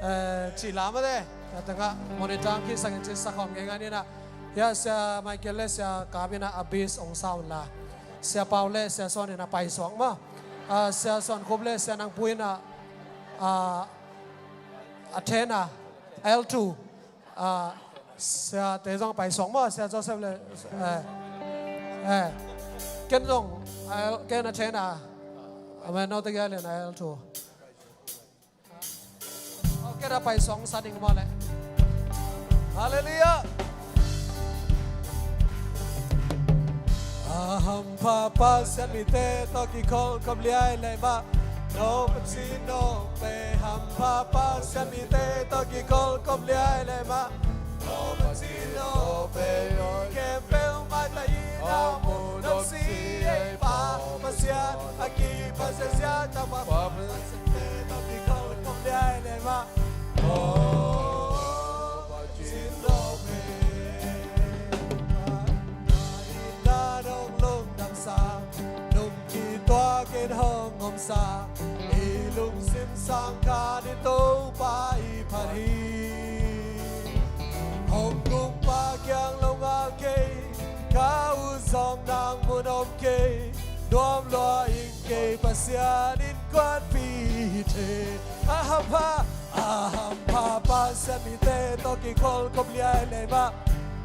eh, cih la mate. Tua tengah monitor hong kihsak in cih sak khawm ngeingai ni in ah. Ya, Sia Michael le Sia Kap in ah a bass hong sa un la. Sia Pau le Sia Suan in ah paisuak maw. Ah, Sia Suan Khup le Sia Nangpu in ah, ah, a tenor, alto. Ah, siate zong paisuak maw, Sia Joseph le, eh, eh. Ken zong, ah, ken a tenor. Amen, note gel in alto. Oh, ken a paisuak sa ding maw le. Hallelujah. A hampha Pasian mite tawh kikhol khop liai leh mah. No Pasian no pe, hampha Pasian mite tawh kikhol khop liai leh mah. No Pasian no pe, mi khempeuh maitang in a muh dong si ei pa. Pasian a kipan siasia tangpa Pasian mite tawh kikhol khop liai leh mah. No Pasian no pe. Na dong lungdamsa, nung kituak in hong omsa, i lungsim sang khat in Topa i phat hi. Hong kumpa kiang lo ngal kei, ka ut zong nang mun om kei, nuam lua ing kei Pasian innkuanpihte. A hampha, a hampha Pasian mite tawh kikhol khop liai leh mah.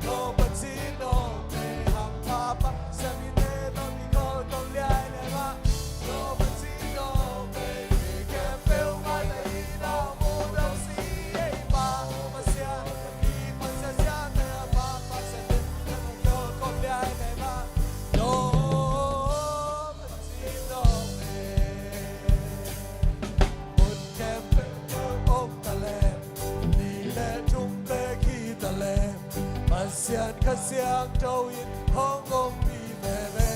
No Pasian no pe, hampha Pasian mite tawh kikhol khop liai leh mah. No Pasian no pe, mi khempeuh maitang in a muh dong si ei pa. Pasian a kipan siasia tangpa Pasian mite tawh kikhol khop liai leh mah. No Pasian no pe. Mun khempeuh om talem, nih leh thum bek hi talem, Pasian Kha Siangtho in hong ompih veve.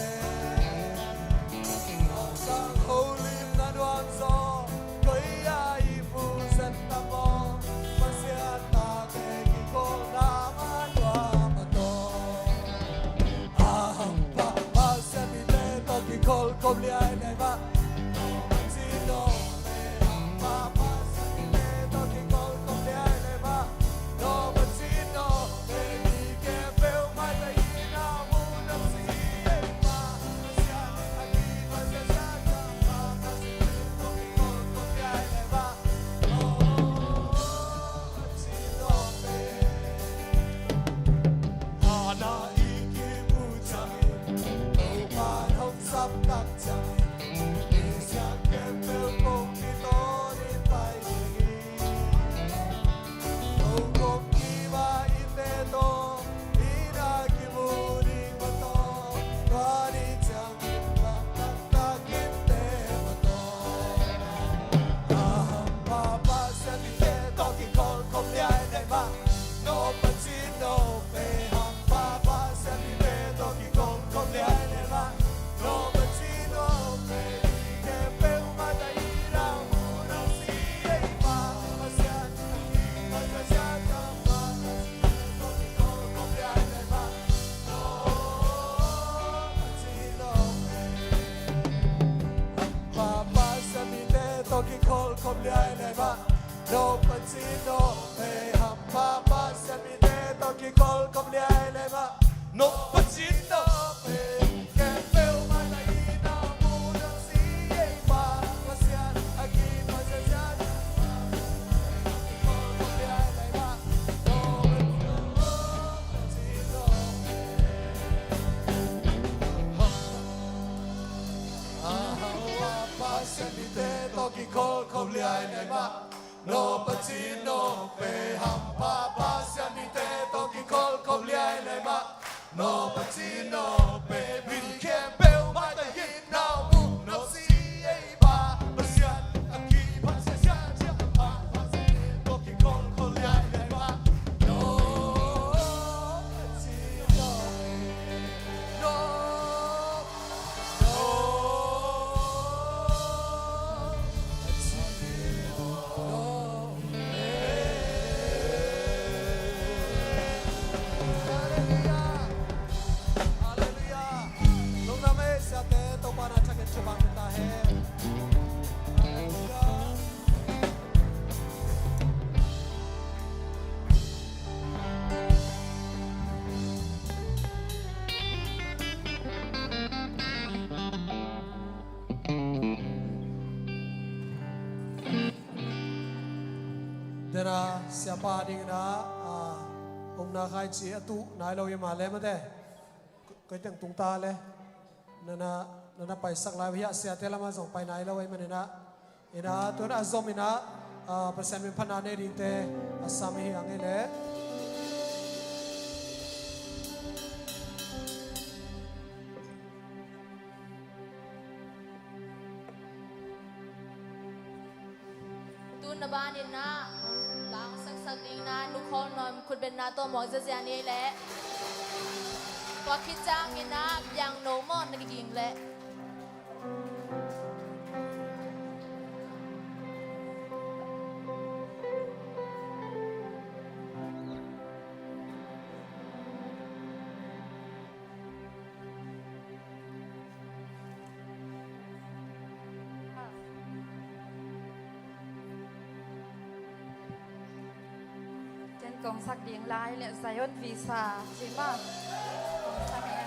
Sang holim na nuam zaw, koi-ah i mu zen ta maw, Pasian tate kikholna mah nuam a tawh. A hampha Pasian mite tawh kikhol khop liai leh mah. No Pasian no pe, hampha Pasian mite tawh kikhol khop liai leh mah. No Pasian no pe, mi khempeuh maitang in a muh dong si ei. Khop liai lai mah, no Pasian no pe, khempeuh mah na itna mu no si ei pa, Pasian a kipan siasia. Khop liai lai mah, no Pasian no pe. Hampha Pasian mite tawh kikhol khop liai lai mah. No Pasian no pe, hampha Pasian mite tawh kikhol khop liai lai mah. No Pasian no pe, mi khempeuh mah na itna mu no si ei pa, Pasian a kipan siasia, hampha Pasian mite tawh kikhol khop liai lai mah. No Pasian no pe, no Tena siapa dingin ah, ah, umna khaici a tuh nai lo i mah le mate. Koi teng tung ta le. Nana, nana paisak lai uh hiah siate lamah zong pai nai lo ahih manin ah. Ina, tun a zom ina, ah, Pasian min phatna nei dingte a sam hi ang ei leh. Tun na ban ina, langsaksak ding ina, nu khawl nuam khutbetna tawh muak ziazia ni leh. Tua khit ciang ina, piang no maw na kiging leh. Ken kong sak ding lai le Zion Visa ci mah. Kong sak e.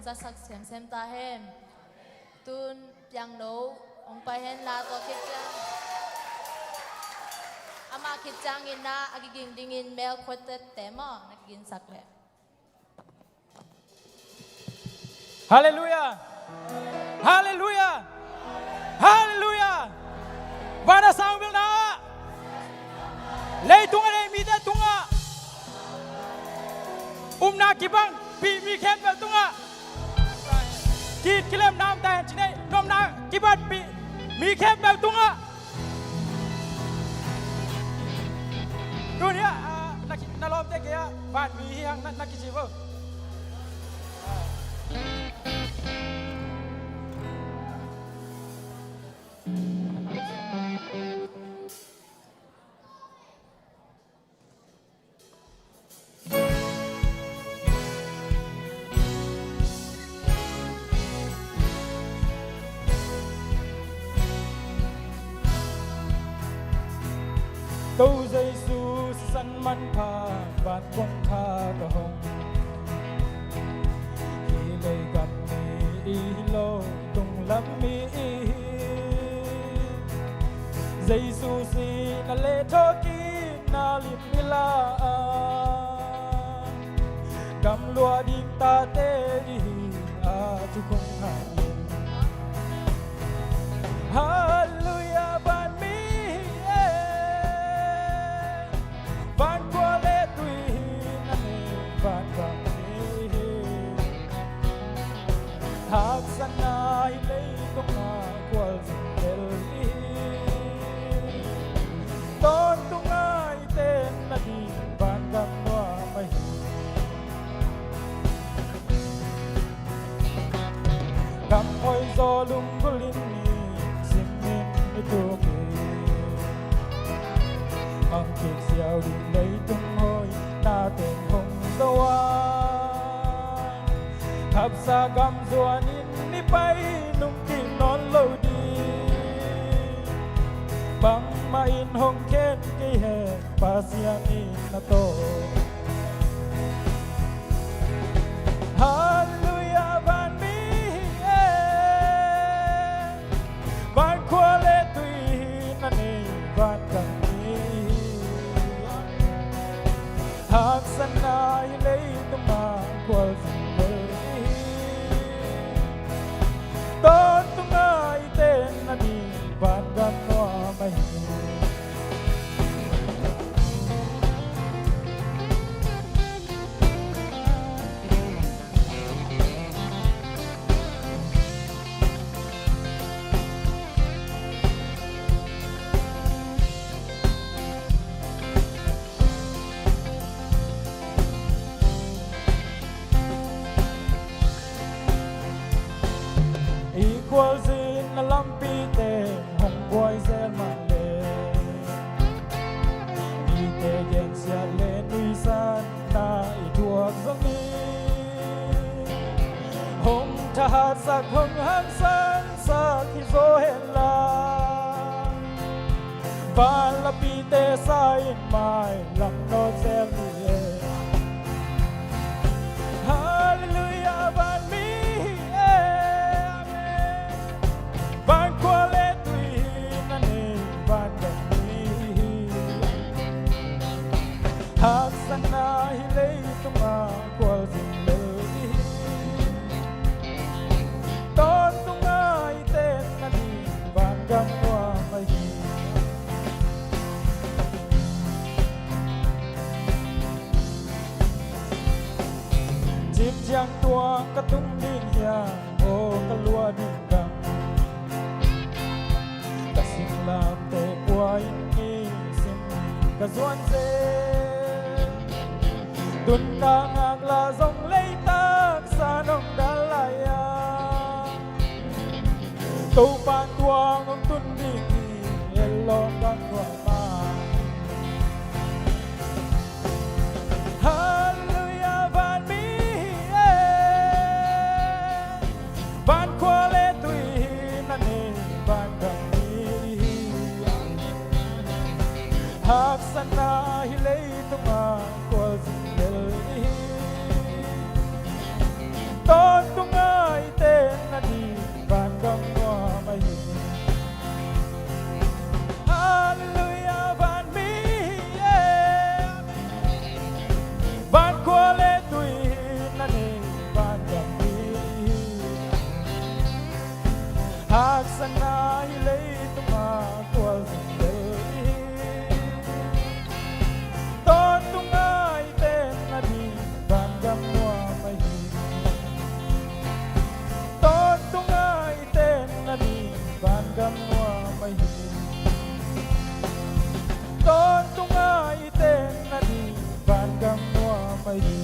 Zasak semsem ta hen. Tun piangno hong pai hen la, tua khit ciang amah khit ciangin na a kiging dingin mel khuattette maw na kiginsak leh. Halleluiah. Halleluiah. Halleluiah. Van a sang vilna ah, leitung a nei mite tungah, upna kibangpih mi khempeuh tungah, ki-it kilem namte hen ci-in, nopna kibangpih mi khempeuh tungah. Tuni ah, ah, na ki-, na lawmte kiangah vanmi hi hang na, na kici vo. Ko Jesu sisan manpha, van kong kha ka hong, hih leigam mi hi lo, tunglam mi hi. Jesu sihna le thawhkikna lim i la a, gamlua ding tate i hi a, thu kong ngah hi. Halleluiah, vanmi hi e. Vankhua le tui hi na nei, vangam mi hi. Haksatna hih leitungah khualzin lel i hi. Tawntunga i tenna ding vangam nuam ahi. Gam hoih zaw lunggulh in, i simin i tuk hi. Mang kik ziau ding leitung hoih na teng hong zo a, hapsa gam zuanin i pai nung kik nawn lo ding. Bangmah in hong khen kei hen, Pasian in na tawh. Halleluiah, vanmi hi e. Vankhua le tui hi na nei, vangam mi hi. Haksatna hih leitungah khualzin lel i hi. Tawntunga i tenna ding vangam nuam ahi. I khualzinna lampite hong buai zel mah leh, mite gensiat le nuihsatna i thuak zongin, hong thahatsak, hong hangsansak hi zaw hen la, vanlapite sa in mailam nawt zel hi e. Halleluiah, vanmi hi e. Amen. Vankhua le tui hi na nei, vangam mi hi. Haksatna hih leitungah khualzin lel i hi. Tawntunga i tenna ding vangam nuam ahi. Cip ciang tuang ka tung ding hiam, aw ka luah ding gam? Ka singlamteh pua in, nisim ka zuan zel. Tun ka ngaklah zong leitak san hong dal lai a, Topa tuang hong tun ding hi, et lawm ka nuam a. Halleluiah, vanmi hi e. Vankhua le tui hi na nei, vangam mi hi. Haksatna hih leitungah khualzin lel i hi. Tawntung Sang a hi leitungah tual zong bel i hi. Tawntung a i tenna ding vangam nuam ahi hi. Tawntung a i tenna ding vangam nuam ahi hi. Tawntung a i tenna ding vangam nuam ahi hi.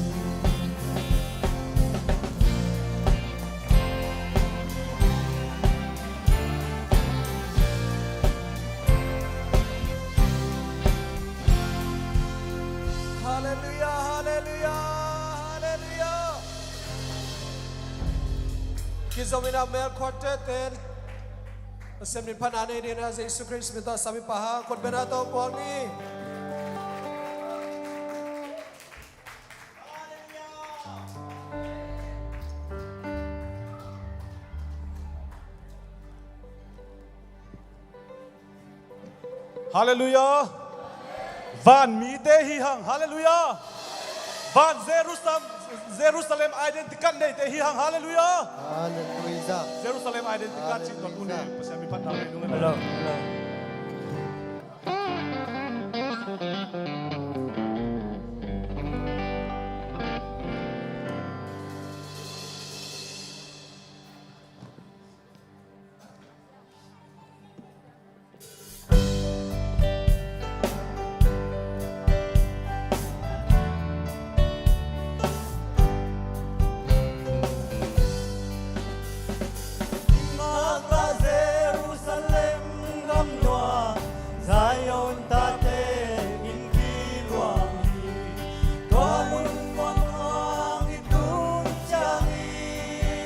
Halleluiah, halleluiah, halleluiah. Kizom in a mel khuatte ten Pasian min phatna nei dingin a Jesu Khrist min tawh sam i pah hang, khuat bena tawh puak ni. Halleluiah. Van mite hi hang. Halleluiah. Van Jerusalem, Jerusalem identity card neite hi hang. Halleluiah. Halleluiah. Jerusalem identity card cih tuan un hi. Halleluiah. Pasian min phatna nei nung. Hello, hello. Ngaklah Jerusalem gam nuai, Zion tate in kiluang hi. Tua mun muang hang i tun ciangin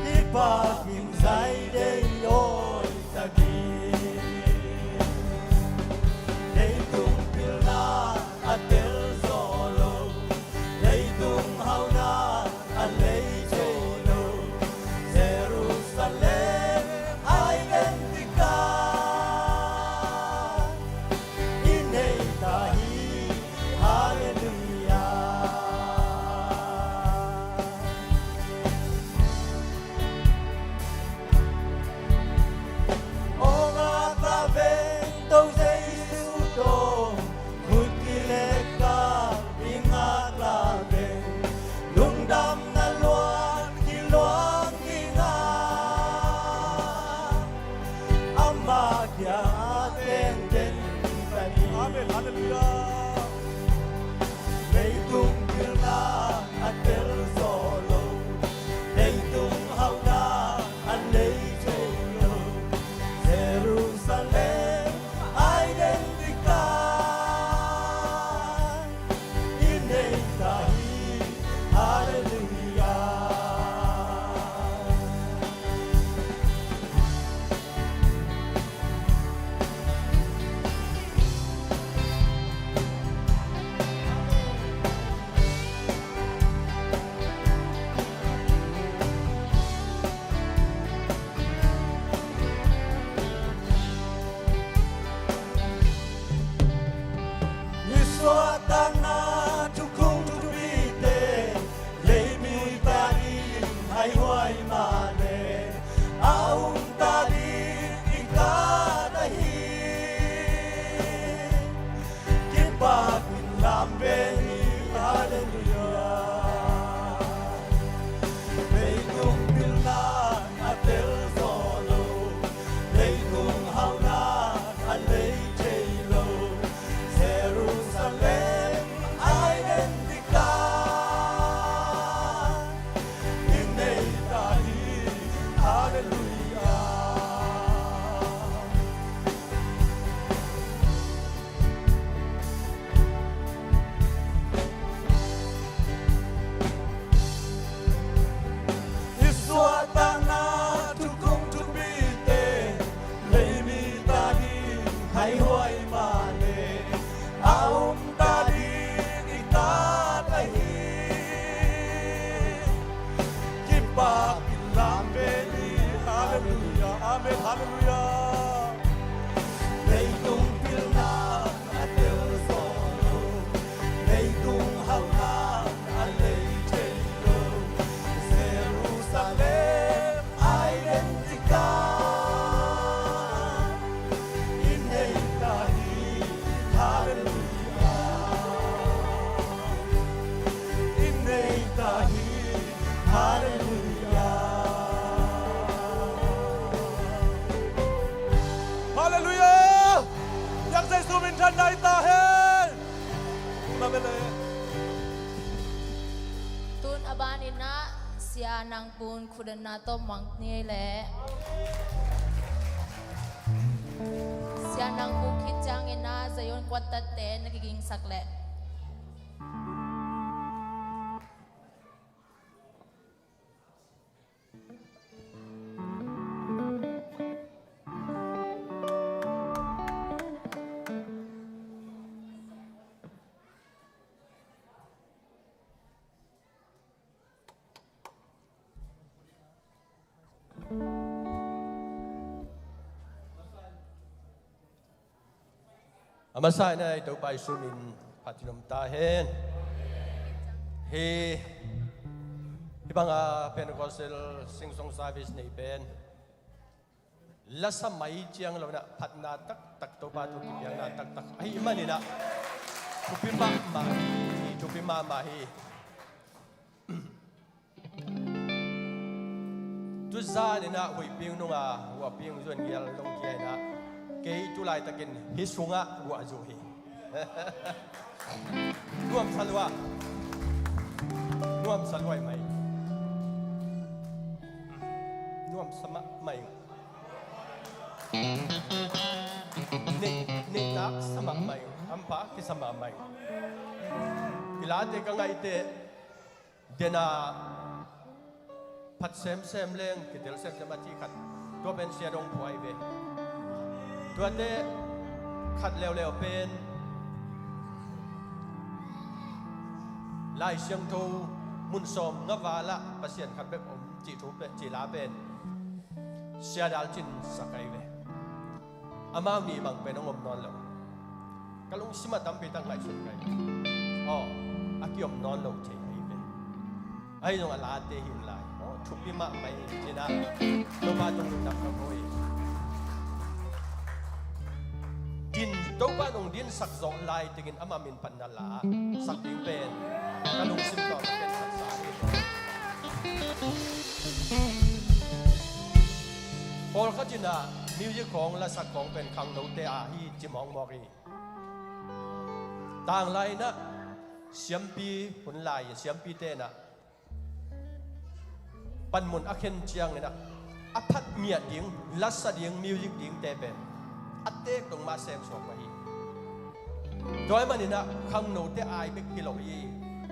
kipakin Zion dei awi ta ding. Leitung pilna a tel zo lo, leitung hauhna a lei thei lo, Jerusalem identity card i nei ta hi. Halleluiah. Aw ngaklah veng, Topa Jesu tawh khut kilekah i ngaklah veng, lungdamna luat kiluang kingah, amah kiangah tengteng ta ding. Amen. Halleluiah. Leitung pilna a tel zo lo, leitung hauhna a lei thei lo, Jerusalem identity card i nei ta hi. Halleluiah. I suahtakna thukhun thupite, leimi ta ding haihuai mah le, a um ta ding i kah ahi. Kipakin lam ve ni. Halleluiah. Leitung pilna a tel zo lo, leitung hauhna a lei thei lo, Jerusalem identity card i nei ta hi. Halleluiah. I suahtakna thukhun thupite, leimi ta ding haihuai mah le, a um ta ding i kah ahi. Kipakin lam ve ni. Halleluiah. Amen. Halleluiah. Leitung pilna a tel zo lo, leitung hauhna a lei thei lo, Jerusalem identity Halleluiah! Halleluiah! Biak Jesu min thanna hi ta hen. Amen. Tun a banin ah Sia Nang Pun khutdanna tawh mang ni leh. Sia Nang Pun khit ciangin ah Zion quartet te na kigingsak leh. A masa in ah i Topa Jesu min phat in om ta hen. Hi, hi banga Pentecostal Sing Song Service nei pen lasa mai ciang lo in ah phatna taktak, Topa thu kipiakna taktak ahih manin ah thupi mahmah hi, thupi mahmah hi. Tuzan in ah huihpi nunga huahpi zun gial dong kia in ah kei tu laitakin hih sungah guah zu hi. Nuamsa lua. Nuamsa lua mai. Nuamsa mahmah. Nei, nei tak sa mahmah. Hampha kisa mahmah. I late ka ngaih teh, dena phat semsem leng kitel semsem a cih khat, tua pen Sia Dong Phuai ve. Tuate khat leuleu pen Lai Siangtho mun sawm nga val ah Pasian khat bek om cih thu pen, cih la pen Sia Dal Cin Sak ahi ve. Amau nih bang pen hong om nawn lo. Ka lungsim ah tampi tak ngaihsun kai. Aw, a kiom nawn lo thei ahi ve. Ahi zong a late hi lai. Aw, thupi mahmah hi cin ah Topa tung nuntak ka ko hi. Din, Topa nong dinsak zawh lai tengin ama min phatna la sak ding pen ka lungsim tawh ka pen sak sa hi. Pawlkhat in ah music khawng, lasak khawng pen khangnote a hi ci mawkmawk hi. Tanglai in ah siampi hun lai, siampite in ah panmun a khen ciangin ah a phat ngiat ding, lasa ding, music dingte pen a tek dong mah sem suak mah hi. Tua ahih manin ah khangnote ai bek hi lo hi.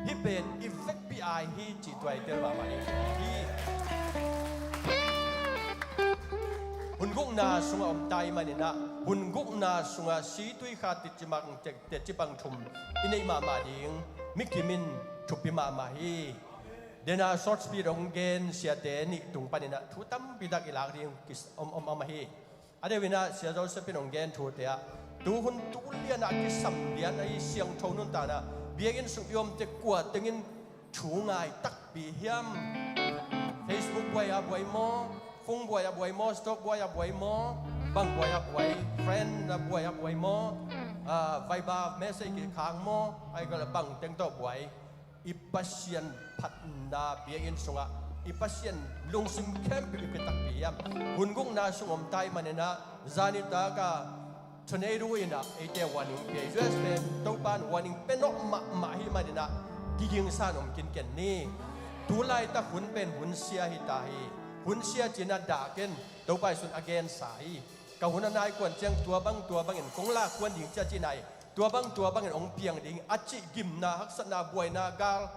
Hih pen i vekpi ai hi cih tua i tel mahmah hi. Hun gukna sungah om ta ahih manin ah hun gukna sungah situi kha teci mang, te, teci pang thum i neih mahmah ding mi kim in thupi mahmah hi. Dena short speech hong gen siate nih tung panin ah thu tampi tak i lak ding kis, om, om, om ahi. A deuh in ah Sia Joseph in hong gen thute ah, tu hun tu lian ah kisam lian ahi siangtho nuntakna, biakinn sung i omte kua tengin thu ngai takpi hiam? Facebook buai a buai maw? Phone buai a buai maw? Stock buai a buai maw? Bang buai a buai? Friend a buai a buai maw? Ah, Viber message kikhak maw? Ai ka la bang teng tawh buai. I Pasian phatna biakinn sungah i Pasian lungsim khempeuh i pia takpi hiam? Hun gukna sung om ta ahih manin ah zani tak a tornado in ah eite warning pia, U S pen Topa in warning pia nawh mahmah ahih manin ah kigingsa in om kinken ni. Tu laitak hun pen hun sia hi ta hi. Hun sia cin ah dah ken, Topa Jesu in a gensa hi. Ka hun a nai kuan ciang tua bang tua bangin kong lak kuan ding cia ci nai. Tua bang tua bangin hong piang ding a cih gimna, haksatna, buaina, gal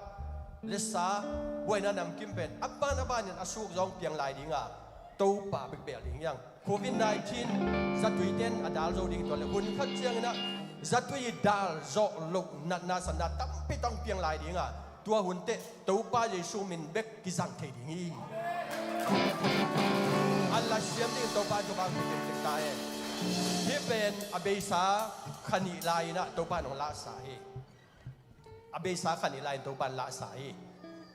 le sa, buaina namkim pen a ban a banin a suk zong piang lai ding a, Topa bek bel ding hiang. Covid nineteen zatui ten a dal zo ding tua le hun khat ciangin ah zatui dal zawh loh natna satna tampi tawh piang lai ding a, tua hun teh Topa Jesu min bek kizang thei ding hi. A la siam ding Topa thupha hong pia kei ta hen. Hih pen a beisa kha nih lai-in ah Topa in hong lahsa hi. A beisa kha nih lai-in Topa in lahsa hi.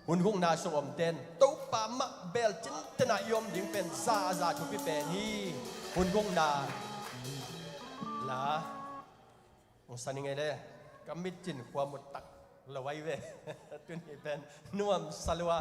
Hun gukna sung omten Topa mah bel cinten ah i om ding pen za a za thupi pen hi. Hun gukna la Hong sa ning ei le, ka mit cin khua mu tak lo ai ve. Tuni pen nuam sa lua.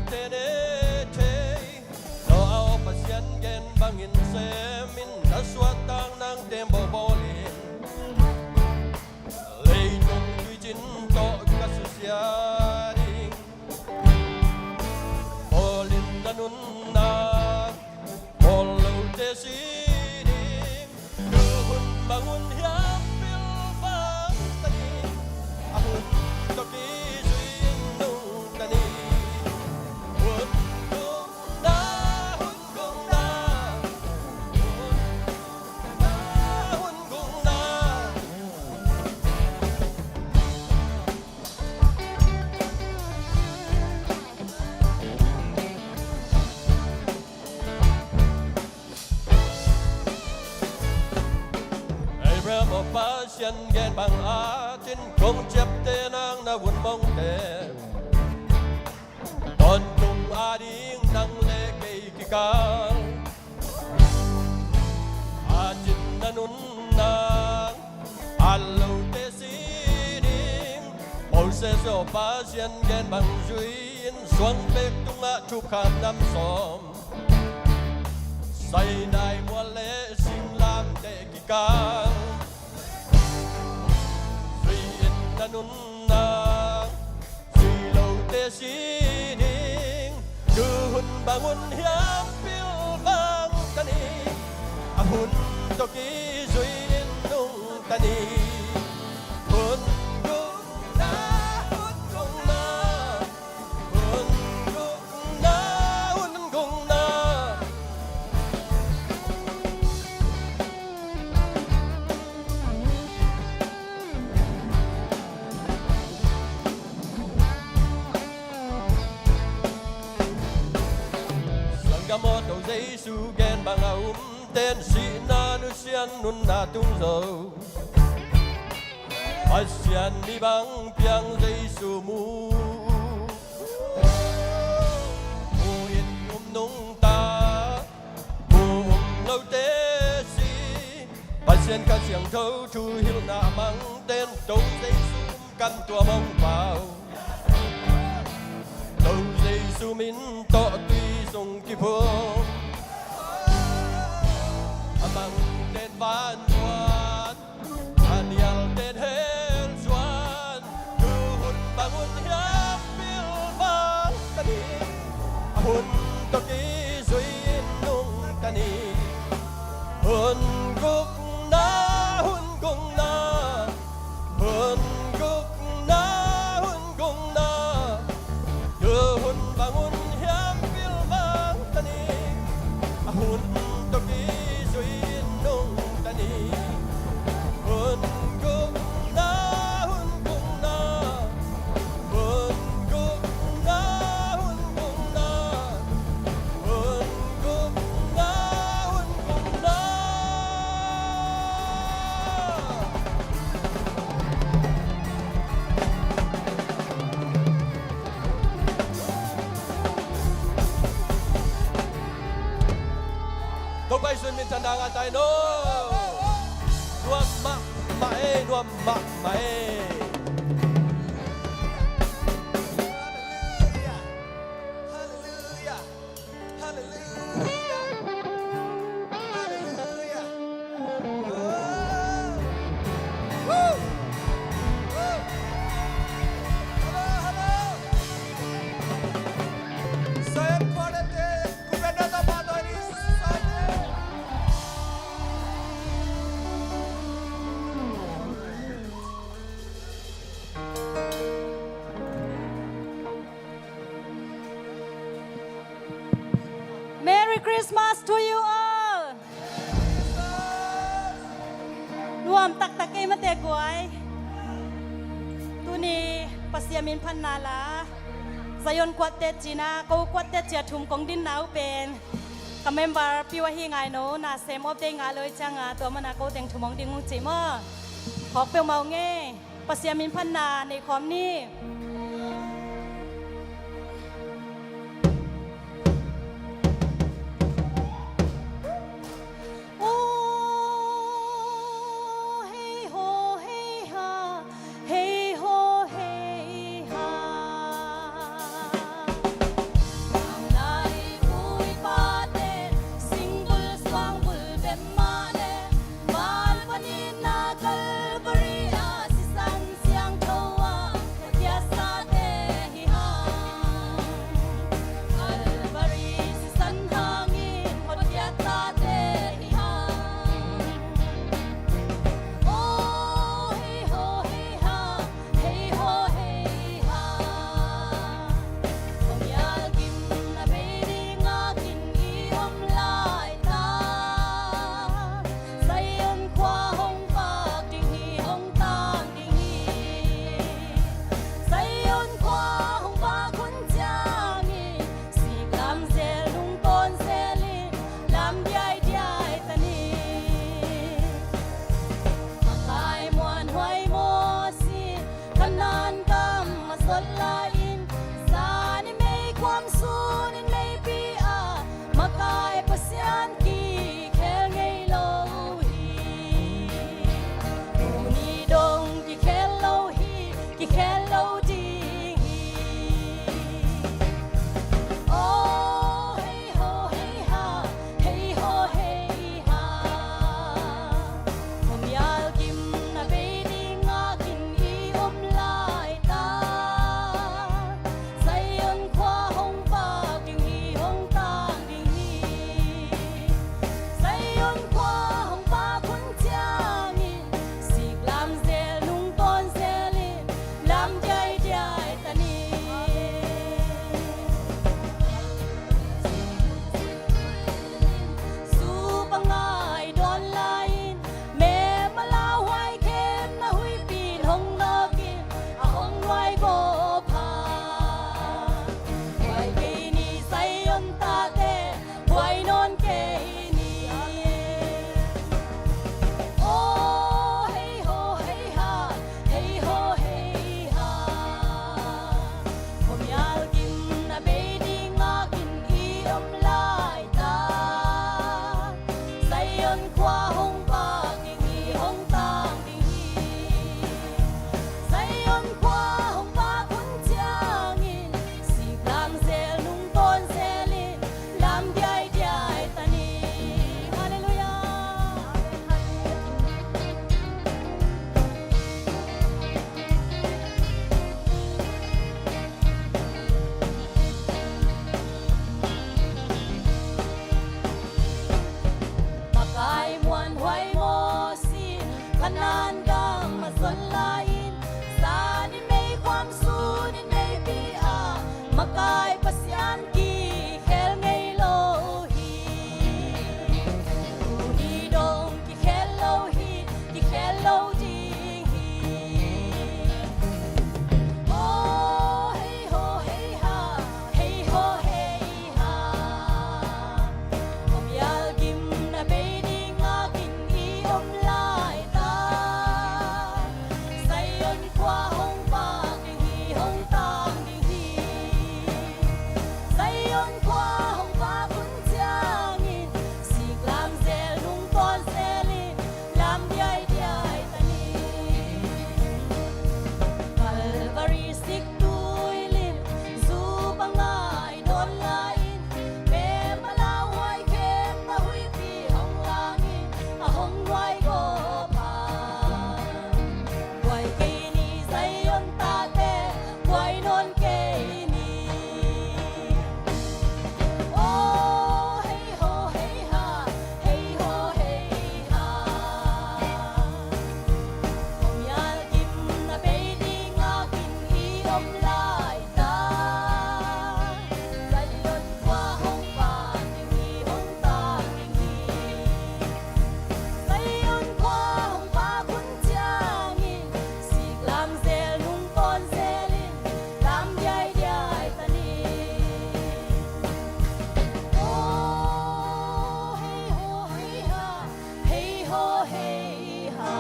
tene thei. Noah aw Pasian gen bangin semin, na suahtak nang tembaw bawlin, leitung tuicin tawh ka susia ding. Bawlin na nunna bawl lote si ding. Tu hun bang hun hiam pilvang ta ni. A hun tawh kizui in nungta ni. Hun gukna, hun gukna, hun gukna, hun gukna. Abraham aw Pasian gen bang a cin, kong ciapte nang na vun mongte, tawntung ading nang le kei kikal a cin na nunna a lote si ding. Moses aw Pasian gen bang zui in, suangpek tungah thukhat nam sawm, Sinai mual le singlamteh kikal zui in na nunna zui lote si ding. Tu hun bang hun hiam pilvang ta ni. A hun tawh kizui in nungta ni. Hun gukna, hun gukna, hun gukna, hun gukna. Sanggam aw, To Jesu gen bang a umten, sihna nusiat nunna tung zo, Pasian mi bang piang Jesu mu, mu in um nungta, mu um lote si. Pasian Kha Siangtho thuhilhna a mangten, To Jesu um kan tuam hong pau, To Jesu min tawh tui sung kiphum. A mangten vanzuan, a nialten hell zuan. Tu hun bang hun hiam pilvang ta ni. A hun tawh kizui in nungta ni. Hun gukna, hun gukna, hun gukna, hun gukna. Tu hun bang hun hiam pilvang ta ni. A hun tawh kizui in nungta ni. Hun gukna, hun gukna, hun gukna, hun gukna, hun gukna, hun gukna. Topa Jesu min thang dang a tai no. Nuam mahmah e, nuam mahmah e. Hallelujah. Hallelujah. Hallelujah. Hallelujah. Oh. Woo. Woo. Hello, hello. Zion Quartet te, Kumbento Topa Toini Society. Merry Christmas to you all. Nuam taktak kei mate guai. Tuni Pasian min phatna la Zion Quartet cina, ko quartet cia thum kong dinna uh pen ka member piu ahi ngai no, na sem op dei nga loi cianga tua mana ko teng thum hong ding uh ci maw. Hawk peuhmah uh ngei. Pasian min phatna nei khawm ni. Aw, hei haw hei ha, hei haw hei ha. Sunin meipi ah makai Pasian kikhel ngei lo hi. Tuni dong kikhel lo hi, kikhel lo ding hi. Aw hei haw hei ha, hei haw hei ha. Khuamial gimna bei ding ngakin i om lai ta. Zion khua hong vak ding hi, hong tang ding hi. Zion khua hong vak hun ciangin siklam zel, nungtawn zel in lam diaidiai ta ni. Zu pangai dawn lai-in me malau huai khemna huihpi in hong nawkin a hong nuai gawp a. Buai kei ni Zion tate, buai nawn kei ni. Aw hei haw hei ha, hei haw hei ha. Khuamial gimna bei ding ngakin i om lai ta. Zion khua hong vak ding hi, hong tang ding hi. Zion khua hong vak hun ciangin siklam zel, nungtawn zel in lam diaidiai ta ni. Halleluiah. Makai muanhuai Mosi in Kanaan gam a zon lai-in, zanin meikuang, sunin meipi ah makai Pasian kikhel ngei lo hi. Tuni dong kikhel lo hi, kikhel lo ding hi. Aw hei haw hei ha, hei haw hei ha. Khuamial gimna bei ding ngakin i om lai ta. Zion khua hong vak ding hi, hong tang ding hi. Zion khua hong vak hun ciangin siklam zel, nungtawn zel in lam diaidiai ta ni. Calvary sik tuilim, zu pangai dawn lai-in me malau huai khemna huihpi hong langin a hong nuai gawp a. Buai kei ni Zion tate, buai nawn kei ni. Aw hei haw hei ha, hei haw hei ha. Khuamial gimna bei ding ngakin i om lai ta. Zion khua hong vak ding hi, hong tang ding hi. Zion khua hong vak hun ciangin siklam zel, nungtawn zel in lam diaidiai ta ni. Aw hei haw hei ha, hei haw hei ha.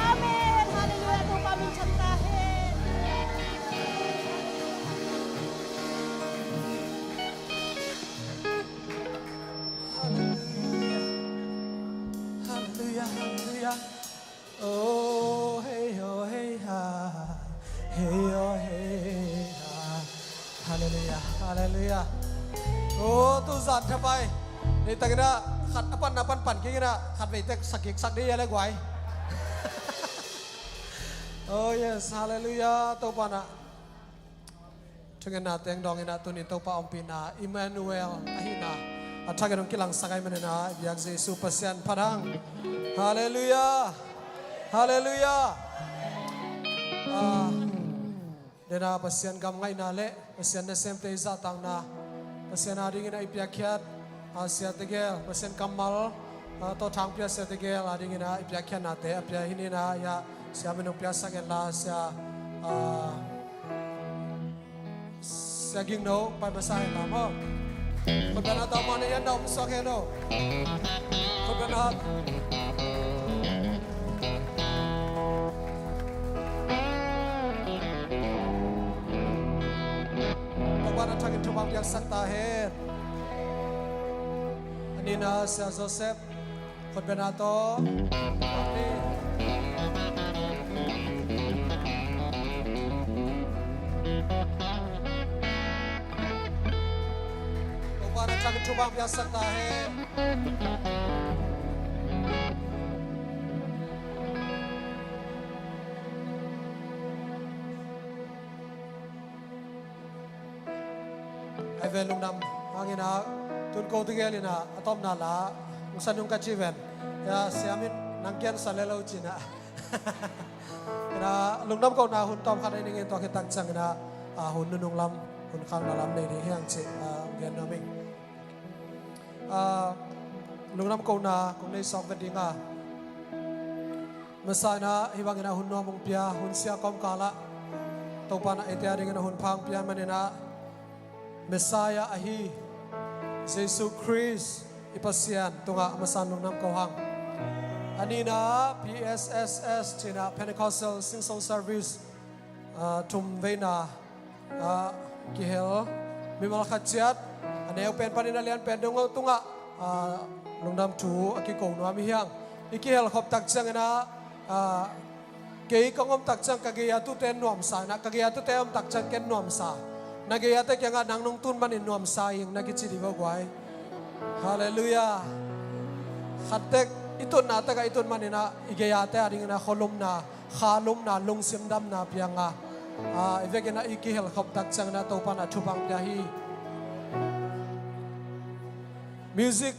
Amen. Halleluiah. Topa min thang ta hen. Halleluiah. Halleluiah. Halleluiah. Oh hei oh hei ha. Hei oh hei ha. Halleluiah. Halleluiah. Oh, tu zan thapai. Hei, tangin ah khat a pan a pan pan kik in ah, khat vei tek sak kik sak dih a le guai. Oh yes. Halleluiah. Topa na thungetna teng dawng in ah, tuni Topa ompihna Emmanuel ahihna a thak in hong kilangsak ahih manin ah, i biak Jesu Pasian phat hang. Halleluiah. Halleluiah. Ah, dena Pasian gam ngaihna le Pasian nasemte i zahtakna, Pasian adingin ah i piakkhiat, ah, sia tegel, Pasian kammal, ah, tawh thangpi a sia tegel adingin ah i piakkhiatnate a pia hi ni in ah, ia, sia min hong piasak hen la, sia, ah, sia Gingno pai masa hen la maw. Khutbetna tawh mah na hian na om suak hen aw. Khutbetna. Thupha piaksak ta hen. A nihna Sia Joseph, khutbetna tawh. Topa na thak in thupha piaksak ta hen. Ai ve lungdam hangin ah, tun ko tegel in ah, a tawpna la hong sa nung ka ci ven. Ya, siam in nang kian sa le lo cin ah. Ina, lungdam kohna hun tawm khat nei ning in, tua khit tak ciangin ah, a, hun nunung lam, hun khakna lam nei ding hi hang ci, a, gen nuam ing. A, lungdam kohna kong nei sawk vet ding a. Masa in ah hih bangin ah hun nuam hong pia, hun sia kawmkal ah Topa in ah eite a dingin ah hun pha hong pia manin ah, Messiah ahi Jesu Khrist i Pasian tungah a masa in lungdam ko hang. A nihna P S S S ci-in ah Pentecostal Sing Song Service, ah, thum veina, ah, kihel mimal khat ciat, a neu pen panin a lian pen dong tungah, ah, lungdam thu a kiko nuam hi hang. I kihel khop tak ciangin ah, ah, kei kong om tak ciang ka gei-a tute nuamsa in ah, ka gei-a tute om tak ciang ken nuamsa. Na gei-a te kiangah nang nong tun manin nuamsa ing na kici ding vo guai. Halleluiah. Khat tek i tutna tekah i tut manin ah, i gei-a te a dingin ah khualumna, khalumna, lungsim damna piang a, a, i vekin ah i kihel khop tak ciangin ah Topa in ah thupha hong pia hi. Music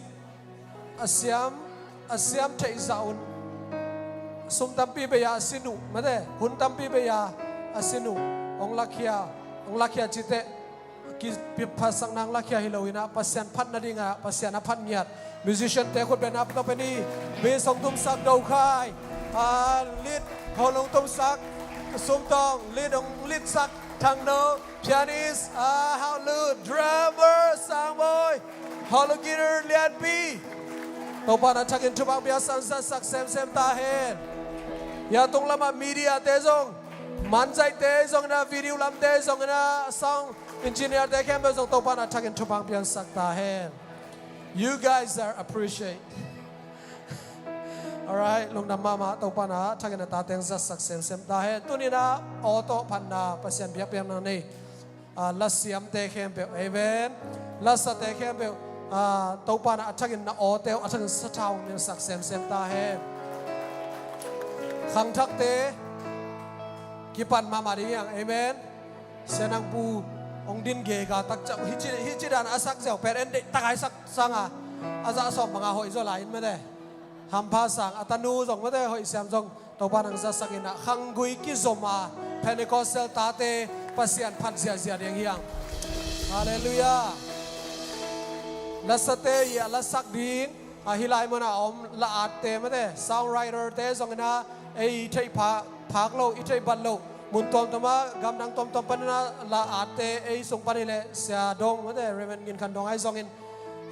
a siam, a siam theih zah un, sum tampi bei-a a sin uh, mate, hun tampi bei-a a sin uh, hong lakhia, hong lakhia cih teh, kiphatsakna hong lakhia hi lo in ah, Pasian phat nadingah Pasian a phat ngiat. Musician te khutbetna tawh pen hi. Bass hong tumsak Do Khai, a, lead khawl hong tumsak Sum Tawng, lead hong leadsak Thang No, pianist, a, Hau Lu, drummer Sang Bawi, Hau Lu, guitar Lian Pi. Topa in ah thakin thupha hong pia, sang zatsak semsem ta hen. Hia tung lamah media te zong, manzaih te zong in ah, video lam te zong in ah, sound engineer te khempeuh zong Topa in ah thakin thupha hong piaksak ta hen. You guys are appreciate. Alright, lungdam mahmah, Topa in ah thakin a tate hong zatsak semsem ta hen. Tuni in ah aw tawh phatna, Pasian biakpiakna nei, ah, lasiamte khempeuh, amen. Lasate khempeuh, ah, Topa in ah a thakin na awte uh a thakin sathau hong nilsak semsem ta hen. Khangthakte kipan mahmah ding hi hang, amen. Sia Nang Pu hong din gega tak ciang, hih ci, hih ci dan a sak ziau pen en deih tak a i sak sang a, a zah sawm bang a hoih zaw lai in mate. Hampha sang a tanu zong mate, hoih siam zong Topa in hong zatsak in ah, khanggui kizom a Pentecostal tate Pasian phat ziahziah ding hi hang. Halleluiah. Lasate i a lasak ding, a, hih lai mun a om la-atte mate, songwriter te zong in ah, ei theih pha, phak loh, i theih bat loh mun tuamtuam ah, gamdang tuamtuam panin ah la-atte, ei sung pan hi leh Sia Dong mate, Reverend Ngin Khan Dong ahi zongin,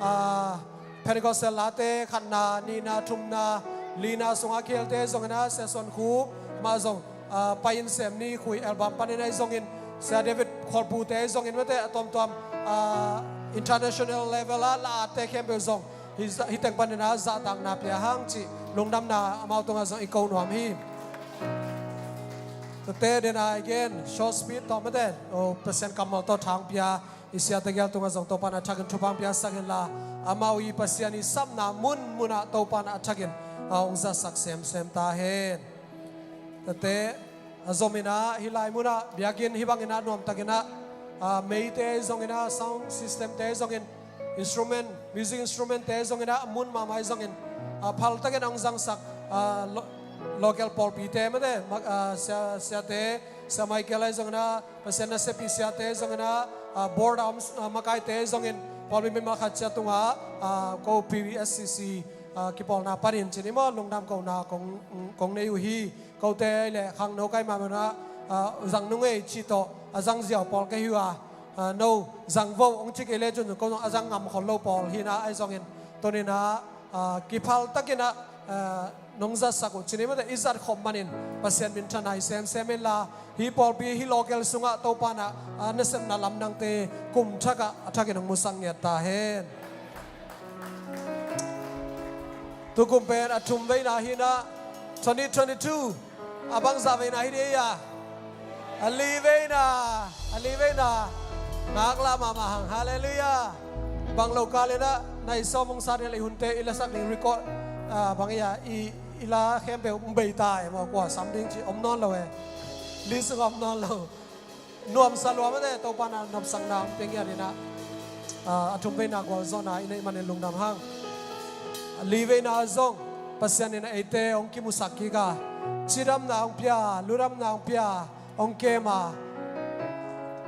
a, Pentecostal late khatna, nihna, thumna, lina sungah khelte zong in ah, Sia Suan Khup mah zong, a, Pai In Sem Ni Khui album panin ahi zongin, Sia David Khualpu te zong in mate, a tuamtuam, a, international level ah la-atte khempeuh zong hih, hih teng panin ah zahtakna pia hang cih lungdamna amau tungah zong i ko nuam hi. Tate den a i gen, short speech tawh mate, o, Pasian kammal tawh tha hong pia i sia tegel tungah zong Topa in a thakin thupha hong piaksak inla, amau i Pasian i sapna munmun ah Topa in a thakin, a, hong zatsak semsem ta hen. Tate, a zom in ah, hih lai mun ah, biakinn hih bangin ah, nuamtakin ah, a, meite zongin ah, sound system te zongin, instrument, music instrument te zongin ah, a mun mahmah zongin, a, phaltakin hong zangsak, a, lo-, local pawlpite mate, ma-, a, sia, siate, Sia Michael ahi zongin ah, Pasian nasepi siate zongin ah, a, board a om, a, makaite zongin, pawlpi mimal khat ciat tungah, a, ko P V S C C, a, kipawlna panin cin i maw, lungdam kohna kong, kong nei uh hi. Kote ahi leh khangno kai mah mah in ah, a, zang nung ei cih tawh, a zang ziau pawl ka hi uh a, a, no zang vo hong ci kei le cun ko zong a zang ngam khol lo pawl hi in ah, ahi zongin tuni in ah, a, kiphaltakin ah, a, nong zatsak uh cih ni mate, i zat khop manin Pasian minthanna i semsem inla, hih pawlpi, hih local sungah Topa in a nasepna lamdangte kum thakah a thakin hong musak ngiat ta hen. Tukum pen a thum veina hi in ah, twenty twenty-two a bangzah veina hi ding ei a? A li veina, a li veina. Ngaklah mahmah hang. Halleluiah. Bang lo kal in ah, nai sawm hong sat in ah, i hunte i lasak ding record, ah, bang ei a, i, i la khempeuh hong bei ta e maw, kua sam ding cih om nawn lo e. Li sungah om nawn lo. Nuamsa lua mate, Topa in a nopsakna hong pia ngiat in ah, ah, a thum veina gualzawhna i neih manin lungdam hang. A li veina zong Pasian in a eite hong kimusak kik a, cidamna hong pia, ludamna hong pia, hong kem a,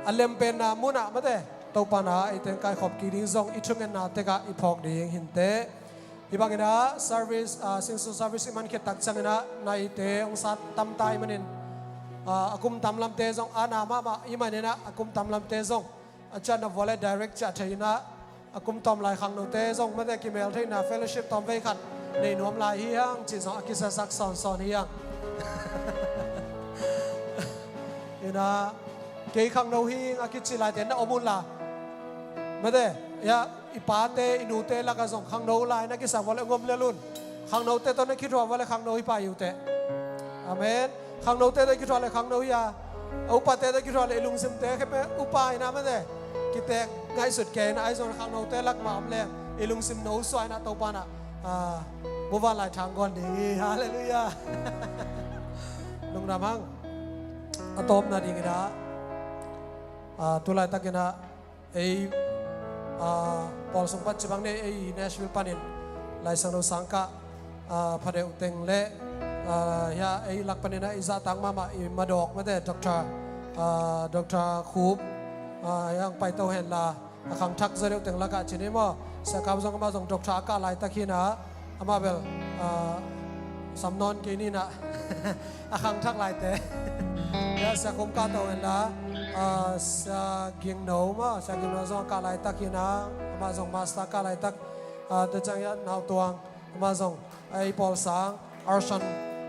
a lempenna munah mate, Topa in a eite hong kaikhop kik ding zong i thungetna tekah i phawk ding hi inteh. Hih bangin ah service, ah, Singsung service i man khit tak ciangin ah naite hong sat tam ta ahih manin, ah, a kum tam lamte zong, a na mahmah ahih manin ah a kum tam lamte zong a ciah nop vua leh direct ciah thei in ah, a kum tawm lai khangnote zong mate, kimel theihna fellowship tawmvei khat nei nuam lai hi hang cih zong a kisiasak sawnsawn hi hang. In ah, kei khangno hi ing a kici laite na om un la, mate, ya, i pate i nute lakah zong khangno lai na kisak vua leh ngom lel un. Khangnote tawh na kithuah vua leh khangno hi pah hi uh teh. Amen. Khangnote tawh kithuah leh khangno hi a, a upate tawh kithuah leh i lungsimte khempeuh upa in ah mate, kitek ngaihsut kei in ah, ahi zongin khangnote lak mah om leng i lungsim no suah in ah, Topa in ah, ah, muvanlai thang guan ding hi. Halleluiah. Lungdam hang. A tawpna dingin ah, ah, tu laitakin ah ei, ah, pawl sung pan ci bang ni, ei Nashville panin Laisiangtho sang kah, ah, phadeuh teng leh, ah, hia ei lak panin ah i zahtak mahmah i madawk mate, Doctor, ah, Doctor Khup, ah, hia hong paito hen la, a khangthak zaw deuh teng lakah ci ni maw. Sia Kap zong, amah zong doctor a kah laitak hi in ah, amah bel, ah, sam nawn kei ni in ah, a khangthak laite. Ya, Sia Khum kahto hen la, ah, Sia Ging No maw, Sia Ging No zong a kah laitak hi in ah, amah zong master a kah laitak, ah, tua ciang ya Nau Tuang, amah zong ei pawl sang, Arshan,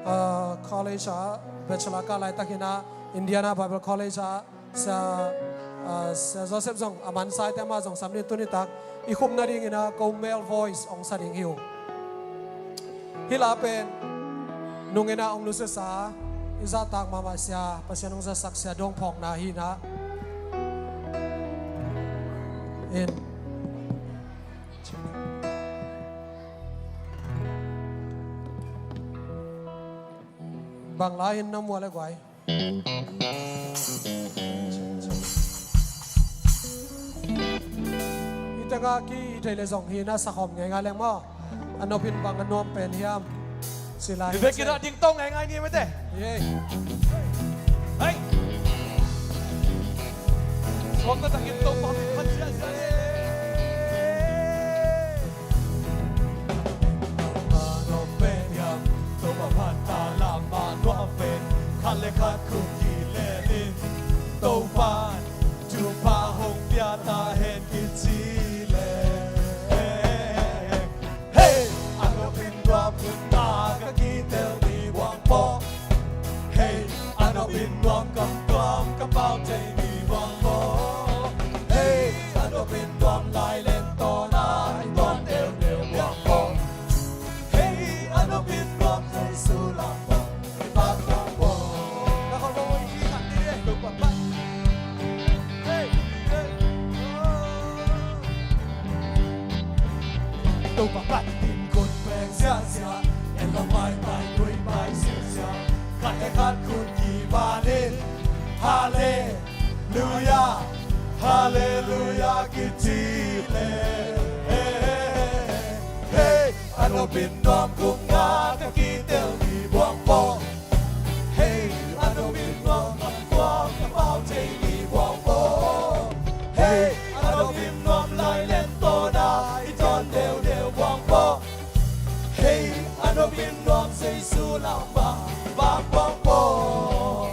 ah, College ah bachelor a kah laitak hi in ah, Indiana Bible College ah Sia, ah, Sia Joseph zong a mansa hi teh, amah zong sam ni. Tuni tak i khupna dingin ah ko male voice hong sa ding hi uh. Hih la pen nung in ah hong nusiasa, i zahtak mahmah sia, Pasian hong zatsak sia Dawng Phawkna hi in ah. In. Bang lai in na mual e guai. Hih tengah ki thei leh zong hih na sakhawm ngeingai leng maw. A nopin bang a nuam pen hiam? Sila hi. Bek in ah ding tong ngeingai ni mate. Yei. Hei. Suak na takin Topa phat sia sia. Nuam pen hiam, Topa phat ta lam a nuam pen, khat le khat khut kilem in, Topa thupha hong pia ta hen kici leh. Hei, a nopin nuam khut na ka kitel ni buang pawh. Hei, a nopin nuam kam tuam ka pau thei ni buang pawh. Hei, a nopin nuam lai leng tawn a i tuan deuhdeuh buang pawh. Hei, a nopin nuam Jesu lam pawh. Topa phat in khut peng ziahziah, en lo maitai, nui pai ziahziah, khat le khat khut kivan in, Halleluia, Halleluia kici leh. Hei, a nopin nuam khut na ka kitel ni buang pawh. Hei, a nopin nuam kam tuam ka pau thei ni buang pawh. Hei, a nopin nuam lai leng tawn a i tuan deuhdeuh buang pawh. Hei, a nopin nuam Jesu lam a vak buang pawh.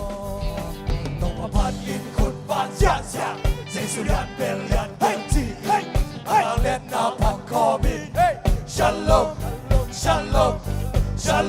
Topa phat in khut van ziahziah, Jesu lian bel lian bel ci. Hei, a nang lian na phak khawm in. Hei, Shalom, Shalom, Shalom.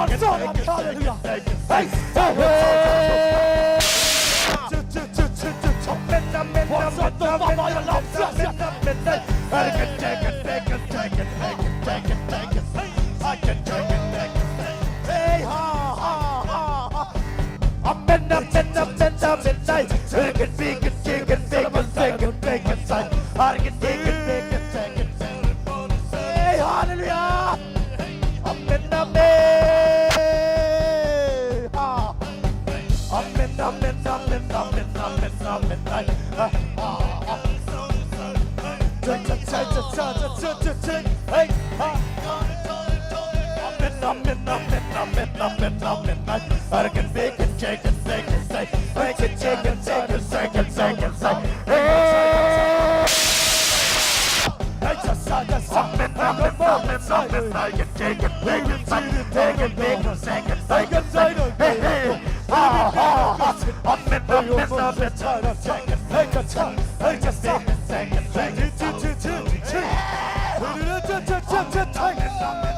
Hallelujah. Hallelujah. Hey, hey, hey. Hey, hallelujah. Amen, amen. Amen, amen, amen, amen, amen. Ah, ah, ah. Hey, ah. Amen, amen, amen, amen, amen, amen. I can make it, shake it, shake it, shake it. Make it, shake it, shake it, shake it, shake it, shake it. Hey! Hey, just, just, just. Amen, amen, amen, amen. I can take it, take it, take it, take it, take it, take it, take it. Hey, hey. Ah, ah, ah. Amen, amen, amen, amen. Take it, take it, take it, take it, take it, take it. Hey! Amen, amen, amen, amen, amen.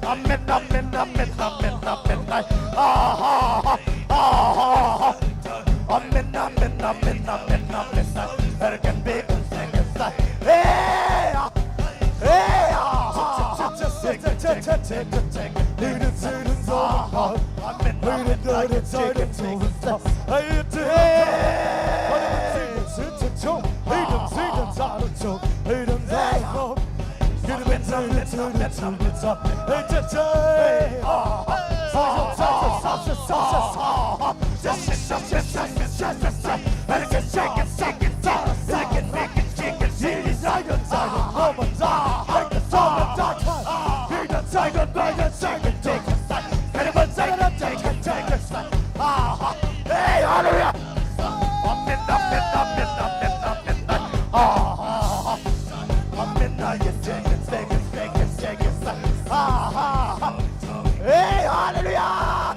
Amen, amen, amen, amen, amen. Hey! Hey! Hey, hallelujah. Amen, amen, amen, amen, amen. Ah, ah, ah. Amen, ah, yes, yes, yes, yes, yes, yes, yes, yes. Ah, ah, ah. Hey, hallelujah.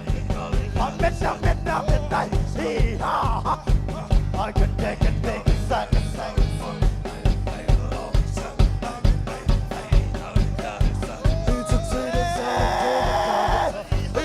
Amen, amen, amen, amen. Hey, ah, ah. I can take it, take it, take it, take it. Hey, hey, hey, hey,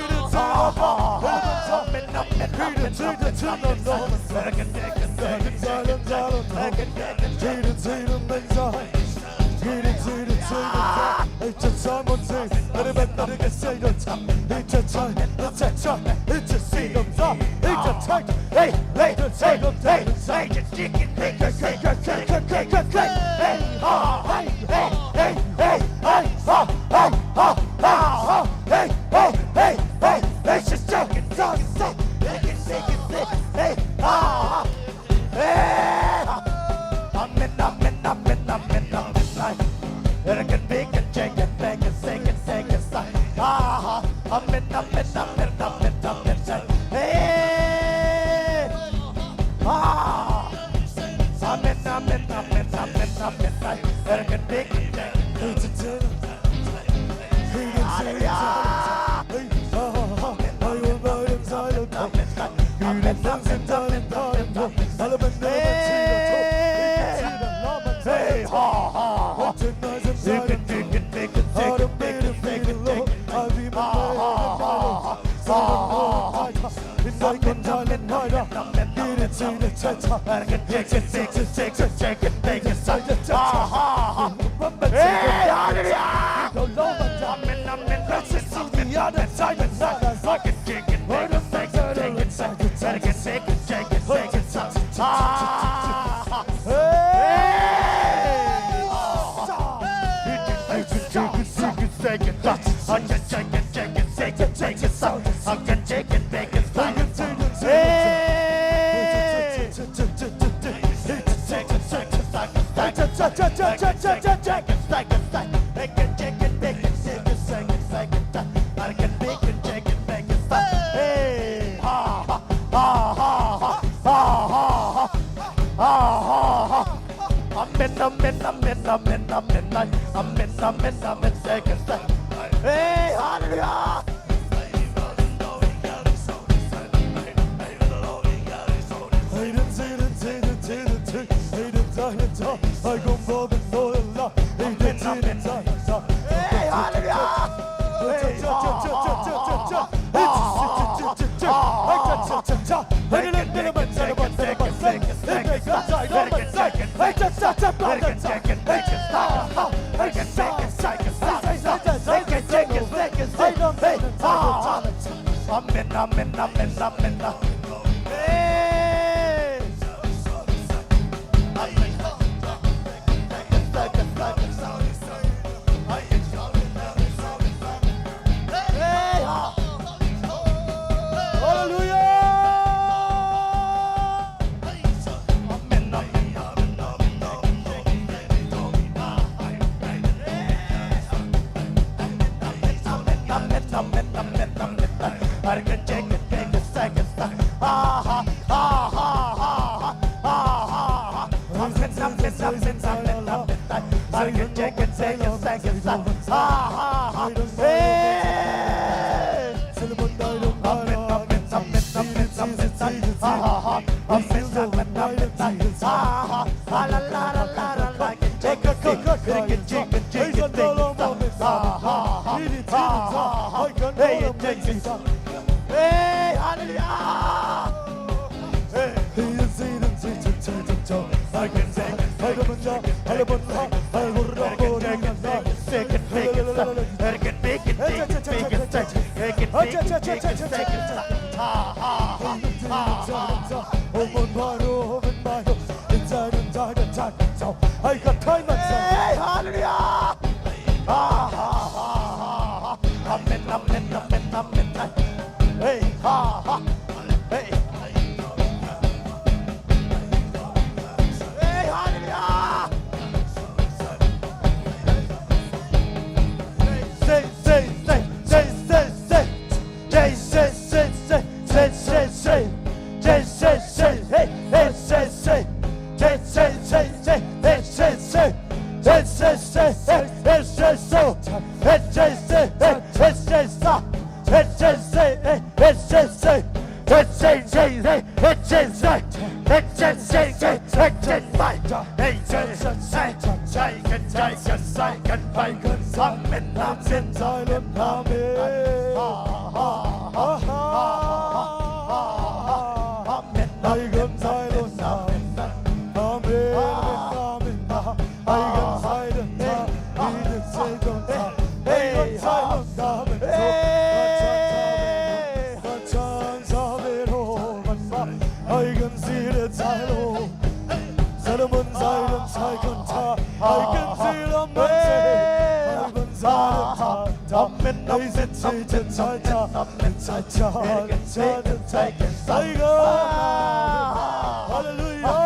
hey, just kick it, kick it, kick it, kick it, kick it, kick it, kick it. Hey, ha, hey, hey, hey, hey, hey, ha, hey, ha, ha, ha, hey, hey, hey, hey, hey, just shake it, shake it, shake it, shake it, shake it, shake it, hey, ha, ha, hey, ha. Amen, amen, amen, amen, amen, amen. Hey. Amen, amen, amen, amen, amen, amen. Hey! Ah! Amen, amen, amen, amen, amen. Hallelujah! Amen, amen, amen, amen, amen. Hey! Hey, ha, ha, ha. Take it, take it, take it, take it, take it, take it, take it. Ha, ha, ha, ha. Ha, ha, ha. Take it, take it, take it, take it, take it. Ha, ha, ha. Hey, hallelujah. Amen, amen, amen, amen, amen. Take it, take it, take it, take it, take it, take it, take it, take it. Ah. Hey! Hey! Ha, ha, ha, ha. Amen, amen, amen, amen, amen, amen, amen, amen, second time. Hey, hallelujah. Hey, hallelujah. Hey, ha, ha, ha, ha. Hey, Amen, amen, amen, amen. Hey. Hey, ha. Hallelujah. Hey, hallelujah. Hey, hallelujah. Amen, amen, amen, amen. Hey, ha, ha. Hey. Hey, hallelujah. Say, say, say, say, say, say. Say, say, say, say, say, say, say. Say, say, say, hey, hey, say, say. Say, say, say, say, hey, say, say. Say, say, say, hey, hey, say, so. Hey, say, say, hey, hey, say, sa. Hey, say, say, hey, hey, say, say. Hey, say, say, hey, hey, say, say. Hey, say, say, hey, hey, say, say. Hey, say, say, say, say, say, say, say, say. Amen, amen, amen, amen. Amen, amen, amen, amen. Hallelujah.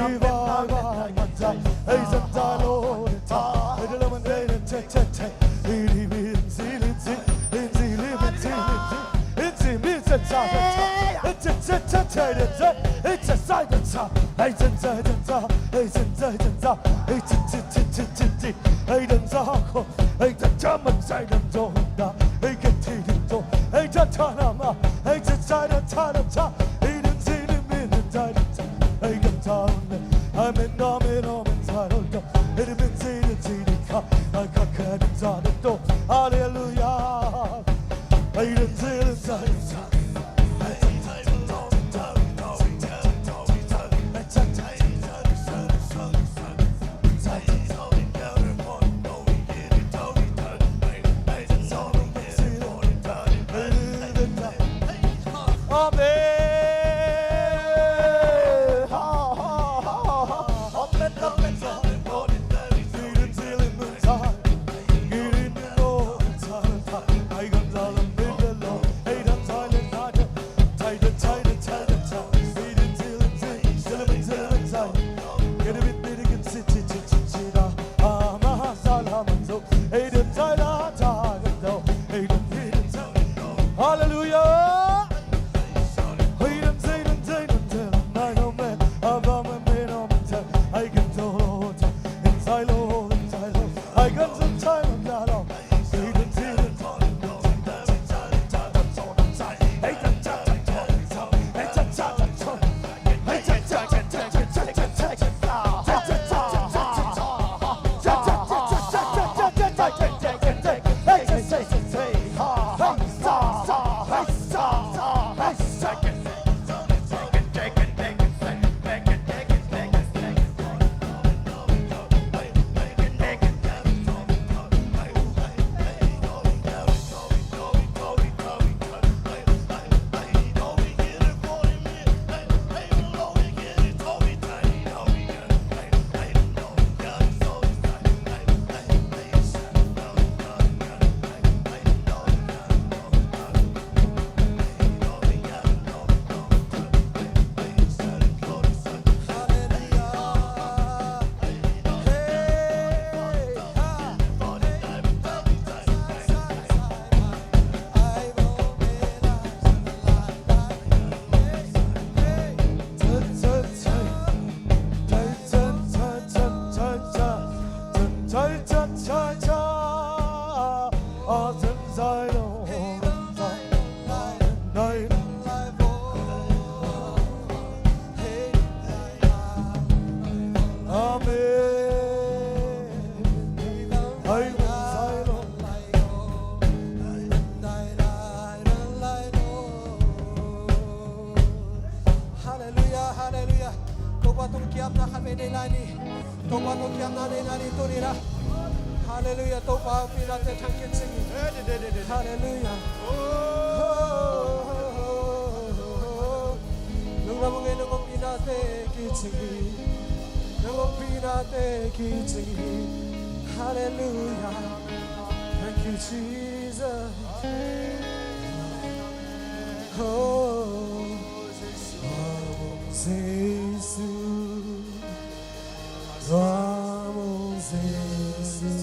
Hallelujah. Hallelujah. Halleluiah, halleluiah. Topa tungah kiamna khat vei nei lai ni. Topa tungah kiamna nei lai ni tuni-in ah. Halleluiah. Topa hong pihnate thang kik cing hi. Halleluiah. Lungdam ung ei, nong hong pihnate kik cing hi. Nong hong pihnate kik cing hi. Halleluiah. Thank you, Jesus. Oh, Jesu. Tua mong Jesu,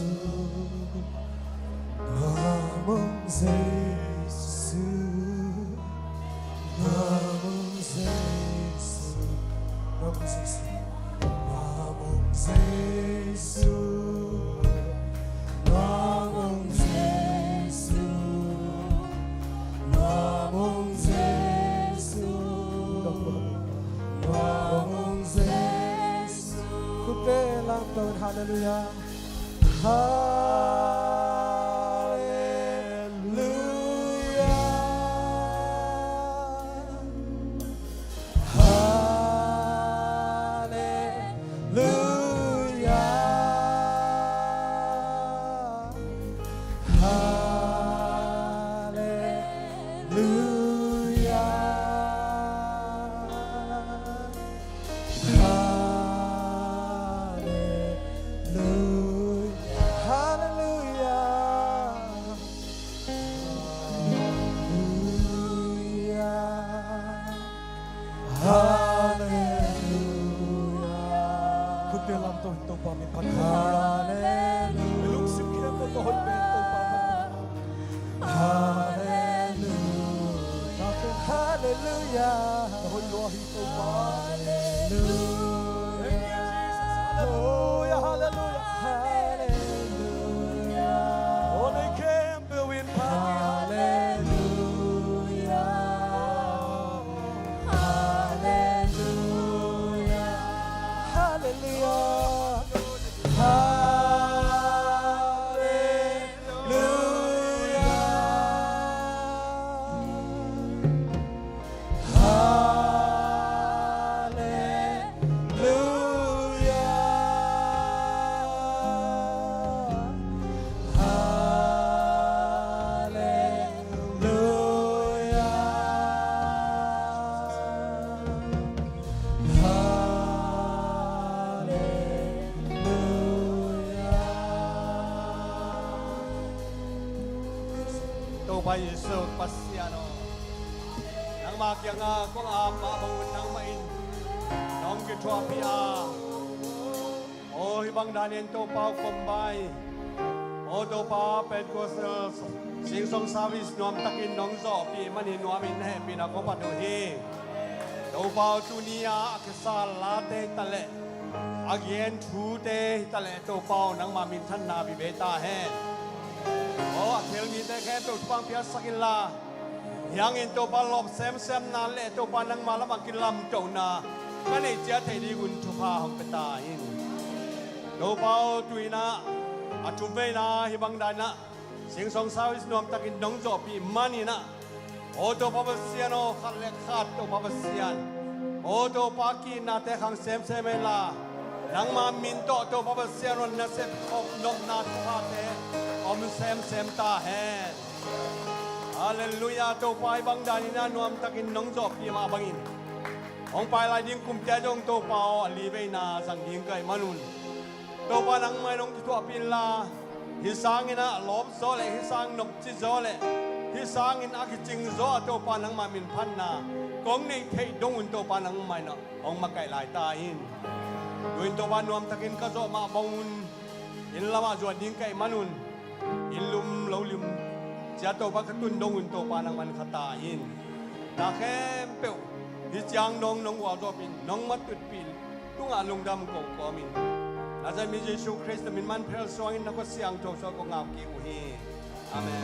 tua mong Jesu, tua mong Jesu, tua mong Jesu, tua mong Jesu, tua mong Jesu, tua mong Jesu, tua mong Jesu. Khutte langton, halleluiah. Halleluiah. Halleluiah. Halleluiah. Halleluiah. Hallelujah, hallelujah, hallelujah. Only can be with Hallelujah, hallelujah, hallelujah. Topa Jesuh Pasian aw, nangma kiangah kong ap mah bang un nangmah in nong kithuahpih a, aw hih bang danin Topa aw kombai, aw Topa Pentecostal Sing Song service nuamtakin nong zawhpih manin nuamin na hehpihna kong phat uh hi. Topa aw tuni a a kisal late hi taleh a gen thute hi taleh Topa aw nangma minthanna vive ta hen. Aw a khel mite khempeuh thupha piaksak inla, hiangin Topa lawp semsemna le Topa nangma lamah kilamtohna ka neih ciat theih dingun thupha hong pia ta in. Topa aw tuinah a thumveina hih bang daninah Sing Song service nuamtakin nong zawhpih maninah, aw Topa Pasian aw khat le khat Topa Pasian, aw Topa kihnate khang semsem inla, nangma min tawh Topa Pasian aw nasep khop nopna thuphate om semsem ta hen. Halleluiah. Topa hih bang daninah nuamtakin nong zawhpih mah bangin hong pai lai ding kumte zong Topa aw a li veina zang ding ka hih manun, Topa nangmah in hong kithuahpih inla, hih sanginah lawp zaw le hih sang nopci zaw le hih sangin a kicing zaw a Topa nangmah minphatna kong neih theih dongun Topa nangmah in hong makaih lai ta in. Tuin Topa nuamtakin ka zawh mah bangun inn lamah zuan ding ka hih manun, inn lum lo lum ciat Topa ka tun dongun Topa nang man kha ta in. Na khempeuh hih ciang dong nong gualzawhpih nong matutpih tungah lungdam ko kawmin, Nazareth mi Jesuh Khrist min man phel suangin na khua siangtho suang kong ngak kik uh hi. Amen.